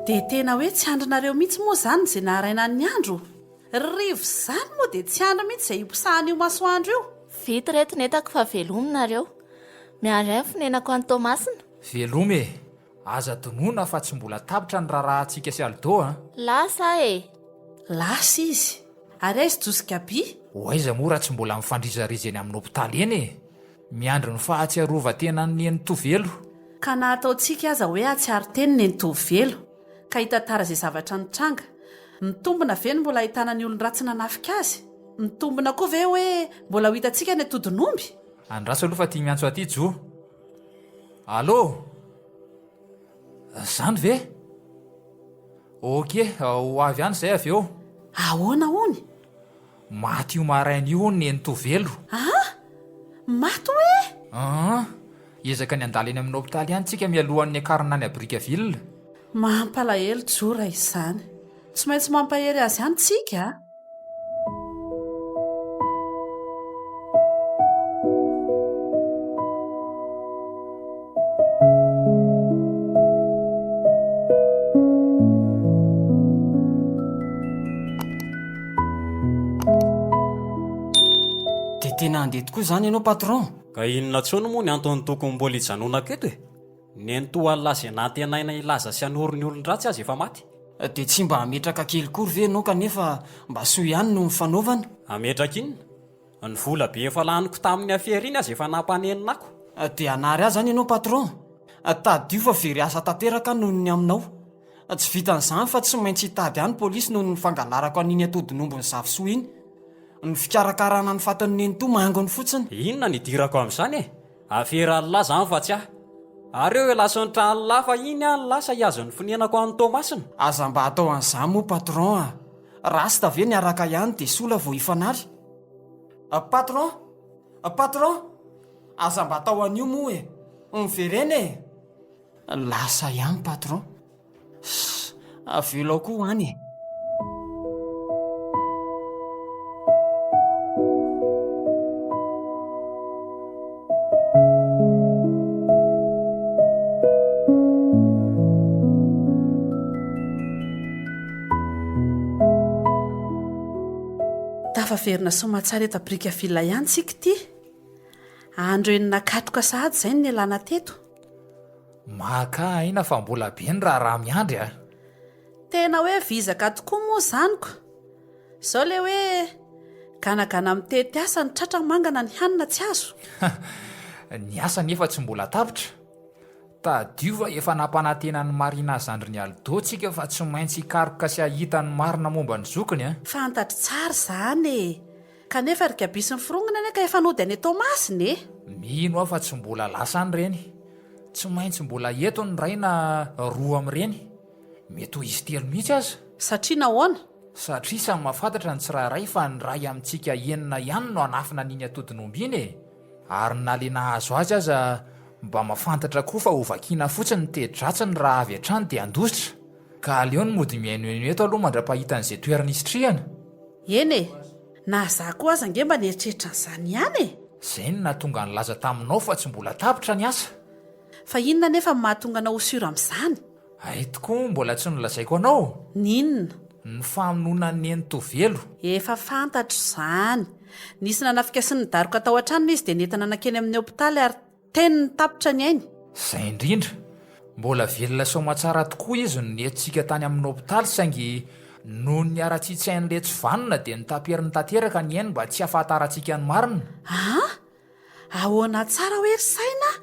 Dia tena hoe tsy andrinareo mihitsy moa izany izay naharaina ny andro? Rivo izany moa dia tsy andry mihitsy izay hiposahan'io masoandro io. Vita ireto ny entako fa velomy nareo. Miandry ahy ny fonenako any Toamasina. Velomy e! Aza adinoina fa tsy mbola tapitra ny raharahantsika sy Aldo a! Lasa aho e! Lasa izy. Ary aiza Jossy Gaby? Ho aiza moa raha tsy mbola mifandrizariza eny amin'ny hopitaly eny e! Miandry ny fahatsiarovan-tenan'i Nenitoa Velo. Ka na ataontsika aza hoe hahatsiaro tena i Nenitoa Velo, ka hitantara izay zavatra nitranga, mitombina ve ny mbola ahitana ny olon-dratsy nanafika azy? Mitombina koa ve hoe mbola ho hitantsika ny atodin'omby? Andraso aloha fa ty miantso aty Jo. Allô! Zany ve? Ok, ho avy any izay avy eo. Ahoana hono? Maty io maraina io hono Nenitoa Velo. Aa! Maty hoe? Aa! Hiezaka ny handalo eny amin'ny hopitaly ihany tsika mialohan'ny niakarana any à Brickaville. Mampalahelo Jo raha izany. Tsy maintsy mampahery azy ihany tsika a! Dia tena handeha tokoa izany ianao patron? Ka inona intsony moa ny antony tokony mbola hijanonako eto e? Nenitoa Allah izay nantenaina hilaza sy hanoro ny olon-dratsy aza efa maty. Dia tsy mba hametraka kely kory ve ianao kanefa mba soa ihany no nifanaovana? Hametraka inona? Ny vola be efa laniko tamin'ny afera iny aza efa nampanenina ako. Dia hanary ahy izany ianao patron? Tadidio fa very asa tanteraka aho noho ny aminao. Tsy vitan'izany fa tsy maintsy hitady ahy ny polisy noho ny fangalarako an'iny atodin'ombin'i Zafisoa iny. Ny fikarakarana ny fatin'i Nenitoa manginy fotsiny. Inona no idirako amin'izany e? Afera an'lah zany fa tsy ahy. Ary eo elah sy ny tranon'lah fa iny aho lasa hihazo ny fonenako any Toamasina. Aza mba atao an'izany moa patron a! Rasta ve niaraka ihany dia sola vao hifanary? Patron! Patron! Aza mba atao an'io moa e! Miverena e! Lasa ihany patron. Ssss, avelao koa any e! Tafaverina soamatsara eto Brickaville ihany tsika ity. Andro enina katroka sahady izay no nialana teto. Maka aina fa mbola be ny raharaha miandry a! Tena hoe vizaka tokoa moa izany ko! Izao ilay hoe ganagana mitety asa ny tratra mangana ny hanina tsy azo. Ny asa anefa tsy mbola tapitra. Tadidio fa efa nampanantena an'i Marina zandrin'i Aldo tsika fa tsy maintsy hikaroka sy hahita ny marina momba ny zokiny a! Fantatro tsara izany e! Kanefa ry Gaby sy ny forongony anie ka efa nody any Toamasina e! Mino aho fa tsy mbola lasa any ireny. Tsy maintsy mbola eto ny iray na roa amin'ireny. Mety ho izy telo mihitsy aza. Satria nahoana? Satria samy mahafantatra ny tsirairay fa ny iray amintsika enina ihany no hanafina an'iny atodin'omby iny e! Ary na le nahazo azy aza mba mahafantatra koa fa hovakiana fotsiny ny teti-dratsiny raha avy hatrany dia handositra. Ka aleony mody mihainohaino eto aloha mandra-pahita an'izay toerana hisitrihana. Eny e! Na za koa aza ange mba nieritreritra an'izany ihany e! Izay no nahatonga nilaza taminao fa tsy mbola tapitra ny asa. Fa inona anefa no mahatonga anao ho sûr amin'izany? Hay tokoa moa mbola tsy nolazaiko anao? Ny inona? Ny famonoana an'i Nenitoavelo. Efa fantatro izany. Nisy nanafika sy nidaroka tao an-tranony izy dia nentina nankeny amin'ny hopitaly ary Teny ny tapitra ny ainy. Izay indrindra. Mbola velona soamatsara tokoa izy no nentintsika tany amin'ny hopitaly saingy noho ny haratsian-tsain'ilay tsy vanona dia notaperiny tanteraka ny ainy mba tsy hahafantarantsika ny marina. Aa! Ahoana tsara hoe ry saina a!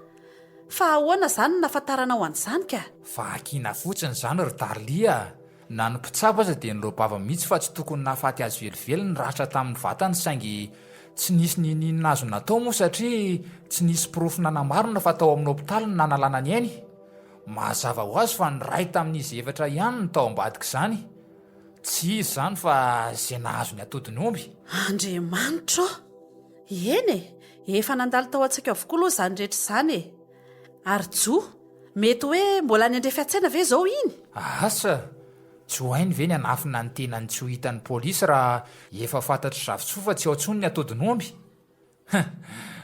Fa ahoana izany no nahafantaranao an'izany ka? Vakiana fotsiny izany ry Darly a! Na ny mpitsabo aza dia niloa-bava mihitsy fa tsy tokony nahafaty azy velively ny ratra tamin'ny vatany saingy tsy nisy n'inon'inona azo natao moa satria tsy nisy porofo nanamarina fa tao amin'ny hopitaly no nanalana ny ainy. Mazava ho azy fa ny iray tamin'izy efatra ihany no tao ambadik'izany. Tsy iza izany fa izay nahazo ny atodin'ny omby. Andriamanitra ô! Eny e! Efa nandalo tao an-tsaiko avokoa aloha izany rehetra izany e! Ary Jo, mety hoe mbola any Andrefiatsena ve izao iny? Asa! Tsy ho hainy ve ny hanafina ny tenany tsy ho hitan'ny polisy raha efa fantatr'i Zafitsoa fa tsy ao intsony ny atodin'omby? Huh!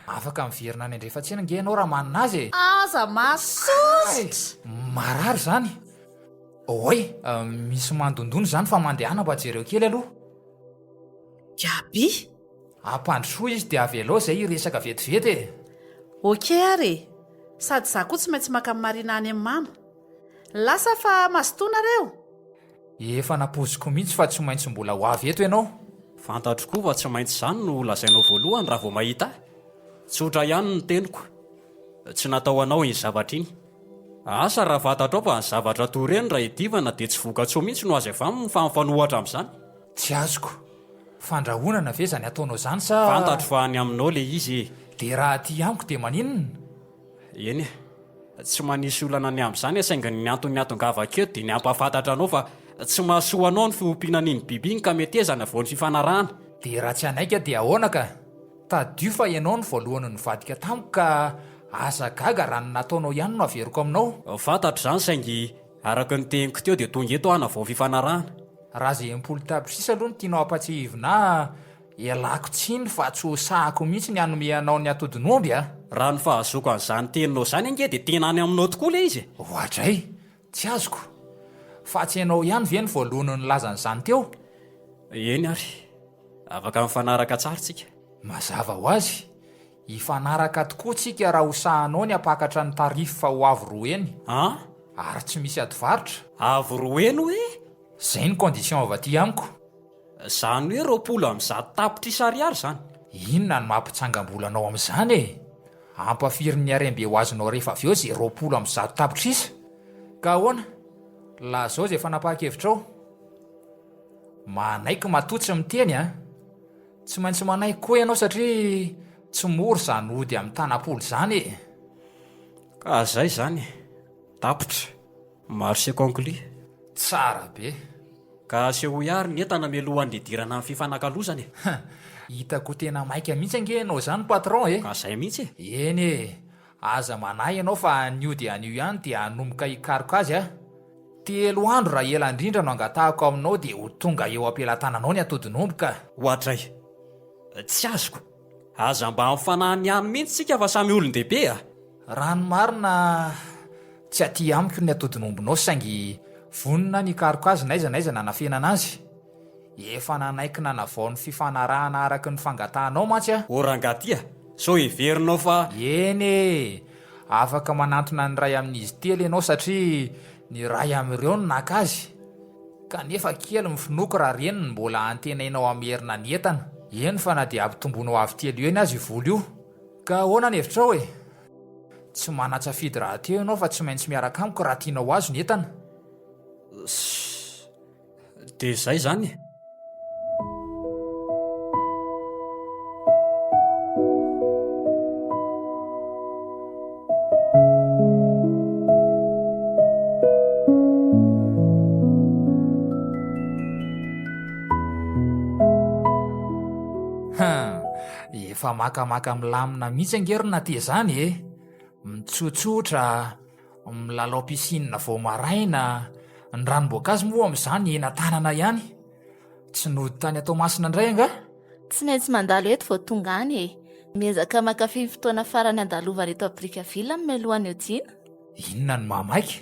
Afaka miverina any Andrefatsena ange ianao raha manina azy e! Aza masosotra! Marary izany! Oay! Misy mandondona izany fa mandehana mba jereo kely aloha. Gaby! Ampandrosoa izy dia avelao izay hiresaka vetivety e! Ok ary e! Sady za koa tsy maintsy maka an'i Marina any amin'i mama. Lasa fa mazotoa nareo! Efa nampoiziko mihitsy fa tsy maintsy mbola ho avy eto ianao. Fantatro koa fa tsy maintsy izany no holazainao voalohany raha vao mahita ahy. Tsotra ihany ny teniko. Tsy natao hanao iny zavatra iny. Asa raha fantatrao fa ny zavatra toy ireny raha idivana dia tsy vokatsoa mihitsy no azo avy aminy fa mifanohatra amin'izany. Tsy azoko. Fandrahonana ve izany ataonao izany sa. Fantatro fa any aminao ilay izy e. Dia raha aty amiko dia maninona? Eny e. Tsy manisy olana ny amin'izany aho saingy ny antony niatongavako eto dia ny hampahafantatra anao fa tsy mahasoa anao ny fiompiana an'iny biby iny ka metezana vao ny fifanarahana. Dia raha tsy hanaiky aho dia ahoana ka? Tadidio fa ianao no voalohany nivadika tamiko ka aza gaga raha ny nataonao ihany no averiko aminao. Fantatro izany saingy araka ny teniko teo dia tonga eto aho hanavao ny fifanarahana. Raha izay 60 tapitrisa aloha no tianao hampatsiahivina ahy, ialako tsiny fa tsy ho sahako mihitsy ny hanome anao ny atodin'omby a! Raha ny fahazoako an'izany teninao izany ange dia tena any aminao tokoa ilay izy e! Oadray! Tsy azoko! Fa tsy ianao ihany ve no voalohany nilaza an'izany teo? Eny ary, afaka mifanaraka tsara tsika. Mazava ho azy, hifanaraka tokoa tsika raha ho sahanao ny hampakatra ny tarif ho avo roa heny. An? Ary tsy misy ady varotra. Avo roa heny hoe? Zay ny condition avy aty amiko. Izany hoe 120 tapitrisa ariary izany. Inona no mampitsangam-bola anao amin'izany e? Ampafirin'ny harem-be ho azonao rehefa avy eo izay 120 tapitrisa? Ka ahoana? Lazao izay fanapahan-kevitrao. Manaiky matoa tsy miteny a! Tsy maintsy manaiky koa ianao satria tsy mora izany hody amin'ny tanam-polo izany e! Ka zay izany e! Tapitra. Marché conclu. Tsara be. Ka asehoy ary ny entana mialohan'ny hidirana amin'ny fifanakalozana e! Hitako tena maika mihitsy ange ianao izany patron e! Ka zay mihitsy e! Eny e! Aza manahy ianao fa anio dia anio ihany dia hanomboka hikaroka azy aho. Telo andro raha ela indrindra no angatahako aminao dia ho tonga eo am-pelatananao ny atodin'omby ka! Oadray! Tsy azoko! Aza mba mifanany ihany mihitsy tsika fa samy olon-dehibe a! Raha ny marina, tsy aty amiko ny atodin'ombinao saingy vonona ny hikaroka azy n'aiza n'aiza nanafenana azy. Efa nanaiky nanavao ny fifanarahana araka ny fangatahanao mantsy aho. O rangahy ty a! Sao heverinao fa. Eny e! Afaka manantona ny iray amin'izy telo ianao satria ny iray amin'ireo no naka azy. Kanefa kely ny finoako raha reny no mbola antenainao hamerina ny entana. Eny fa na dia ampitomboinao avo telo heny aza io vola io. Ka ahoana ny hevitrao e? Tsy manan-tsafidy rahateo ianao fa tsy maintsy miaraka amiko raha tianao ho azo ny entana. Ssss. Dia izay izany e. Hum, efa makamaka milamina mihitsy ange ry Natia zany e! Mitsotsotra, milalao piscine vao maraina, ny ranom-boankazo moa amin'izany eny an-tanana ihany. Tsy nody tany Toamasina indray angaha? Tsy maintsy mandalo eto vao tonga any e! Miezaka mankafy ny fotoana farany andalovana eto Brickaville mialohan'ny hodiana. Inona no mahamaika?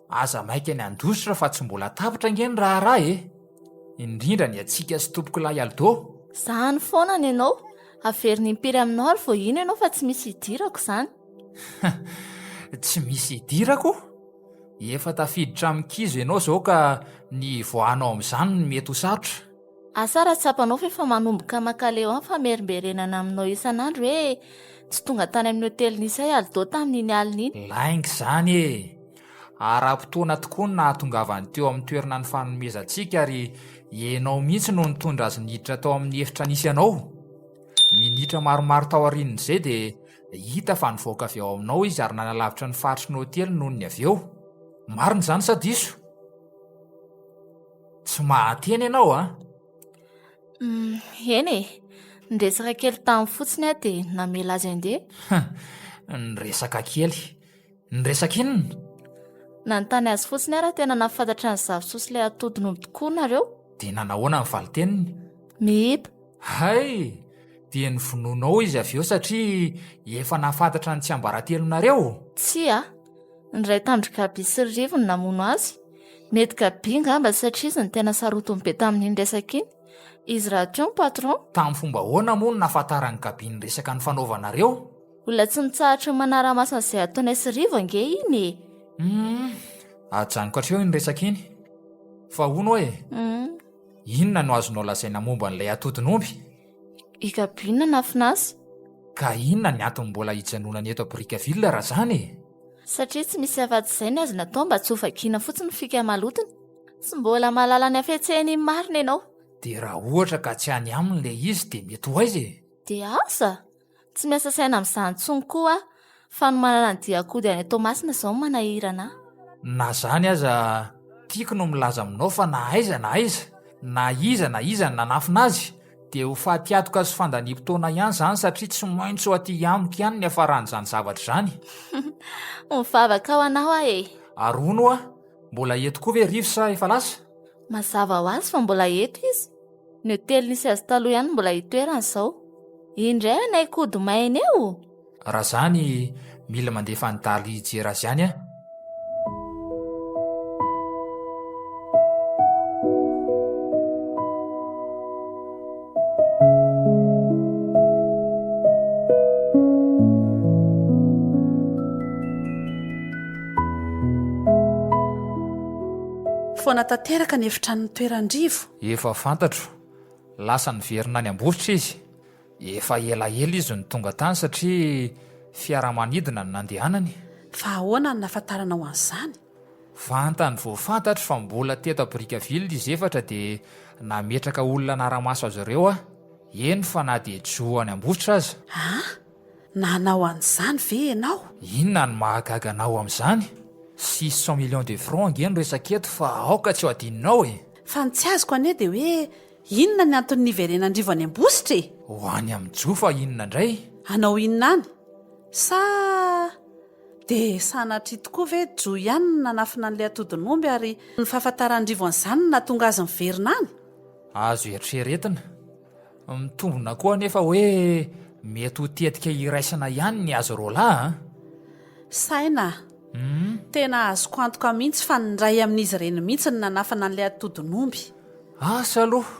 Aza maika ny handositra fa tsy mbola tapitra ange ny raharaha e! Indrindra ny antsika sy tompokolahy Aldo. Zany foana ny anao. Averiny impiry aminao ary vao hino ianao fa tsy misy idirako izany. Tsy misy idirako? Efa tafiditra amin'ny kizo ianao izao ka ny hivoahanao amin'izany no mety ho sarotra. Asa raha tsapanao fa efa manomboka mankaleo ahy ny famerimberenana aminao isan'andro hoe tsy tonga tany amin'ny hotely nisy ahy Aldo tamin'iny alina iny. Lainga izany e! Ara-potoana tokoa ny nahatongavany teo amin'ny toerana nifanomezantsika ary ianao mihitsy no nitondra azy niditra tao amin'ny efitra nisy anao. Minitra maromaro taorian'izay dia hita fa nivoaka avy ao aminao izy ary nanalavitra ny faritry ny hotely nony avy eo. Marina izany sa diso? Tsy mahateny ianao an! Eny e! Niresaka kely taminy fotsiny aho dia namela azy handeha. Niresaka kely? Niresaka inona? Nanontany azy fotsiny aho raha tena nahafantatra an'i Zafisoa sy ilay atodin'omby tokoa nareo. Dia nanahoana ny valin-teniny? Miiba. Hay! Dia novonoinao izy avy eo satria efa nahafantatra ny tsiambaratelonareo? Tsia. Ny iray tamin-dry Gaby sy ry Rivo no namono azy. Mety Gaby angamba satria izy no tena sarotiny be tamin'iny resaka iny. Izy rahateo ny patron. Tamin'ny fomba ahoana moa no nahafantaran'i Gaby ny resaka nifanaovanareo? Olona tsy mitsahatra ny manara-maso an'izay ataonay sy Rivo ange iny e! Humm, ajanoko hatreo iny resaka iny. Fa hono hoa e! Inona no azonao lazaina momba an'ilay atodin'omby? I Gaby no nanafina azy. Ka inona ny antony mbola hijanonany eto Brickaville raha izany e? Satria tsy misy afa-tsy izay ny azo natao mba tsy ho vakiana fotsiny ny fika malotony. Tsy mbola mahalala ny hafetsen'iny marina ianao. Dia raha ohatra ka tsy any aminy ilay izy dia mety ho aiza e? Dia asa? Tsy miasa saina amin'izany intsony koa aho. Fanomanana ny diako hody any Toamasina izao no manahirana ahy. Na izany aza, tiako no milaza aminao fa na aiza na aiza, na iza na iza nanafina azy, dia ho fatiantoka sy fandaniam-potoana ihany izany satria tsy maintsy ho aty amiko ihany ny hiafaran'izany zavatra izany. Mivavaka ho anao aho e! Ary hono hoa, mbola eto koa ve Rivo sa efa lasa? Mazava ho azy fa mbola eto izy. Ny hotely nisy azy taloha ihany no mbola itoerany izao. Indray hanaiky hody maina eo! Raha izany, mila mandefa an'i Daly hijery azy ihany aho. Foana tanteraka ny efitranon'ny toeran-dRivo. Efa fantatro. Lasa niverina any Ambositra izy. Efa elaela izy no tonga tany satria fiaramanidina no nandehanany. Fa ahoana no nahafantaranao an'izany? Vantany vao fantatro fa mbola teto Brickaville izy efatra dia nametraka olona hanara-maso azy ireo aho. Eny fa na dia Joe any Ambositra aza. An? Nanao an'izany ve ianao? Inona no mahagaga anao amin'izany? 600 millions de francs ange no resaka eto fa aoka tsy ho adinonao e! Fa ny tsy azoko anie dia hoe inona ny antony niverenan-dRivo any Ambositra e? Ho any amin'i Jo fa inona indray? Hanao inona any? Sa dia sanatria tokoa ve Jo ihany no nanafina an'ilay atodin'omby ary ny fahafantaran-dRivo an'izany no nahatonga azy niverina any? Azo eritreretina. Mitombina koa anefa hoe mety ho tetika iraisana ihany ny azy roalahy an! Saina a! Tena azoko antoka mihitsy fa ny iray amin'izy ireny mihitsy no nanafina an'ilay atodin'omby. Asa aloha!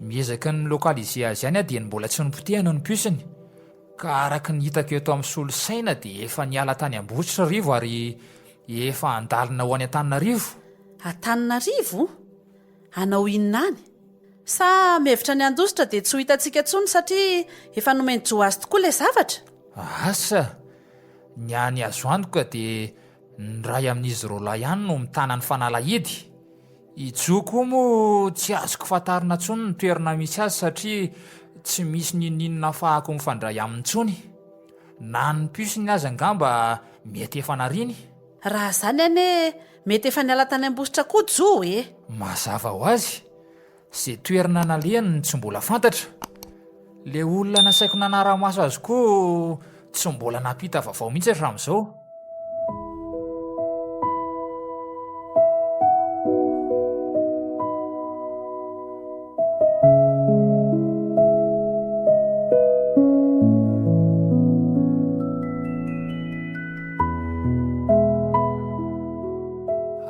Miezaka ny mi-localiser azy ihany aho dieny mbola tsy nopotehana ny puce-ny. Ka araka ny hitako eto amin'ny solosaina dia efa niala tany Ambositra Rivo ary efa handalina ho any Antananarivo. Antananarivo? Hanao inona any? Sa mihevitra ny handositra dia tsy ho hitantsika intsony satria efa nomen'i Jo azy tokoa ilay zavatra? Asa! Ny any azo antoka dia ny iray amin'izy roalahy ihany no mitana ny fanalahidy. I Jo koa moa tsy azoko fantarina intsony ny toerana misy azy satria tsy misy n'inon'inona afahako mifandray aminy intsony. Na ny puce-ny aza angamba mety efa nariany. Raha izany anie mety efa niala tany Ambositra koa Jo e! Mazava ho azy, ze toerana nalehany no tsy mbola fantatra. Le olona nasaiko nanara-maso azy koa tsy mbola nampita vaovao mihitsy hatramin'izao.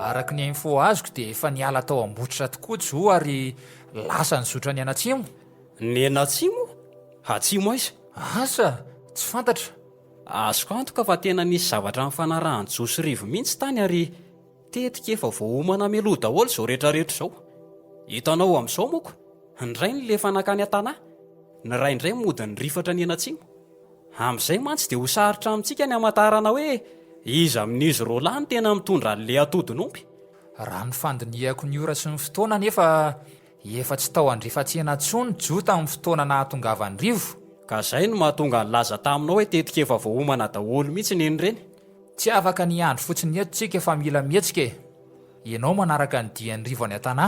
Araka ny info azoko dia efa niala tao Ambositra tokoa Jo ary lasa nizotra nianatsimo. Nianatsimo? Atsimo aiza? Asa! Tsy fantatra. Azoko antoka fa tena nisy zavatra nifanarahan'i Jo sy Rivo mihitsy tany ary tetika efa voaomana mialoha daholo izao rehetrarehetra izao. Hitanao amin'izao moko, ny iray nilefa nankany an-tanà, ny iray indray mody nirifatra nianatsimo. Amin'izay mantsy dia ho sarotra amintsika ny hamantarana hoe iza amin'izy roalahy no tena mitondra an'ilay atodin'omby. Raha ny fandinihako ny ora sy ny fotoana anefa, efa tsy tao Andrefantsena intsony Jo tamin'ny fotoana nahatongavan'i Rivo. Ka izay no mahatonga nilaza taminao hoe tetika efa voaomana daholo mihitsy neny ireny. Tsy afaka ny hiandry fotsiny eto tsika fa mila mihetsika e! Ianao manaraka ny dian'i Rivo any an-tanà,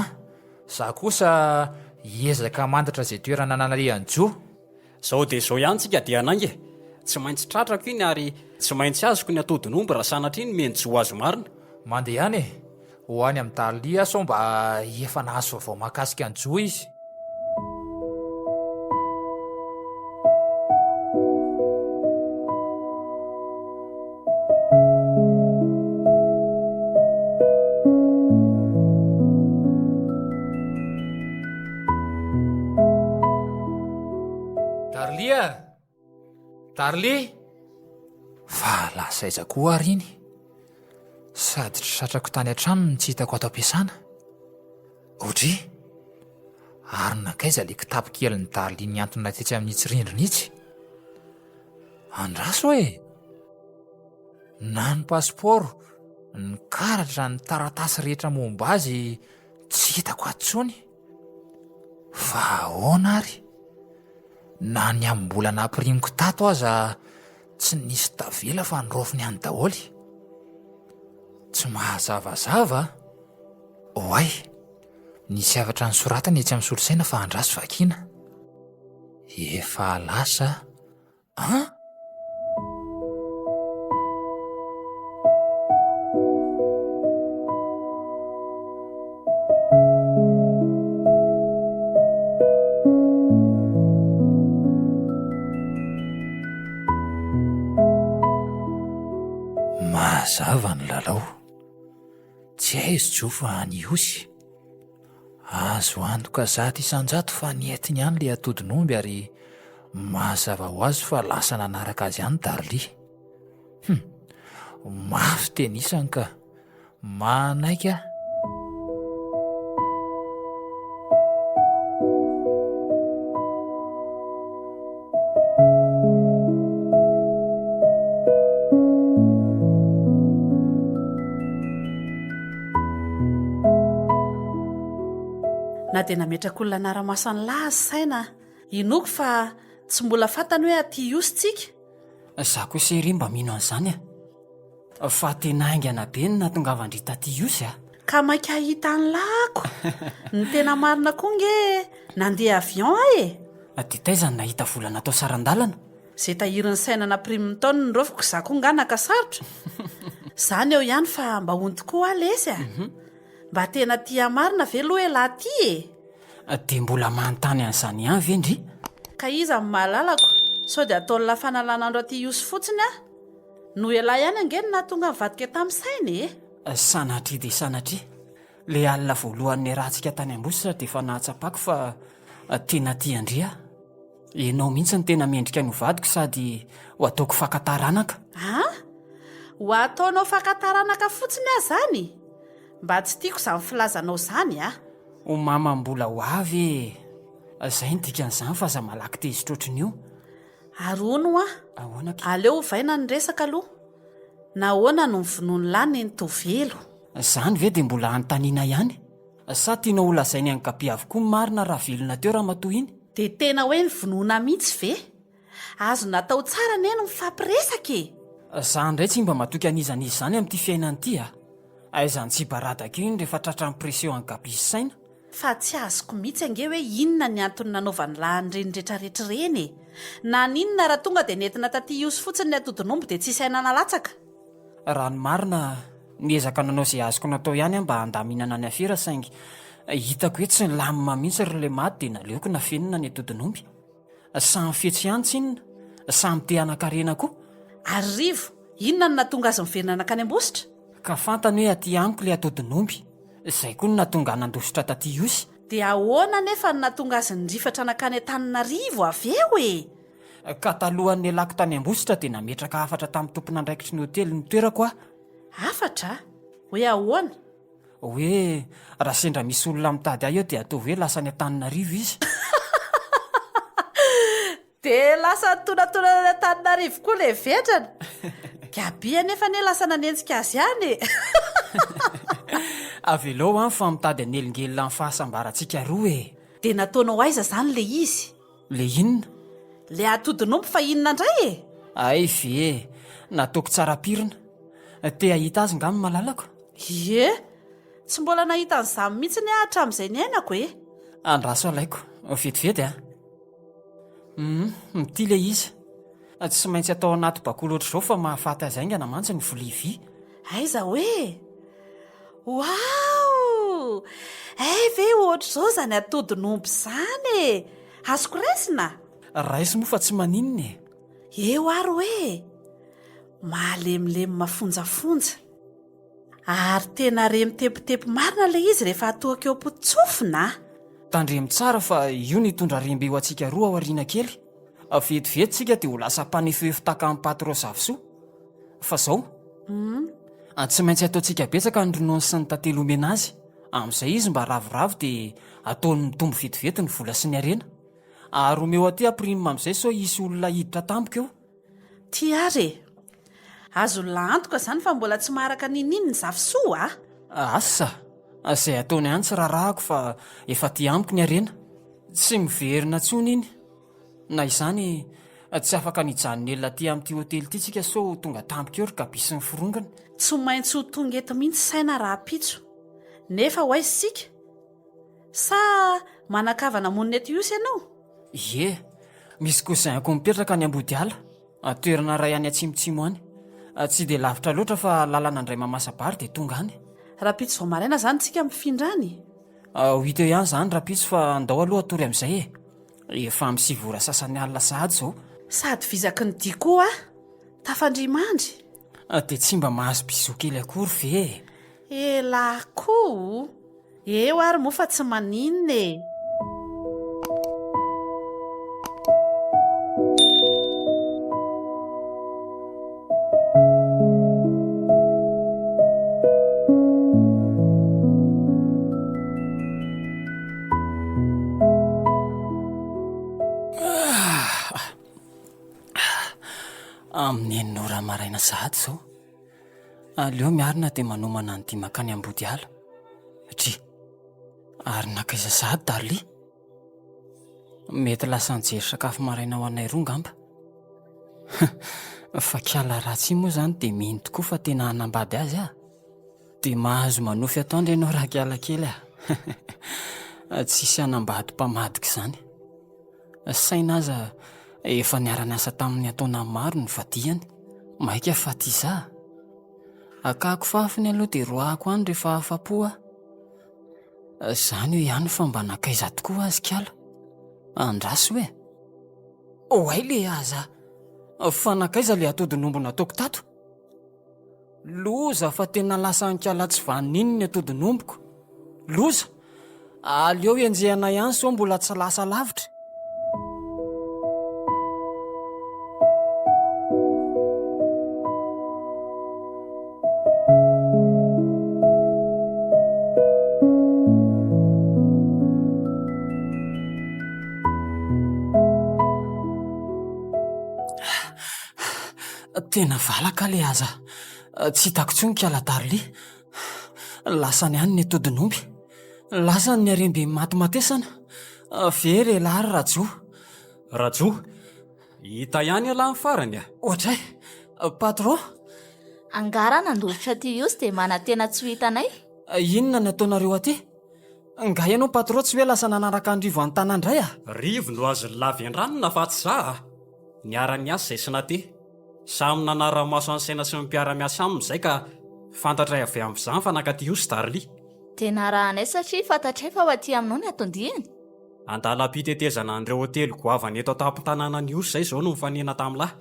za kosa hiezaka hamantatra izay toerana nalehan'i Jo. Zao dia zao ihany tsika dia hanainga e! Tsy maintsy tratrako iny ary tsy maintsy azoko ny atodin'omby raha sanatria nomen'i Jo azy marina. Mandehana e! Ho any amin'i Darly aho sao mba efa nahazo vaovao mahakasika an'i Jo izy. Darly a! Darly! Fa lasa aiza koa ary iny? Sady tratrako tany an-trano no tsy hitako ato am-piasana. Audrey! Ary nankaiza ilay kitapo kelin'i Darly nihantona tetsy amin'itsy rindrina itsy? Andraso e! Na ny pasipaoro, ny karatra, ny taratasy rehetra momba azy tsy hitako ato intsony. Fa ahoana ary? Na ny amim-bola nampirimiko tato aza tsy nisy tavela fa niraofiny any daholo. Tsy mahazavazava a! Oay! Nisy hafatra nosoratana etsy amin'ny solosaina fa andraso vakiana. Efa lasa an! Mazava ny lalao. Tsy aiza Jo fa any Ihosy. Azo antoka 100% fa nentiny ihany ilay atodin'omby ary mazava ho azy fa lasa nanaraka azy ihany Darly. Hum, mafy tenisany ka. Manaiky aho. Na dia nametraka olona hanara-maso an'lah aza saina, inoako fa tsy mbola fantany hoe aty Ihosy tsika. Za koa chérie mba mino an'izany a. Fa tena haingana be ny nahatongavan-dry taty Ihosy a. Ka maika hahita an'lah ako. Ny tena marina koa nge nandeha avion aho e. Dia taiza no nahita vola natao saran-dalana? Ze tahirin'ny saina nampiriminy tao ny niraofiko za koa nga naka sarotra? Zany eo ihany fa mba hono tokoa hoa lesy a! Mba tena tia marina ve loha elah ty e? Dia mbola manontany an'izany ihany ve ndry? Ka iza no mahalalako? Sao dia ataon'lah fanalan'andro aty Ihosy fotsiny aho? Noho elah ihany ange no nahatonga nivadika tamin'ny saina e! Sanatria dia sanatria. Ilay alina voalohany niarahantsika tany Ambositra dia efa nahatsapako fa tena tia an-dry aho. Ianao mihitsy no tena mendrika ny ho vadiko sady ho ataoko faka taranaka. An? Ho ataonao faka taranaka fotsiny aho izany? Mba tsy tiako izany filazanao izany a! Ho mama mbola ho avy e! Izay no dikan'izany fa aza malaky tezitra ohatran'io. Ary hono hoa, Ahoana akia? aleo ovaina ny resaka aloha. Nahoana no novonoin'i lahy Nenitoavelo? Izany ve dia mbola anontaniana ihany? Sa tianao ho lazainy an'i Gaby avokoa ny marina raha velona teo ramatoa iny? Dia tena hoe nivonoana mihitsy ve? Azo natao tsara anie ny mifampiresaka e! Za indray tsy mba matoky an'iza n'iza izany amin'ity fiainana ity a! Aiza ny tsibaradaka iny rehefa tratran'ny pression an'i Gaby sy saina? Fa tsy azoko mihitsy ange hoe inona ny antony nanaovan'i lahy an'ireny retraretra ireny e! Naninona raha tonga dia nentina taty Ihosy fotsiny ny atodin'omby dia tsisy aina nalatsaka? Raha ny marina, niezaka nanao izay azoko natao ihany aho mba handaminana ny afera saingy hitako hoe tsy nilamina mihitsy ry Lemady dia naleoko nafenina ny atodin'omby. Samy fetsy ihany tsinona, samy te hanan-karena koa. Ary Rivo, inona no nahatonga azy niverina nankany Ambositra? Ka fantany hoe aty amiko ilay atodin'omby, izay koa no nahatonga ahy nandositra taty Ihosy. Dia ahoana anefa no nahatonga azy nirifatra nankany Antananarivo avy eo e? Ka talohan'ny nialako tany Ambositra dia nametraka hafatra tamin'ny tompon'andraikitry ny hotely nitoerako aho. Hafatra? Hoe ahoana? Hoe raha sendra misy olona mitady ahy eo dia ataovy hoe lasa any Antananarivo izy. Dia lasa nitonantonana any Antananarivo koa ilay vendrana. Gaby anefa anie lasa nanenjika azy any e! Avelao any fa mitady hanelingelina ny fahasambarantsika roa e! Dia nataonao aiza izany ilay izy? Le inona? Le atodin'omby fa inona indray e? Hay ve e! Nataoko tsara pirina. Te hahita azy nga ny malalako? Ie! Tsy mbola nahita an'izany mihitsy aho hatramin'izay niainako e! Andraso alaiko. Vetivety a! Hum, ity ilay izy. Tsy maintsy atao anaty bakoly ohatr'izao fa mahafaty azy haingana mantsy ny vilia vy. Aiza hoe? Waouh! Hay ve ohatr'izao izany atodin'omby izany e! Azoko raisina? Raiso moa fa tsy maninona e! Eo ary hoe! Mahalemilemy mafonjafonja. Ary tena re mitepotepy marina ilay izy rehefa atohaka eo am-poto-tsofina a! Tandremo tsara fa io no hitondra harem-be ho antsika roa ao aoriana kely. Vetivety tsika dia ho lasa mpanefoefo tahaka an'i Patro Zafisoa. Fa zao, tsy maintsy ataontsika betsaka ny ronono sy ny tantely omena azy. Amin'izay izy mba ravoravo dia ataony mitombo vetivety ny vola sy ny harena. Ary omeo aty aho prime amin'izay sao hisy olona hiditra tampoka eo. Ty ary e! Azon'lah antoka izany fa mbola tsy maharaka n'inon'inona i Zafisoa a! Asa! Izay ataony any tsy raharahako fa efa aty amiko ny harena. Tsy miverina intsony iny. Na izany, tsy afaka ny hijanona ela aty amin'ity hotely ity tsika sao ho tonga tampoka eo ry Gaby sy ny forongony. Tsy maintsy ho tonga eto mihitsy saina rahampitso. Nefa ho aiza isika? Sa manan-kavana monina eto Ihosy ianao? Ie, misy cousin-ko mipetraka any Ambodiala, toerana iray any atsimotsimo any. Tsy dia lavitra loatra fa lalana indray mamasa-bary dia tonga any. Rahampitso vao maraina izany tsika mifindra any? Ho hita eo ihany izany rahampitso fa andao aloha hatory amin'izay e. Efa amin'ny sivy ora sasany alina sahady izao. Sady vizaky ny dia koa aho. Tafandria mandry. Dia tsy mba mahazo bisou kely akory ve e? Elah koa o! Eo ary moa fa tsy maninona e! Amin'ny enina ora maraina sahady izao. Aleo miarina dia manomana ny dia mankany Ambodiala. Dry. Ary nankaiza sahady Darly? Mety lasa nijery sakafo maraina ho anay roa ngamba. Fa kiala ratsy iny moa izany dia mino tokoa fa tena hanambady azy aho. Dia mahazo manofy atoandro ianao raha kiala kely ah. Tsisy hanambady mpamadika izany. Saina aza efa niara-niasa taminy an-taona maro ny vadiany. Maika fa ty za. Akako fafiny aloha dia roahako any rehefa afa-po aho. Zany eo ihany fa mba nankaiza tokoa azy kala. Andraso e. Oay le aza. Fa nankaiza le atodin'omby nataoko tato? Loza fa tena lasa ankala tsy vanona iny ny atodin'ombiko. Loza! Aleo enjehana ihany sao mbola tsy lasa lavitra. Tena valaka le aza. Tsy hitako intsony kala Darly. Lasany any ny atodin'omby. Lasany ny harem-be matimatesana. Very elah ry Rajo. Rajo, hita ihany ialahy ny farany a! Ohatray, patron. Angaha raha nandositra aty Ihosy dia manantena tsy ho hitanay? Inona ny ataonareo aty? Nga ianao patron tsy hoe lasa nanaraka an'i Rivo an-tanà indray a? Rivo no azon'i Lavendrano fa tsy za a! Niara-niasa izay sy Nate. Samy nanara-maso an'i Saina sy ny mpiara-miasa aminy izay ka fantatray avy amin'izany fa nankaty Ihosy Darly. Dia narahanay satria fantatray fa ho aty aminao ny anton-diany. Andalam-pitetezana an'ireo hotely goavana eto an-tampon-tanànan'i Ihosy izay izao no nifanena tamin'lah.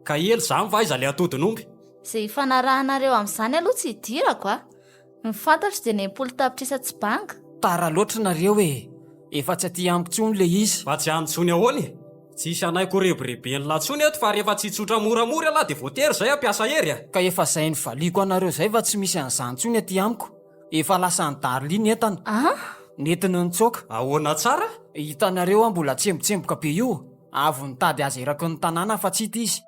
Ka ela izany va aiza ilay atodin'omby? Izay ifanarahanareo amin'izany aloha tsy idirako a! Ny fantatro dia ny 60 tapitrisa tsy banga. Tara loatra nareo e! Efa tsy aty amiko tsony le izy. Fa tsy any tsony ahoana e? Tsy hisy hanaiky ho rebireben'lah tsony eto fa rehefa tsy hitsotra moramora ialahy dia voatery izay hampiasa hery a! Ka efa zay nivaliako anareo zay fa tsy misy an'izany tsony aty amiko. Efa lasan'i Darly ny entana. An? Nentiny nitsoaka. Ahoana tsara? Hitanareo aho mbola tsembotsemboka be io, avy nitady azy eraky ny tanàna fa tsy hita izy.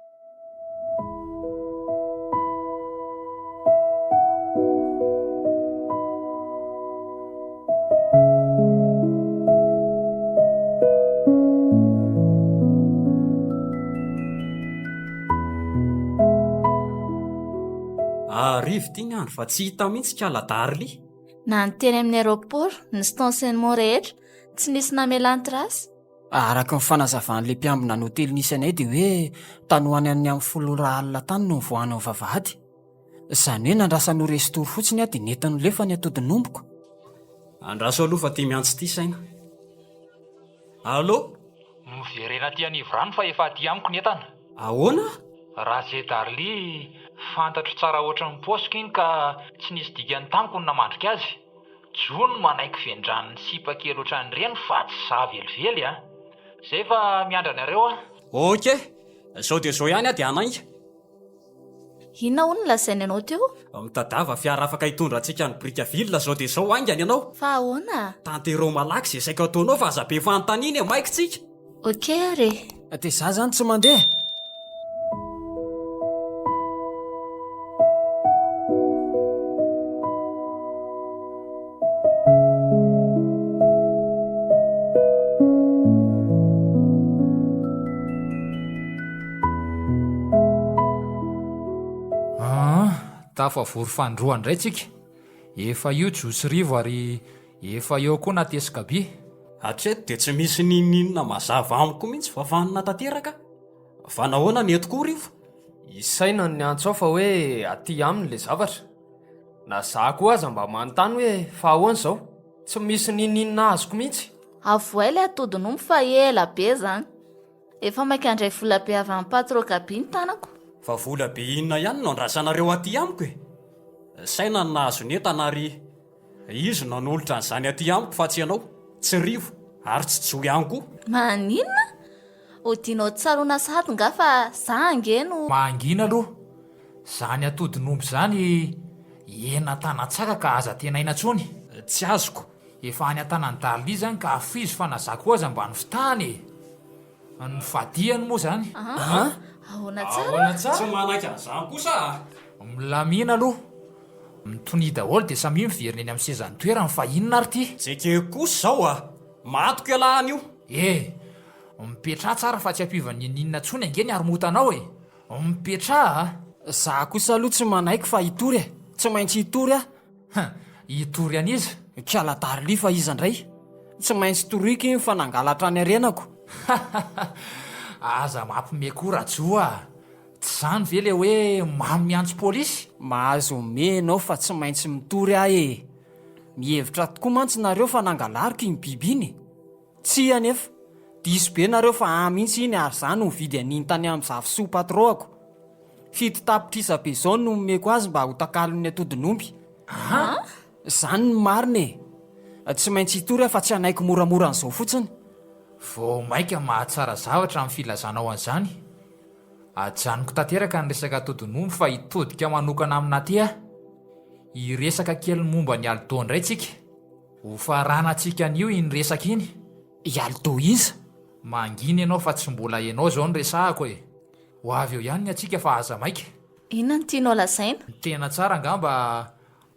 Arivo ity ny andro fa tsy hita mihitsy kala Darly. Na ny teny amin'ny aéroport, ny stationnement rehetra, tsy nisy namelany trace. Araka ny fanazavan'ilay mpiambina ny hotely nisy anay dia hoe tany ho any amin'ny amin'ny folo ora alina tany no nivoahana ny vavahady. Izany hoe nandrasany ho resin-tory fotsiny aho dia nentiny nilefa ny atodin'ombiko. Andraso aloha fa ty miantso ty saina. Allô? Miverena aty Anivorano fa efa aty amiko ny entana. Ahoana? Raze Darly, fantatro tsara ohatry ny paosiko iny ka tsy nisy dikany tamiko ny namandrika azy. Jo no manaiky vendran'ny sipa kely ohatran'ireny fa tsy za velively a! Zay fa miandry anareo aho. Ok, zao dia zao ihany aho dia hanainga. Inona hono no lazainy anao teo? Mitadiava fiara afaka hitondra antsika any Brickaville zao dia zao haingana ianao. Fa ahoana? Tanterao malaky izay saika ataonao fa aza be fanontaniana e, maika tsika. Ok ary e. Dia za zany tsy mandeha? Aa, tafavory fanindroany indray tsika. Efa io Joe sy Rivo ary efa eo koa Naté sy Gaby. Hatreto dia tsy misy n'inon'inona mazava amiko mihitsy fa vanona tanteraka. Fa nahoana ny eto koa Rivo? Isaina ny niantso aho fa hoe aty aminy ilay zavatra. Na za koa aza mba manontany hoe fa ahoana izao? Tsy misy n'inon'inona azoko mihitsy. Avohay ilay atodin'omby fa ela be izany. Efa maika handray vola be avy amin'i Patro Gaby ny tanako. Fa vola be inona ihany no andrasanareo aty amiko e? Saina no nahazo ny entana ary izy no nanolotra an'izany aty amiko fa tsy ianao, tsy Rivo ary tsy Joe ihany koa. Maninona? Odianao tsaroana sahady nga fa za ange no. Mangina aloha. Zany atodin'omby zany hena an-tanan-tsaka ka aza tenaina intsony. Tsy azoko. Efa any an-tanan'i Darly zany ka afoizo fa na za koa aza mba nifitahany e! Nivadihany moa zany. An! Ahoana tsara? Ahoana tsara? Tsy manaiky an'izany kosa a! Milamina aloha. Mitonia daholo dia samia miverina eny amin'ny sezan'ny toerany fa inona ary ity? Jekeko kosa izao a! Matiko ialahy anio! E! Mipetraha tsara fa tsy hampiova n'inon'inona intsony ange ny haromotanao e! Mipetraha a! Za kosa aloha tsy manaiky fa hitory e! Tsy maintsy hitory aho! Huh! Hitory an'iza? Kala Darly fa iza indray? Tsy maintsy toriko iny fa nangalatra ny harenako. Aza mampime koa Rajo a! Tsy izany ve le hoe mamo miantso polisy? Mahazo homehy ianao fa tsy maintsy mitory aho e! Mihevitra tokoa mantsy nareo fa nangalariko iny biby iny e! Tsia anefa! Diso be nareo fa ahy mihitsy iny ary za no nividy an'iny tany amin'ny Zafisoa patrôako. 7 tapitrisa be zao no nomeko azy mba ho takalon'ny atodin'omby. An? Zany ny marina e! Tsy maintsy hitory aho fa tsy hanaiky moramora an'izao fotsiny. Vao maika mahatsara zavatra amin'ny filazanao an'izany. Ajanoko tanteraka ny resaka atodin'omby fa hitodika manokana amin'i Nate aho. Hiresaka kely momba an'i Aldo indray tsika. Hofaranantsika anio iny resaka iny. I Aldo iza? Mangina ianao fa tsy mbola ianao izao no resahako e! Ho avy eo ihany ny antsika fa aza maika. Inona no tianao lazaina? Ny tena tsara angamba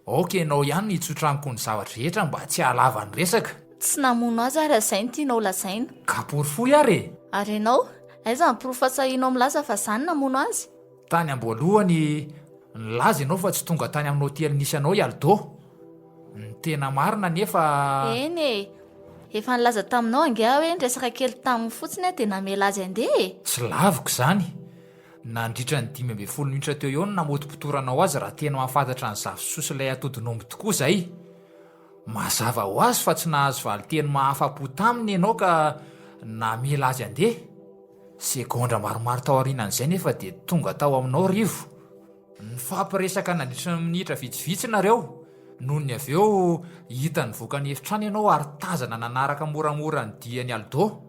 aoka ianao ihany no hitsotra amiko ny zava-drehetra mba tsy hahalava ny resaka. Tsy namono azy aho raha izay no tianao lazaina. Ka porofoy ary e! Ary ianao? Aiza ny porofo asahianao milaza fa izaho no namono azy? Tany am-boalohany, nilaza ianao fa tsy tonga tany amin'ny hotely nisy anao i Aldo. Ny tena marina anefa. Eny e! Efa nilaza taminao ange aho hoe niresaka kely taminy fotsiny aho dia namela azy handeha e! Tsy laviko izany. Nandritra ny 15 minitra teo eo no namotopotoranao azy raha tena mahafantatra an'i Zafisoa sy ilay atodin'omby tokoa izay. Mazava ho azy fa tsy nahazo valinteny mahafa-po taminy ianao ka namela azy handeha. Segondra maromaro tao aorianan'izay nefa dia tonga tao aminao Rivo. Nifampiresaka nandritra ny minitra vitsivitsy nareo, nony avy eo hita nivoaka ny efitrano ianao ary tazana nanaraka moramora ny dian'i Aldo.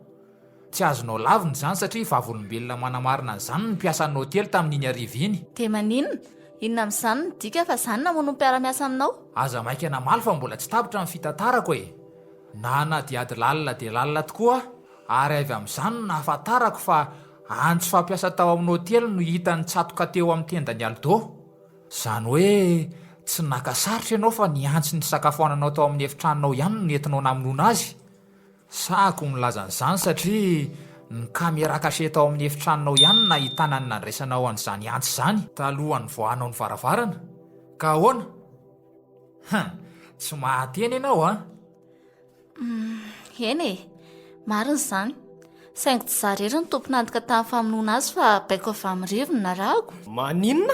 Tsy azonao lavina izany satria vavolombelona manamarina an'izany ny mpiasan'ny hotely tamin'iny hariva iny. Dia maninona? Inona amin'izany no midika fa za no namono ny mpiara-miasa aminao? Aza maika namaly fa mbola tsy tapitra ny fitantarako e! Nanadihady lalina dia lalina tokoa aho ary avy amin'izany no nahafantarako fa Antsy fampiasa tao amin'ny hotely no hita nitsatoka teo amin'ny tendan'i Aldo. Izany hoe tsy naka sarotra ianao fa ny antsy nisakafoananao tao amin'ny efitranonao ihany no nentinao namonoana azy. Sahako milaza an'izany satria ny caméra cachée tao amin'ny efitranonao ihany no nahitana ny nandraisanao an'izany antsy izany talohan'ny nivoahanao ny varavarana. Ka ahoana? Hum, tsy mahateny ianao an! Humm, eny e! Marina izany. Saingy tsy izaho irery no tompon'antoka tamin'ny famonoana azy fa baiko avy amin'ny Rivo no narahako. Maninona?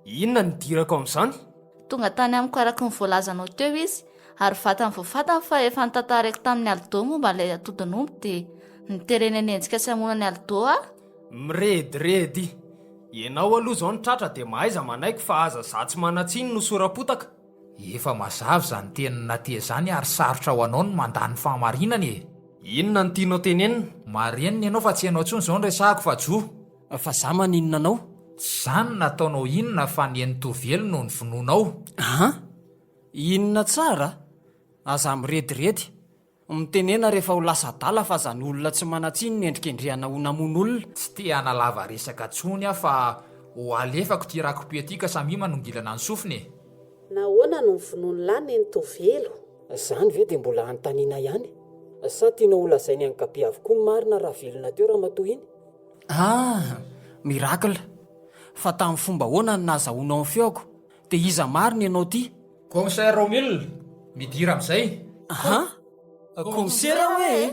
Inona no idirako amin'izany? Tonga tany amiko araka ny voalazanao teo izy, ary vatany vao fantany fa efa notantaraiko tamin'i Aldo momba an'ilay atodin'omby dia notereny hanenjika sy hamono an'i Aldo aho. Mirediredy! Ianao aloha izao no tratra dia mahaiza manaiky fa aza izaho tsy manan-tsiny no sora-potaka. Efa mazava izany tenin'i Natia izany ary sarotra ho anao ny mandà ny fahamarinana e! Inona no tianao tenenina? Marenina ianao fa tsy ianao intsony izao no resahako fa Jo. Fa za maninona anao? Tsy za no nataonao inona fa nenitoa velona no novonoinao. An! Inona tsara? Aza mirediredy. Mitenena rehefa ho lasa adala fa zany olona tsy manan-tsiny no endrikendrehana ho namono olona. Tsy te hanalava resaka tsony aho fa ho alefako ity rako-peo ity ka samia manongilana ny sofiny e! Nahoana no novonoin'i lahy Nenitoavelo? Zany ve dia mbola anontaniana ihany? Sa tianao ho lazainy an'i Gaby avokoa ny marina raha velona teo ramatoa iny? Ah! Miracle! Fa tamin'ny fomba ahoana no nahazahoanao ny feoko? Dia iza marina ianao ity? Commissaire Romule, midira amin'izay. Aha! Commissaire hoe e!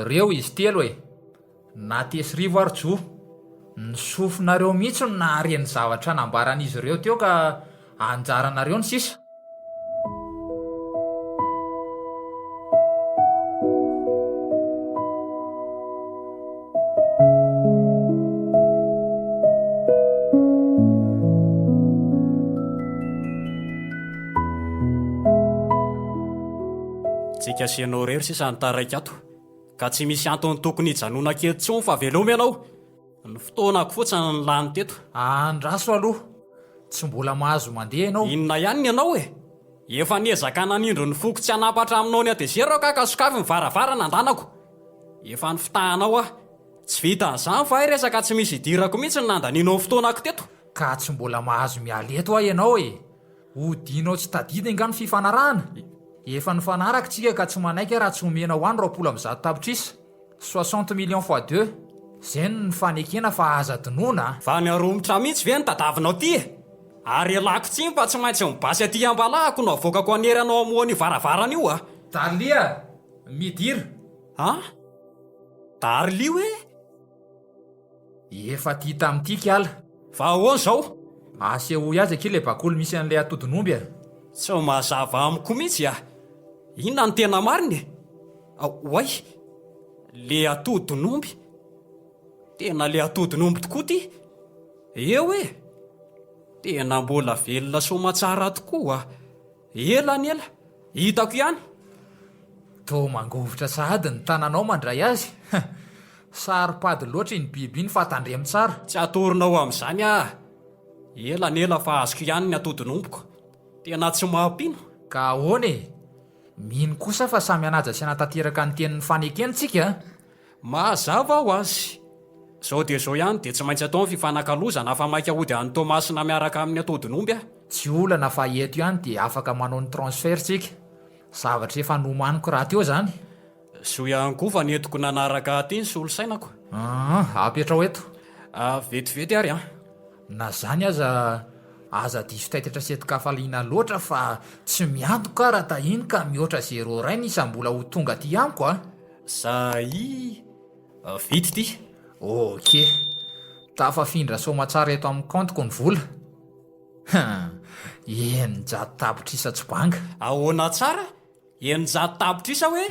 Reo izy telo e! Naty sy Rivo ary Jo. Ny sofinareo mihitsy no nahare ny zavatra nambaran'izy ireo teo ka anjaranareo ny sisa. Tsika sy ianao irery sisa no taraiky ato. Ka tsy misy antony tokony hijanonako eto intsony fa veloma ianao. Ny fotoanako fotsiny no lany teto. Andraso aloha. Tsy mbola mahazo mandeha ianao. Inona ihany ny anao e? Efa niezaka nanindry ny foko tsy hanapatra aminao ny hatezerako aho ka sokafy ny varavarana andanako. Efa nifitahanao aho. Tsy vitan'izany fa hay resaka tsy misy idirako mihitsy no nandanianao ny fotoanako teto. Ka tsy mbola mahazo miala eto aho ianao e! Hodianao tsy tadidy angaha ny fifanarahana? Efa nifanaraka tsika ka tsy manaiky aho raha tsy omenao ahy ny 120 tapitrisa, soixante millions fois deux, zay no nifanekena fa aza adinoina a! Fa ny haromotra mihitsy ve no tadavinao ty e? Ary ialako tsiny fa tsy maintsy ny basy aty ambalahako no avoakako hanery anao hamoha an'io varavarana io a! Darly a! Midira! An? Darly hoe? Efa tia tamin'ity kala. Fa ahoana izao? Asehoy azy akia ilay bakoly misy an'ilay atodin'omby a! Tsy mazava amiko mihitsy a! Inona no tena marina e? Oay! Le atodin'omby! Tena le atodin'omby tokoa ity! Eo e! Tena mbola velona soamatsara tokoa a! Ela ny ela, hitako ihany. Toa mangovitra sahady ny tananao mandray azy. Saro-pady loatra iny biby iny fa tandremo tsara. Tsy atoronao amin'izany aho. Ela ny ela fa azoko ihany ny atodin'ombiko. Tena tsy mampino. Ka ahoana e? Mino kosa fa samy hanaja sy hanatanteraka ny tenin'ny fanekena tsika a! Mazava ho azy. Zao dia zao ihany dia tsy maintsy atao ny fifanakalozana fa maika hody any Toamasina miaraka amin'ny atodin'omby aho. Tsy olana fa eto ihany dia afaka manao ny transfert tsika. Zavatra efa nomaniko rahateo izany. Zo ihany koa fa nentiko nanaraka aty ny solosainako. Aa, apetraho eto. Vetivety ary an. Na zany aza, aza diso taitatra sy entin-kafaliana loatra fa tsy miantoka aho raha tahiny ka mihoatra zéro iray ny isam-bola ho tonga aty amiko a. Zay vita ity. Ok. Tafafindra soamatsara eto amin'ny kaontiko ny vola. Hum, 600 tapitrisa tsy banga. Ahoana tsara? 600 tapitrisa hoe?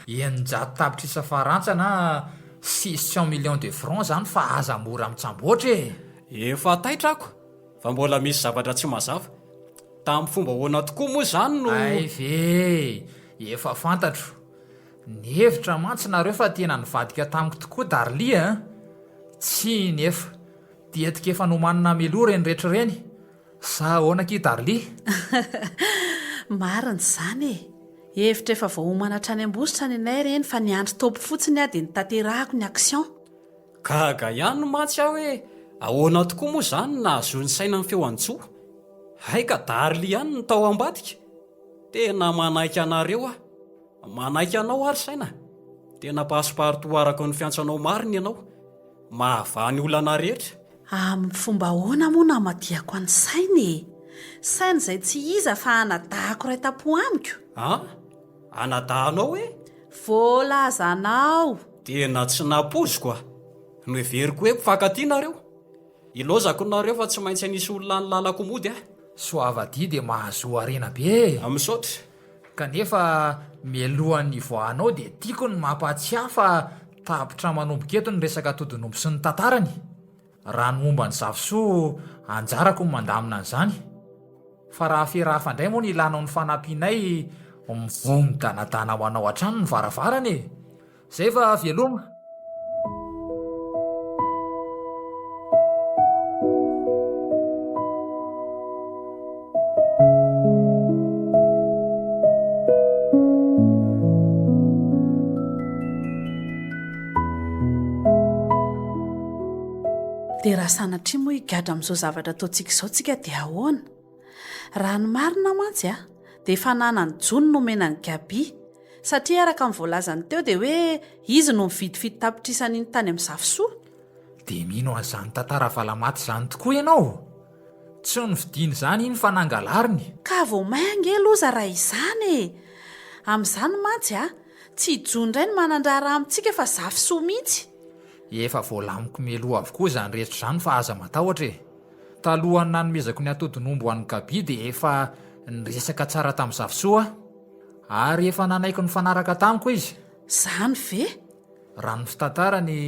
600 tapitrisa farantsa na 600 millions de francs zany fa aza mora mitsamboatra e! Efa taitra ako fa mbola misy zavatra tsy mazava. Tamin'ny fomba ahoana tokoa moa izany no. Hay ve e! Efa fantatro. Nihevitra mantsy nareo fa tena nivadika tamiko tokoa Darly a! Tsia nefa. Tetika efa nomanina mialoha ireny rehetra ireny. Sa ahoana akia Darly? Marina izany e! Hevitra efa voaomana hatrany Ambositra ny anay ireny fa niandry top fotsiny aho dia notanterahako ny action. Gaga ihany mantsy aho hoe ahoana tokoa moa izany no nahazoany saina ny feo an'i Jo? Hay ka Darly ihany no tao ambadika! Tena manaiky anareo aho. Manaiky anao aho ry saina. Tena passe-partout araka ny fiantso anao marina ianao. Mahavaha ny olana rehetra. Amin'ny fomba ahoana moa no hamadihako an'i Saina e? Saina izay tsy iza fa anadahako iray tampo amiko. An? Anadahanao hoe? Voalazanao! Tena tsy nampoiziko a! Noheveriko hoe mpifankatia nareo. Ilaozako nareo fa tsy maintsy hanisy olona ny lalako mody a! Soavadia dia mahazoa harena be e! Misaotra. Kanefa mialohan'ny hivoahanao dia tiako ny mampahatsiahy fa tapitra manomboka eto ny resaka atodin'omby sy ny tantarany. Raha ny momba an'i Zafisoa, anjarako ny mandamina an'izany. Fa raha afera hafa indray moa no ilanao ny fanampianay, mivoha midanadana ho anao hatrany ny varavarana e! Zay fa veloma! Dia raha sanatria moa higadra amin'izao zavatra ataontsika izao tsika dia ahoana? Raha ny marina mantsy a, dia fananan'i Jony nomena an'i Gaby, satria araka ny voalazany teo dia hoe izy no nividy fito tapitrisa an'iny tany amin'i Zafisoa. Dia mino an'izany tantara valamaty izany tokoa ianao? Tsy novidiany izany iny fa nangalariny. Ka vao may ange loza raha izany e! Amin'izany mantsy a, tsy i Jony indray no manan-draharaha amintsika fa Zafisoa mihitsy. Efa voalamiko mialoha avokoa izany rehetra izany fa aza matahotra e! Talohan'ny nanomezako ny atodin'omby ho an'i Gaby dia efa niresaka tsara tamin'i Zafisoa aho. Ary efa nanaiky nifanaraka tamiko izy. Izany ve? Raha ny fitantarany,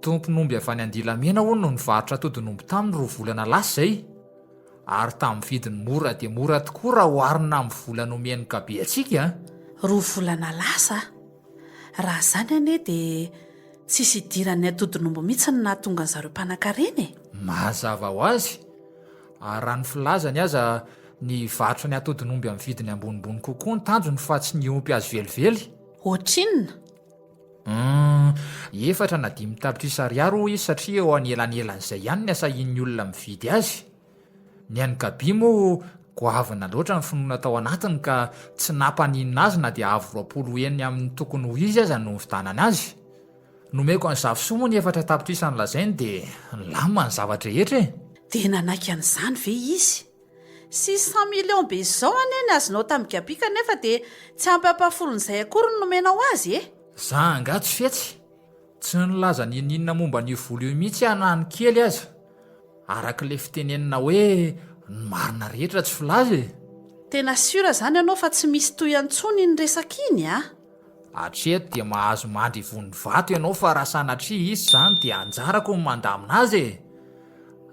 tompon'omby avy any Andilamena hono no nivarotra atodin'omby taminy roa volana lasa izay. Ary tamin'ny vidiny mora dia mora tokoa raha oharina amin'ny vola nomen'i Gaby antsika. Roa volana lasa? Raha izany anie dia tsisy idiran'ny atodin'omby mihitsy ny nahatonga an'zareo mpanankarena e! Mazava ho azy. Ary raha ny filazany aza, ny hivarotra ny atodin'omby amin'ny vidiny ambonimbony kokoa ny tanjony fa tsy ny hiompy azy velively. Ohatrinona? Humm, efatra na dimy tapitrisa ariary hoy izy satria eo anelanelan'izay ihany ny asahian'ny olona mividy azy. Ny an'i Gaby moa goavana loatra ny finoana tao anatiny ka tsy nampaninona azy na dia avo 20 heny amin'ny tokony ho izy aza no nividanany azy. Nomeko an'i Zafisoa moa ny efatra tapitrisa nolazainy dia nilamina ny zava-drehetra e! Dia nanaiky an'izany ve izy? Six cent millions be izao anie ny azonao tamin'i Gaby kanefa dia tsy ampy ampahafolon'izay akory ny nomenao azy e! Za angaha tsy fetsy? Tsy nilaza n'inon'inona momba an'io vola io mihitsy aho na ny kely aza. Araka ilay fitenenana hoe ny marina rehetra tsy filaza e! Tena sûr zany ianao fa tsy misy tohiny intsony iny resaka iny a! Hatreto dia mahazo mandry ivon'ny vato ianao fa raha sanatria hisy izany dia anjarako ny mandamina azy e!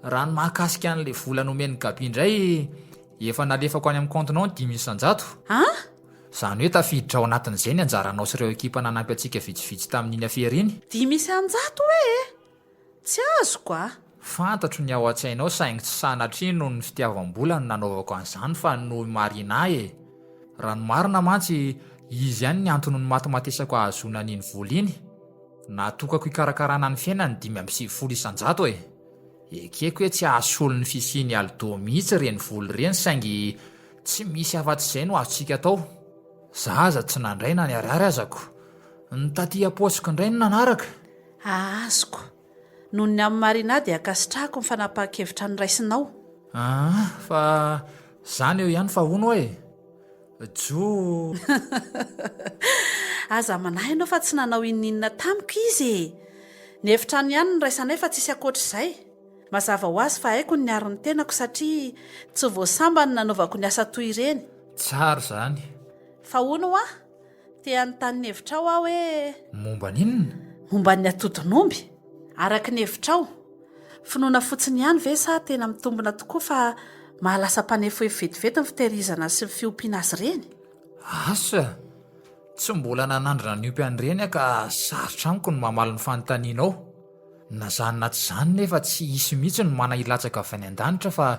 Raha ny mahakasika an'ilay vola nomen'i Gaby indray, efa nalefako any amin'ny kaontinao ny 5%. An? Izany hoe tafiditra ao anatin'izay ny anjaranao sy ireo ekipa nanampy antsika vitsivitsy tamin'iny afera iny. 5% hoe e! Tsy azoko a! Fantatro ny ao an-tsainao saingy tsy sanatria noho ny fitiavam-bola no nanaovako an'izany fa noho i Marina e! Raha ny marina mantsy, izy ihany ny antony nimatimatesako hahazoana an'iny vola iny. Natokako hikarakarana ny fiainany 95% e! Ekeko hoe tsy hahasolo ny fisian'i Aldo mihitsy ireny vola ireny saingy tsy misy afa-tsy izay no azontsika atao. Za aza tsy nandray na ny ariary aza ko! Ny taty am-paosiko indray no nanaraka! Azoko. Noho ny amin'i Marina dia ankasitrahako ny fanapahan-kevitra noraisinao. Aa, fa zany eo ihany fa hono hoa e! Jo. Aza manahy ianao fa tsy nanao inoninona tamiko izy e! Ny efitrano ihany no niraisanay fa tsisy ankoatr'izay. Mazava ho azy fa haiko ny niaro ny tenako satria tsy vao sambany nanaovako ny asa toy ireny. Tsara izany. Fa hono hoa, Te hanontany ny hevitrao aho hoe. Momba ny inona? Momba ny atodin'omby. Araka ny hevitrao, finoana fotsiny ihany ve sa tena mitombina tokoa fa mahalasa mpanefoefo vetivety ny fitehirizana sy ny fiompiana azy ireny? Asa! Tsy mbola nanandrana niompy an'ireny aho ka sarotra amiko ny mamaly ny fanontanianao. Na izany na tsy izany nefa tsy hisy mihitsy ny mana hilatsaka avy any an-danitra fa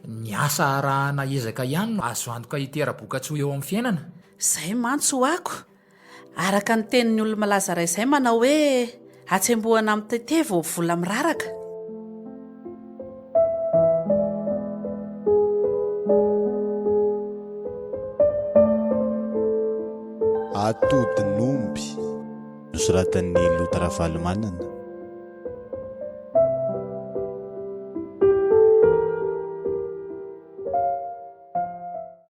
ny asa arahana ezaka ihany no azo antoka hitera-bokatsoa eo amin'ny fiainana. Izay mantsy ho ako, araka ny tenin'ny olo-malaza iray izay manao hoe, hatsembohana amin'ny tete vao vola miraraka. Atodin'omby. Nosoratan'i Lota Ravalomanana.